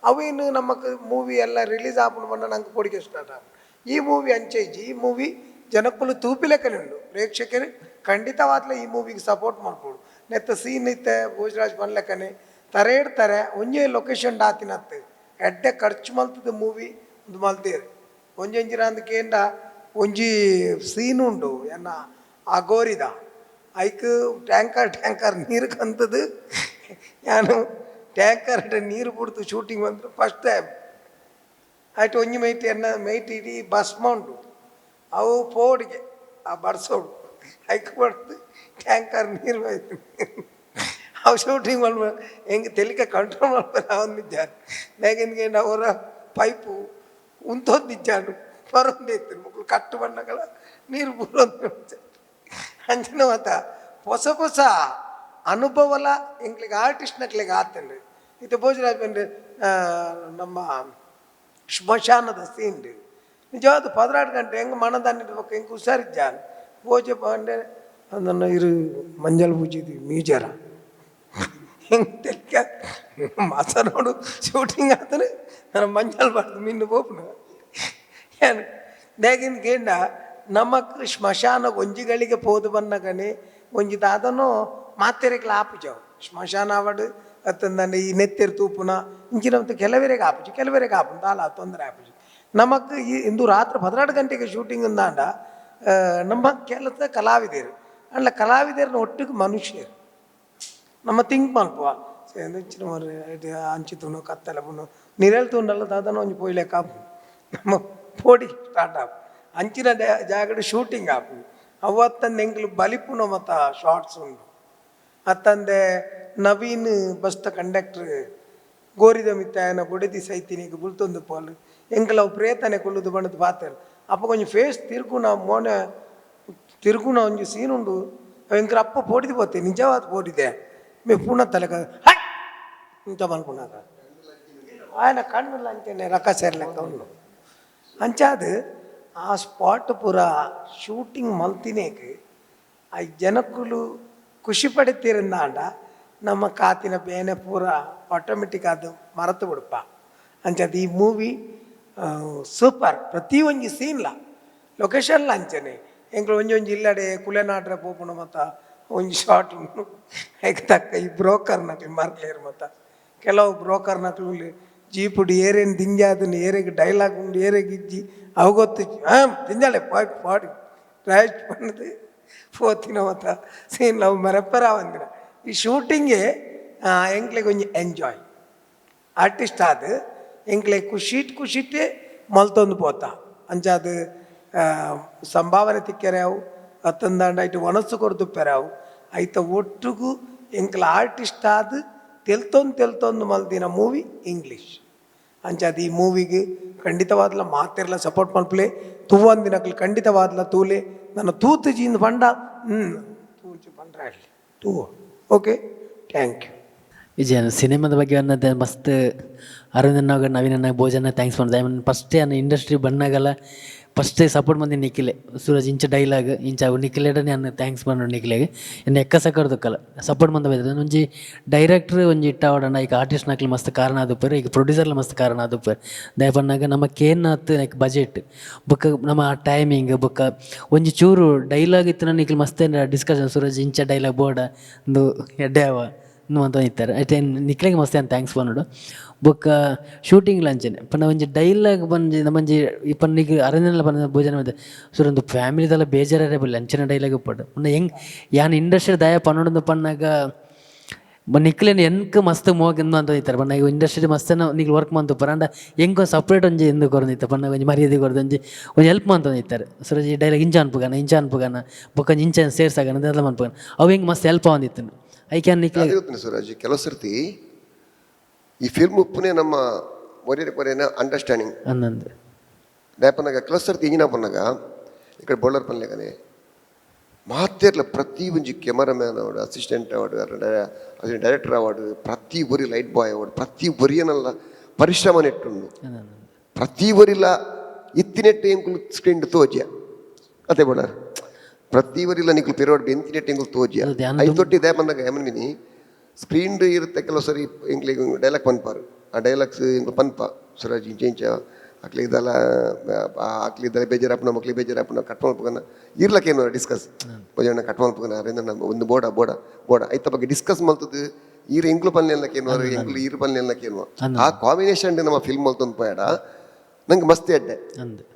ಅವೇನು ನಮಕ್ ಮೂವಿ ಎಲ್ಲ ರಿಲೀಸ್ ಆಪುಂಡು ಪಂಡ ನಂಗೆ ಪೋಡಿಗೆ ಸ್ಟಾರ್ಟ್ ಆಪುಂಡು. ಈ ಮೂವಿ ಅಂಚೆ ಇಜ್ಜಿ. ಈ ಮೂವಿ ಜನಕ್ಕುಲು ತೂಪಿಲೆಕ್ಕನೆ ಉಂಡು. ಪ್ರೇಕ್ಷಕರು ಖಂಡಿತವಾದ್ಲ ಈ ಮೂವಿಗೆ ಸಪೋರ್ಟ್ ಮಲ್ಪೊಡು. ನೆತ್ತ ಸೀನ್ ಇತ್ತೆ ಭೋಜರಾಜ್ ಪನ್ಲೆಕ್ಕನೆ ತರೇಡ್ತಾರೆ ಒಂಜೇ ಲೊಕೇಶನ್ ಆತಿನತ್ತು ಎಡ್ಡೆ ಖರ್ಚು ಮಲ್ತದ ಮೂವಿ ಒಂದು ಮಲ್ತೇರು. ಒಂಜೊಂಜಿರ ಅಂದ್ ಕೇಂಡ ಒಂಜಿ ಸೀನ್ ಉಂಡು ಎನ್ನ ಅಗೋರಿದ ಐಕ್ ಟ್ಯಾಂಕರ್ ಟ್ಯಾಂಕರ್ ನೀರು ಕಂತದು. ಯಾನು ಟ್ಯಾಂಕರ್ ನೀರು ಬಿಡ್ತು ಶೂಟಿಂಗ್ ಬಂದರು ಫಸ್ಟ್ ಟೈಮ್. ಆಯ್ತು, ಒಂಜಿ ಮೈಟ್ ಎನ್ನ ಮೈಟ್ ಇಡೀ ಭಸ್ಮ ಉಂಟು, ಅವು ಪೋಡಿಗೆ ಆ ಬಡ್ಸೋಡು ಐಕ್ ಬಡ್ದು ಟ್ಯಾಂಕರ್ ನೀರು ಹೋಯ್ತು. ಅವು ಶೂಟಿಂಗ್ ಮಲ್ಪ ಹೆಂಗೆ ತೆಲಿಕ ಕಂಟ್ರೋಲ್ ಮಾಡ್ತಾರೆ ಅವನಿದ್ದಾನೆ. ಬೇಗನ್ಗೆ ಅವರ ಪೈಪು ಉಂತೊಂದಿಜ್ಜಾನು ಬರೊಂದಿತ್ತು ಮಕ್ಕಳು ಕಟ್ಟು ಬಣ್ಣಗಳ ನೀರು ಬರೋದು. ಅಂಚನೆ ಮಾತ ಹೊಸ ಹೊಸ ಅನುಭವಲ ಎಂಕ್ಲಿಗೆ ಆರ್ಟಿಸ್ಟ್ ನಕ್ಲಿಗೆ ಆತಂಡ್ರಿ. ಇತ್ತೆ ಭೋಜರಾಜ್ ಬಂದ್ರೆ ನಮ್ಮ ಸ್ಮಶಾನದ ಸೀನ್ ನಿಜವಾದ 12 ಗಂಟೆ ಹೆಂಗೆ ಮನದಾನಿಡ್ಬೇಕು, ಹೆಂಗೆ ಹುಷಾರಿದ್ದಾನೆ ಪೂಜೆ ಬಂಡೆ ಅದನ್ನು ಇರು ಮಂಜಲ್ ಪೂಜಿದ್ವಿ ಮೀಜರ ಹೆಂಗೆ ತೆಲಿಕ ಮಾಸ ನೋಡು ಶೂಟಿಂಗ್ ಆತನೆ ನಾನು ಮಂಜಲ್ ಬಾರ್ದು ಮಿನ್ನು ಪೋಪುನ ಏನು ದೇಗಿನ ಕೇಂಡ. ನಮಕ್ ಸ್ಮಶಾನ ಒಂಜಿಗಳಿಗೆ ಪೋದು ಬನ್ನಗನೆ ಒಂಜಿ ದಾದನೋ ಮಾತೆರೆಗ್ಲ ಆಪುಜವು ಸ್ಮಶಾನ ಅವಡು ಅತ್ತಂದಂಡ ಈ ನೆತ್ತೆರ್ ತೂಪುನ ಇಂಚಿನ ಮತ್ತು ಕೆಲವರಿಗೆ ಆಪುಜಿ, ಕೆಲವರಿಗೆ ಆಪುಂಡು ದಾಲ ತೊಂದರೆ ಆಪುಜಿ ನಮಕ್. ಈ ಇಂದು ರಾತ್ರಿ 12 ಗಂಟೆಗೆ ಶೂಟಿಂಗ್ ಅಂದಾಂಡ ನಮ್ಮ ಕೆಲಸ ಕಲಾವಿದರು ಅಲ್ಲ, ಕಲಾವಿದರನ್ನ ಒಟ್ಟಿಗೆ ಮನುಷ್ಯರು ನಮ್ಮ ಥಿಂಕ್ ಮಲ್ಪುವ ಇಂಚಿನ ಅಂಚಿ ತೂನು ಕತ್ತಲೆ ಪುನು ನಿರೆಲ್ ತೂಂಡಲ್ಲ ದಾದನ ಒಂಜಿ ಪೋಯ್ಲೆಕ್ಕ ಆಪುಂಡು ನಮ್ಮ ಪೋಡಿ ಸ್ಟಾರ್ಟ್ ಆಪು ಅಂಚಿನ ಜಾಗಡ್ ಶೂಟಿಂಗ್ ಆಪುಂಡು. ಅವತ್ತಂದು ಎಂಕ್ಲು ಬಲಿಪುನ ಮತ್ತ ಶಾರ್ಟ್ಸ್ ಉಂಡು. ಅತ್ತಂದೆ ನವೀನ್ ಬಸ್ತ ಕಂಡಕ್ಟರ್ ಗೋರಿದ ಮಿತ್ತಾಯನ ಬುಡದಿ ಸೈತಿನಿಗೆ ಬುಲ್ತೊಂದು ಪೋಲು ಎಂಕಲ ಅವು ಪ್ರೇತನೆ ಕುಳ್ಳುದು ಬಣ್ಣದ ಪಾತೆರ್ ಅಪ್ಪ ಕೊಂಚ ಫೇಸ್ ತಿರ್ಗುನ ಮೋನೆ ತಿರ್ಗುನ ಒಂಜಿ ಸೀನ್ ಉಂಡು. ಎಂಕ್ಲ ಅಪ್ಪ ಪೋಡಿದು ಪೋತೆ ನಿಜವಾದ ಪೋಡಿದೆ ಮೇ ಪುನಃ ತಲೆಕ ಹೈ ಇಂಚ ಮಲ್ಪುನಾಗ ఆయన ಕಣ್ಣು ಅಂಚನೆ ರಕ ಸೇರ್ಲೆಕ್ಕ ಉಂಡು. ಅಂಚಾದ್ ಆ ಸ್ಪಾಟ್ ಪೂರ ಶೂಟಿಂಗ್ ಮಲ್ತಿನೇಕ್ ಆ ಜನಕ್ಕುಲು ಖುಷಿ ಪಡೆತಿರಂದಾಂಡ ನಮ್ಮ ಕಾತಿನ ಬೇನೆ ಪೂರ ಆಟೋಮೆಟಿಕ್ ಅದು ಮರೆತು ಬಿಡಪ್ಪ. ಅಂಚಾದ್ ಈ ಮೂವಿ ಸೂಪರ್. ಪ್ರತಿ ಒಂಜಿ ಸೀನ್ಲ ಲೊಕೇಶನ್ಲ ಅಂಚನೆ ಎಂಕ್ಲು ಒಂಜಿ ಒಂಜಿ ಇಲ್ಲಡೆ ಕುಲೆನಾಡ್ರೆ ಪೋಪುನ ಮತ್ತ ಒಂಜಿ ಶಾರ್ಟ್ ಉಂಡು. ಐಕ್ ತಕ್ಕ ಈ ಬ್ರೋಕರ್ ನಕ್ಲು ಮರ್ಲೇರು ಮತ್ತ ಕೆಲವು ಬ್ರೋಕರ್ ನಕ್ಲು ಜೀಪುಡು ಏರೇನು ದಿಂಜಾದನ್ ಏರೆಗ್ ಡೈಲಾಗ್ ಉಂಡು ಏರೆಗ್ ಇಜ್ಜಿ ಅವು ಗೊತ್ತು. ಹಾಂ ದಿಂಜಾಳೆ ಪಾಡಿ ಪಾಡಿ ರಾಯ್ ಪಣ್ಣದು ಪೋತಿನ ಮತ್ತ ಸೀನ್ ಅವು ಮರೆಪರ ಒಂದಿನ. ಈ ಶೂಟಿಂಗೇ ಎಂಕ್ಲೆಗ್ ಒಂಜಿ ಎಂಜಾಯ್ ಆರ್ಟಿಸ್ಟ್ ಆದ್ ಎಂಕ್ಲೆ ಖುಷಿಟ್ ಖುಷಿಟೇ ಮಲ್ತೊಂದು ಪೋತ. ಅಂಚಾದ್ ಸಂಭಾವನೆ ತಿಕ್ಕೆರೆ ಅವು ಅತ್ತಂದಾಂಡ ಐಟ್ ಒನಸ್ಸು ಕೊರ್ದುಪ್ಪೆರೆ ಅವು ಐತ ಒಟ್ಟುಗು ಎಂಕ್ಲ ಆರ್ಟಿಸ್ಟ್ ಆದ್ ತೆಲ್ತೊಂದು ತೆಲ್ತೊಂದು ಮಲ್ದಿನ ಮೂವಿ ಇಂಗ್ಲೀಷ್. ಅಂಚಾದ್ ಈ ಮೂವಿಗೆ ಖಂಡಿತವಾದ್ಲ ಮಾತೆರ್ಲ ಸಪೋರ್ಟ್ ಮಲ್ಪುಲೆ. ತೂವಂದಿನಕ್ಲು ಖಂಡಿತವಾದ್ಲ ತೂಲೆ. ನನ್ನ ತೂತು ಜೀಂದ್ ಪಂಡ ತೂಂಚಿ ಪಂಡ್ರೆ ತೂ. Okay, thank you. Vijaya ಸಿನಿಮಾದ ಬಗ್ಗೆ ಅನ್ನೋದು ಮಸ್ತ್ ಅರವಿಂದನಾಗ ನವೀನಣ್ಣ ಭೋಜನ thanks ಮಾಡ್ದೆ. I first ನಾನು ಇಂಡಸ್ಟ್ರಿ ಬಂದಾಗಲ್ಲ ಫಸ್ಟ್ ಸಪೋರ್ಟ್ ಮಂದಿ ನಿಖಿಲೆ ಸೂರಜ್ ಇಂಚ ಡೈಲಾಗ್ ಇಂಚ ಅವು ನಿಖಿಲೇಡ ನಾನು thanks ಪಂಡ ನಿಖಿಲೆಗ್. ಎನ್ನ ಎಕ್ಕ ಸಕರ್ದಕ್ಕಲ್ಲ ಸಪೋರ್ಟ್ ಮಂದ ಬೈದ ಒಂಜಿ ಡೈರೆಕ್ಟ್ರ್ ಒಂಜಿ ಇಟ್ಟ ಆವಡಣ್ಣ. ಈಗ ಆರ್ಟಿಸ್ಟ್ ನಕ್ಲು ಮಸ್ತ್ ಕಾರಣ ಆದುಪ್ಪೆರ್, ಈಗ ಪ್ರೊಡ್ಯೂಸರ್ಲ ಮಸ್ತ್ ಕಾರಣ ಆದುಪ್ಪೆರ್. ದಾಯೆ ಪನ್ನಗ ನಮ್ಮ ಕೇನ್ನಾತ್ ಲೈಕ್ ಬಜೆಟ್ ಬೊಕ್ಕ ನಮ್ಮ ಟೈಮಿಂಗ್ ಬೊಕ್ಕ ಒಂಜಿ ಚೂರು ಡೈಲಾಗ್ ಇತ್ತಿನ ನಿಖಿಲ್ ಮಸ್ತ್ ಡಿಸ್ಕಷನ್ ಸೂರಜ್ ಇಂಚ ಡೈಲಾಗ್ ಬೋಡ ಇಂದು ಎಡ್ಡೆ ಅವ ಇಂದು ಮಂತೊಂದು ಇತ್ತಾರೆ. ಐತೆ ನಿಕ್ಲೆಗ್ ಮಸ್ತ್ ಯಾನ್ thanks ಪನೊಡು. ಬೊಕ್ಕ ಶೂಟಿಂಗ್ ಅಂಚನೆ ಪಂಡ ಒಂಜಿ ಡೈಲಾಗ್ ಬಂಜಿ ನಮ್ಮಂಜಿ ಈ ಪನ್ನಿಗ್ ಅರವಿಂದನ್ಲ ಪಂಡ ಭೋಜನ ಮಂತೆ ಸರ್ ಒಂದು ಫ್ಯಾಮಿಲಿದೆಲ್ಲ ಬೇಜಾರೇ ಬಲ್ಲಿ ಅಂಚಿನ ಡೈಲಾಗ್ ಉಪ್ಪಡ್. ಪಂಡ ಹೆಂಗ್ ಯಾನ್ ಇಂಡಸ್ಟ್ರಿ ದಾಯ ಪನೊಡೊಂದು ಪನ್ನಗ ನಿಕ್ಲೆನ್ ಎಂಕ್ ಮಸ್ತ್ ಮೋಕ್ ಇಂದು ಅಂತ ಇತ್ತಾರೆ. ಪಂಡ ಇಂಡಸ್ಟ್ರಿ ಮಸ್ತ್ ನಿಕ್ಲು ವರ್ಕ್ ಮಂತುಪ್ಪರ ಅಂಡ ಎಂಕ್ ಸಪ್ರೇಟ್ ಒಂಜಿ ಇಂದು ಕೊರೊಂದಿತ್ತ ಪಂಡ ಒಂಜಿ ಮರ್ಯಾದೆ ಕೊರ್ದು ಒಂಜಿ ಒಂಜಿ ಹೆಲ್ಪ್ ಮಂತೊಂದಿತ್ತಾರೆ. ಸೂರಜ್ ಈ ಡೈಲಾಗ್ ಇಂಚ ಅನ್ಪುಗನ ಇಂಚ ಅನ್ಪುಗನ ಬೊಕ್ಕ ಇಂಚ ಸೇರ್ಸಾಗನ ಅದೆಲ್ಲ ಮನ್ಪುಗನ ಅವು ಎಂಕ್ ಮಸ್ತ್ ಹೆಲ್ಪ್ ಆವೊಂದಿತ್ತುಂಡು. ಐಕ್ ಯಾನ್ ನಿಕ್ಲೆ ಗೊತ್ತುಂಡು ಸುರಾಜ್, ಕೆಲವು ಸರ್ತಿ ಈ ಫಿಲ್ಮ್ ಉಪ್ಪುನೆ ನಮ್ಮ ಒರಿಯರೆ ಕೊರಿಯನ ಅಂಡರ್ಸ್ಟ್ಯಾಂಡಿಂಗ್. ಅಂದಂದು ದಾಯೆ ಕೆಲವು ಸರ್ತಿ ಇಂಜಿನ ಪನ್ನಗ ఇక్కడ ಬೌಲರ್ ಪನ್ಲೆಕನೆ ಮಾತೆರ್ಲ ಪ್ರತಿ ಒಂಜಿ ಕೆಮರಾಮ್ಯಾನ್ ಅವಡು, ಅಸಿಸ್ಟೆಂಟ್ ಅವಡು, ಅಸಿಸ್ಟೆಂಟ್ ಡೈರೆಕ್ಟರ್ ಅವಾಡು, ಪ್ರತಿ ಒರಿ ಲೈಟ್ ಬಾಯ್ ಅವಾಡು, ಪ್ರತಿ ಒರಿಯನಲ್ಲ ಪರಿಶ್ರಮ ನೆಟ್ಟುಂಡು. ಪ್ರತಿ ಒರಿಲ ಇತ್ತಿನೆಟ್ಟು ಎಂಕುಲು ಸ್ಕ್ರೀನ್ ತೋಜಿಯ ಅದೇ ಬೋಳರ್ ಪ್ರತಿ ಒರಿಲ ನಿಕ್ಲು ಪಿರೋಡ್ ಎಂತಿನೆಟ್ಟು ಎಂಕುಲು ತೋಜಿಯ. I ತೊಟ್ಟಿ they ಬಂದಾಗ ಏಮನ್ ಸ್ಕ್ರೀನ್ ಇರುತ್ತೆ. ಕೆಲವು ಸರಿ ಎಂಕ್ಲಿಗೆ ಡೈಲಾಗ್ ಪನ್ಪಾರು, ಆ ಡೈಲಾಗ್ಸ್ ಎಂಕ್ಲು ಪನ್ಪ ಸುರಾಜ್ ಇಂಚ ಇಂಚ ಅಕ್ಲಿದಲ್ಲ ಅಕ್ಲಿದ್ದಲ್ಲ ಬೇಜಾರಾಪುನ ಮಕ್ಳಿಗೆ ಬೇಜಾರಾಪುನ ಕಟ್ ಮಲ್ಪುಗನ ಇರ್ಲಕ್ಕೇನು ಡಿಸ್ಕಸ್ ಭೋಜನ ಕಟ್ ಮಲ್ಪುಗನ ಅರಿಂದ ಒಂದು ಬೋಡ ಬೋಡ ಬೋಡ ಐತ ಬಗ್ಗೆ ಡಿಸ್ಕಸ್ ಮಲ್ತದ್ದು. ಈರ್ ಎಂಕ್ಲು ಪನ್ನೆಲ್ಲ ಕೇನುವ, ಎಂಕ್ಲು ಈರ್ ಪನ್ನೆಲ್ಲ ಕೇನುವ. ಆ ಕಾಂಬಿನೇಷನ್ ನಮ್ಮ ಫಿಲ್ಮ್ ಮಲ್ತೊಂದು ಪೋಯಡ ನಂಗೆ ಮಸ್ತ್ ಎಡ್ಡೆ.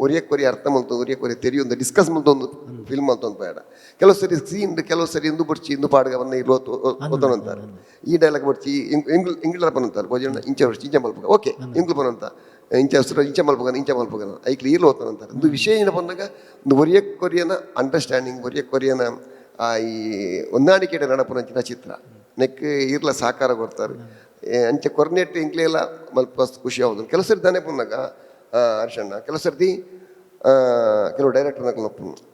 ಒರಿಯಕ್ಕೆ ಒರಿ ಅರ್ಥ ಮಲ್ತೊಂದು, ಒರಿಯಕ್ಕೆ ಒರಿ ತೆರಿಯೊಂದು, ಡಿಸ್ಕಸ್ ಮಲ್ತೊಂದು ಫಿಲ್ಮ್ ಮಲ್ತೊಂದು ಪೋಯಡ. ಕೆಲವು ಸರಿ ಸೀನ್, ಕೆಲವು ಸರಿ ಇಂದು ಬೊಡ್ಚಿ, ಇಂದು ಪಾಡ್ಗ ಬಂದ ಇರು ಒತ್ತೊಂತಾರೆ. ಈ ಡೈಲಾಗ್ ಬೊಡ್ಚಿ, ಇಂಗ್ಲ ಇಂಗ್ಲರ ಪನಂತಾರೆ ಭೋಜನ ಇಂಚ ಬೊಡ್ಚಿ, ಇಂಚ ಮಲ್ಪಗ. ಓಕೆ, ಇಂಗ್ಲು ಪನಂತ ಇಂಚ ಸುರ ಇಂಚ ಮಲ್ಪಗನ, ಇಂಚ ಮಲ್ಪಗನ, ಐಕ್ಲು ಈರ್ಲು ಓದ್ತಾನಂತಾರೆ. ಒಂದು ವಿಷಯ ಏನು ಬಂದಾಗ ಒಂದು ಒರಿಯಕ್ಕೆ ಕೊರಿಯನ ಅಂಡರ್ಸ್ಟ್ಯಾಂಡಿಂಗ್, ಒರಿಯಕ್ಕೆ ಕೊರಿಯನ ಆ ಈ ಹೊಂದಾಣಿಕೆ ನಡಪುನಂಚಿನ ಚಿತ್ರ. ನೆಕ್ ಈರ್ಲ ಸಹಕಾರ ಕೊಡ್ತಾರೆ. ಅಂಚೆ ಕೊರ್ನೆಟ್ ಇಂಕ್ಲೆಲ್ಲ ಮಲ್ಪ ಖುಷಿ ಆವುದು. ಕೆಲವು ಸರಿ ತಾನೇ ಪುನ್ನಾಗ ಹರ್ಷಣ್ಣ, ಕೆಲವು ಸರ್ತಿ ಕೆಲವು ಡೈರೆಕ್ಟರ್ ನಕಲು,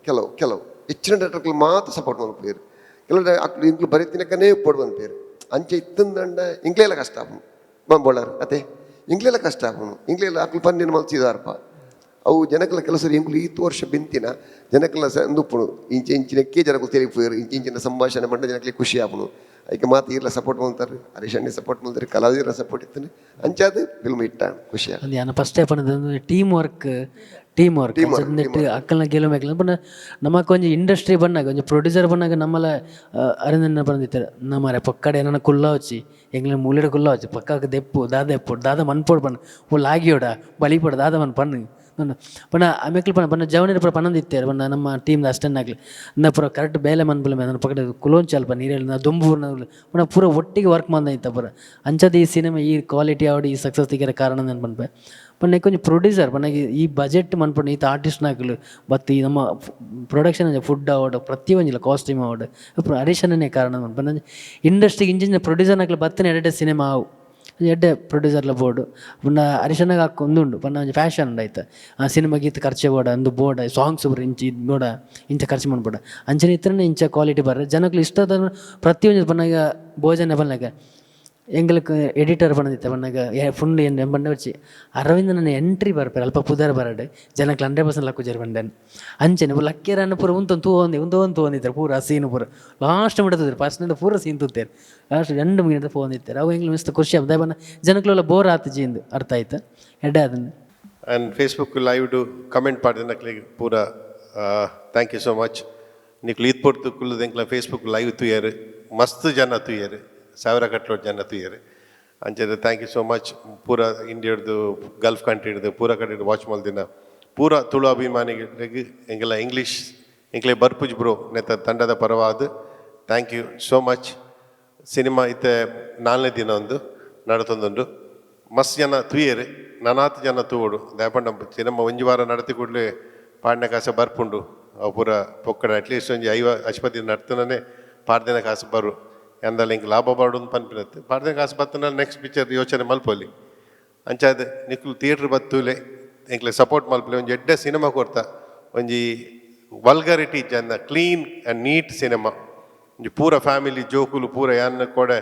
ಕೆಲವು ಕೆಲವು ಹೆಚ್ಚಿನ ಡೈರೆಕ್ಟರ್ಗಳು ಮಾತ್ರ ಸಪೋರ್ಟ್ ಮಲ್ಪೇರು. ಕೆಲವು ಅಕ್ಲು ಇಂಕ್ಲು ಬರೀತಿನಕನೇ ಪೊಡು ಬಂದ್ಪೇರು. ಅಂಚೆ ಇತ್ತಂದಂಡ ಇಂಕ್ಲೆಲ್ಲ ಕಷ್ಟ ಆಪುಂಡು. ಬಂಬೋಳಾರ್ ಅತೆ ಇಂಕ್ಲೆಲ್ಲ ಕಷ್ಟ ಆಪುಂಡು. ಇಂಕ್ಲೆಲ್ಲ ಅಕ್ಲು ಪನ್ನಿನ ಮಲ್ಸಿದಾರಪ್ಪ. ಅವು ಜನಕಲ ಕೆಲವು ಸರಿ ಎಂಕುಲು ಈತ್ ವರ್ಷ ಬೆಂತಿನ ಜನಕಲ ಉಪ್ಪುಂಡು. ಇಂಚ ಇಂಚಿನಕ್ಕೆ ಜನಕಲು ತೆರಿಪುವೆರ್, ಇಂಚ ಇಂಚಿನ ಸಂಭಾಷಣೆ ಪಂಡ ಜನಕ್ಲೆ ಖುಷಿ ಆಪುಂಡು. ಐಕೆ ಮಾತ ಈರ್ಲ ಸಪೋರ್ಟ್ ಮಲ್ತಾರೆ, ಹರೀಶ್ ಅಣ್ಣೆ ಸಪೋರ್ಟ್ ಮಲ್ತಾರೆ, ಕಲಾವಿದರ ಸಪೋರ್ಟ್ ಇತ್ತು. ಅಂಚಾದ ಫಿಲ್ಮ್ ಇಟ್ಟ ಖುಷಿ. ಅದು ಯಾನ ಫಸ್ಟೇ ಪನ್ನದು team work, team work. ನೆಟ್ ಅಕ್ಕಲ್ನ ಗೆಲುವು ಮೇಕಲ್ ಪಂಡ ನಮಕ್ ಒಂಜಿ ಇಂಡಸ್ಟ್ರಿ ಬನ್ನಾಗ, ಒಂಜಿ ಪ್ರೊಡ್ಯೂಸರ್ ಬನ್ನಾಗ ನಮ್ಮಲ ಅರವಿಂದನ್ನ ಬಂದಿತ್ತಾರೆ. ನಮ್ಮರೆ ಪಕ್ಕಡೆ ಏನನ ಕುಲ್ಲಾವಚಿ, ಎಂಗ್ಲ ಮೂಲೆಡ್ ಕುಲ್ಲಾವಚಿ, ಪಕ್ಕಾಕ ದೆಪ್ಪು ದಾದ ಎಪ್ಪು ದಾದ ಮನ್ಪೋಡು ಪನ್ನ, ಓ ಲಾಗಿಯೋಡ ಬಲಿಪೋಡು ದಾದ ಮನ್ ಪನ್ನು ಪಂಡ ಆಮೇಲೆ ಪಂಡ ಪಂಡ ಜವನಿರ ಪೂರ ಪನ್ನೊಂದಿತ್ತೇರು. ಪಂಡ ನಮ್ಮ ಟೀಮ್ದ ಅಷ್ಟನ್ನಾಗ್ಲಿ ಆಗ್ಲಿ ನಾ ಪೂರ ಕರೆಕ್ಟ್ ಬೇಲೆ ಮನ್ಪುಲೆ ನನ್ನ ಪಕ್ಕಡೆ ಕುಲೋಂಚ ಅಲ್ಪ ನೀರಲ್ಲಿ ನಾ ದೊಂಬು ಪಂಡ ಪೂರ ಒಟ್ಟಿಗೆ ವರ್ಕ್ ಮಂದ ಪೂರ. ಅಂಚದ ಈ ಸಿನಿಮಾ ಈ ಕ್ವಾಲಿಟಿ ಆವಡ್, ಈ ಸಕ್ಸಸ್ ತಿಕ್ಕರೆ ಕಾರಣ ನಾನು ಪನ್ಪೆ. ಪಂಡ ಒಂಜಿ ಪ್ರೊಡ್ಯೂಸರ್ ಪಂಡ ಈ ಬಜೆಟ್ ಮನ್ಪುಂಡು ಈತ ಆರ್ಟಿಸ್ಟ್ನಾಕ್ಲು ಬತ್ತು ಈ ನಮ್ಮ ಪ್ರೊಡಕ್ಷನ್ ಫುಡ್ ಆವಡ್, ಪ್ರತಿಯೊಂಜಿಲ ಕಾಸ್ಟ್ಯೂಮ್ ಆವಡ್ ಪೂರ ಹರೀಶನೇ ಕಾರಣ. ಪಂಡ ಇಂಡಸ್ಟ್ರಿಗೆ ಇಂಚಿನ ಪ್ರೊಡ್ಯೂಸರ್ನಾಕ್ಲು ಬತ್ತನೆ ಎಡ್ಡೆ ಸಿನಿಮಾ ಆವು, ಎಡ್ಡೆ ಪ್ರೊಡ್ಯೂಸರ್ಲ ಬೋರ್ಡು. ಪಂಡ ಹರೀಶನಾಗ ಹಾಕ್ ಉಂದುಂಡು ಪಂಡ ಒಂಜಿ ಫ್ಯಾಷನ್ ಉಂಡು ಐತ. ಆ ಸಿನಿಮಾಗೆ ಈತ್ ಖರ್ಚು ಬೋಡ ಅಂದು ಬೋಡ, ಸಾಂಗ್ಸ್ ಪೂರ ಇಂಚ ಇದು ಬೋಡ, ಇಂಚ ಖರ್ಚು ಮನ್ಪೊಡ, ಅಂಚನೆ ಇತ್ರನೆ ಇಂಚ ಕ್ವಾಲಿಟಿ ಬರ್ರೆ ಜನಕ್ಲು ಇಷ್ಟದ ಪ್ರತಿಯೊಂಜಿ. ಪನ್ನಗ ಭೋಜನ ಪನ್ನಗ ಎಂಗ್ಲಕ್ ಎಡಿಟರ್ ಪನ್ನದಿತ್ತೆ ಪನ್ನಗ ಫುಂಡು ಏನು ಪಂಡ ವಚ್ಚಿ ಅರವಿಂದನ ಎಂಟ್ರಿ ಬರ್ಪೆರ್ ಅಲ್ಪ ಪುದರ್ ಬರಡ್ ಜನಕ್ಲು 100% ಲಕ್ಕುಜೆರ್ ಪಂಡೆನ್. ಅಂಚನೆ ಲಕ್ಕೇರನ್ನ ಪೂರ ಉಂತೊಂದು ತೂವೊಂದು ಉಂತೊಂದು ತೂವೊಂದಿತ್ತೆರ್ ಪೂರ ಸೀನ್ ಪೂರ ಲಾಸ್ಟ್ ಮುಟ್ಟ ತೂತೆರ್. ಫಸ್ಟ್ನಿಂದ ಪೂರ ಸೀನ್ ತೂತೆರ್, ಲಾಸ್ಟ್ ಎಂಡ್ ಮುಗಿನ ಪೋವೊಂದಿತ್ತೆರ್. ಅವು ಎಂಗ್ಲು ಮಸ್ತ್ ಖುಷಿ ಆಪುಂಡು. ದಾಯೆ ಪಂಡ ಜನಕ್ಲೆಲ ಬೋರ್ ಆತುಜಿ ಇಂದ್ ಅರ್ಥ ಆಯ್ತು, ಎಡ್ಡೆ ಆತುಂಡು. ಆ್ಯಂಡ್ ಫೇಸ್ಬುಕ್ ಲೈವ್ ಕಮೆಂಟ್ ಪಾಡ್ದಿನಕ್ಲೆಗ್ ಪೂರ thank you so much. ನಿಕ್ಲು ಈತ್ ಪೊರ್ತು ಕುಲ್ಲುದು ಎಂಕ್ಲ ಫೇಸ್ಬುಕ್ ಲೈವ್ ತೂಯರ್, ಮಸ್ತ್ ಜನ ತೂಯರ್, ಸಾವಿರ ಕಟ್ಲೋಡ್ ಜನ ತೂಯರ್. ಅಂಚನೆ thank you so much. ಪೂರ ಇಂಡಿಯಾಡ್ದು, ಗಲ್ಫ್ ಕಂಟ್ರಿಡ್ದು, ಪೂರ ಕಡೆ ವಾಚ್ ಮಲ್ದಿನ ಪೂರ ತುಳು ಅಭಿಮಾನಿಗಳಿಗೆ ಎಂಗೆಲ್ಲ ಇಂಗ್ಲೀಷ್ ಎಂಕ್ಲೆ ಬರ್ಪುಜ್ ಬ್ರೋ ನೆತ್ತ ತಂಡದ ಪರವಾದ thank you so much. Cinema ಇತ್ತೆ ನಾಲ್ನೇ ದಿನ ಒಂದು ನಡತೊಂದುಂಡು. ಮಸ್ತ್ ಜನ ತೂಯೆರ್, ನನಾತ್ ಜನ ತೂವೊಡು. ದಾಯೆ ಸಿನಿಮಾ ಒಂಜಿ ವಾರ ನಡತಿ ಕೂಡಲೇ ಪಾಡ್ನ ಕಾಸು ಬರ್ಪುಂಡು. ಅವು ಪೂರ ಪೊಕ್ಕಡೆ ಅಟ್ಲೀಸ್ಟ್ ಒಂಜಿ ಐವ ಅಶ್ಪತಿ ನಡ್ತನೇ ಪಾಡ್ದಿನ ಕಾಸು ಬರು ಎಂದಲ್ಲ ಇಂಕ್ ಲಾಭ ಬಾಡು ಪನ್ಪಿನತ್ತು. ಪಾಡ್ದಿನ ಕಾಸು ಬತ್ತನ ನೆಕ್ಸ್ಟ್ ಪಿಕ್ಚರ್ ಯೋಚನೆ ಮಲ್ಪೊಲಿ. ಅಂಚಾದ್ ನಿಕ್ಲು ಥಿಯೇಟ್ರ್ ಬತ್ತೂಲೆ, ಎಂಕ್ಲೆ ಸಪೋರ್ಟ್ ಮಲ್ಪಲೆ. ಒಂಜಿ ಎಡ್ಡೆ ಸಿನಿಮಾ ಕೊರ್ತ, ಒಂಜಿ ವಲ್ಗರಿಟಿ ಜನ, ಕ್ಲೀನ್ ಆ್ಯಂಡ್ ನೀಟ್ ಸಿನಿಮಾ. ಒಂಜಿ ಪೂರ ಫ್ಯಾಮಿಲಿ ಜೋಕುಲು ಪೂರ ಯಾನ್ ಕೊಡೆ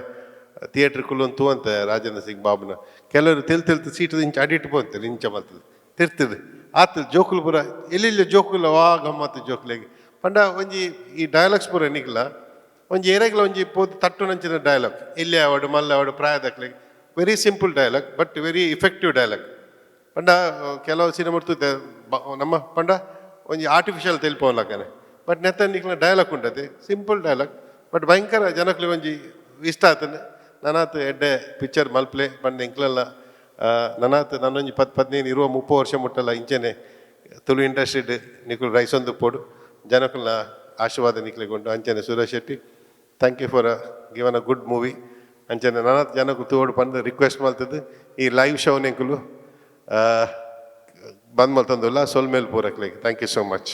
ಥಿಯೇಟ್ರ್ ಕುಲ್ಲೊಂದು ತೂವಂತೆ ರಾಜೇಂದ್ರ ಸಿಂಗ್ ಬಾಬುನ. ಕೆಲವರು ತೆಲ್ ತೆಲ್ತು ಸೀಟ್ ಇಂಚ ಅಡಿಟ್ಟು ಪೋಂತಾರೆ, ಇಂಚ ಮಲ್ತದೆ ತಿರ್ತದೆ ಆತ ಜೋಕುಲು ಪೂರ ಎಲ್ಲೆಲ್ಲಿ ಜೋಕುಲು ವಾ ಗಮ್ಮತ್ತು ಜೋಕುಲೆಗ್. ಪಂಡ ಒಂಜಿ ಈ ಡೈಲಾಗ್ಸ್ ಪೂರ ನಿಕ್ಲ ಒಂಜಿ ಏರೆಗ್ಲ ಒಂಜಿ ಪೋದು ತಟ್ಟುನಂಚಿನ ಡೈಲಾಗ್ ಎಲ್ಲಿ ಆವಡು ಮಲ್ಲ ಆವಡು ಪ್ರಾಯದಕ್ಲೆಗ್. Very simple dialogue but very effective dialogue. ಪಂಡ ಕೆಲವು ಸಿನಿಮಾ ನಮ್ಮ ಪಂಡ ಒಂಜಿ ಆರ್ಟಿಫಿಷಿಯಲ್ ತೆಲ್ಪೋಲಕನೆ, ಬಟ್ ನೆತ್ತ ನಿಕ್ಲ ಡೈಲಾಗ್ ಉಂಟದೆ ಸಿಂಪಲ್ ಡೈಲಾಗ್ ಬಟ್ ಭಯಂಕರ ಜನಕ್ಲೆ ಒಂಜಿ ಇಷ್ಟ ಆತನೆ. ನನಾತ್ ಎಡ್ಡೆ ಪಿಕ್ಚರ್ ಮಲ್ಪ್ಲೆ ಪಂಡ ಎಂಕ್ಲೆಲ್ಲ ನನಾತ್ ನನ್ನೊಂಜಿ 10 15 20 30 ವರ್ಷ ಮುಟ್ಟಲ್ಲ ಇಂಚೆನೆ ತುಳು ಇಂಡಸ್ಟ್ರಿಡ್ ನಿಕುಲು ರೈಸೊಂದು ಪೋಡು, ಜನಕುಲ್ನ ಆಶೀರ್ವಾದ ನಿಕ್ಲೆಗ್ ಉಂಡು. ಅಂಚೆನೆ Suresh Shetty, thank you for given a good movie. ಅಂಚನೆ ನನಾತ್ ಜನಕು ತೂವೊಡು ಪಂದ್ ರಿಕ್ವೆಸ್ಟ್ ಮಲ್ತದ್ದು ಈ ಲೈವ್ ಶೋ ನಿಕುಲು bandh ಮಲ್ತೊಂದುಲ್ಲ ಸೊಲ್ಮೆಲ್ ಪೂರಕ್ಲೆಗ್. Thank you so much.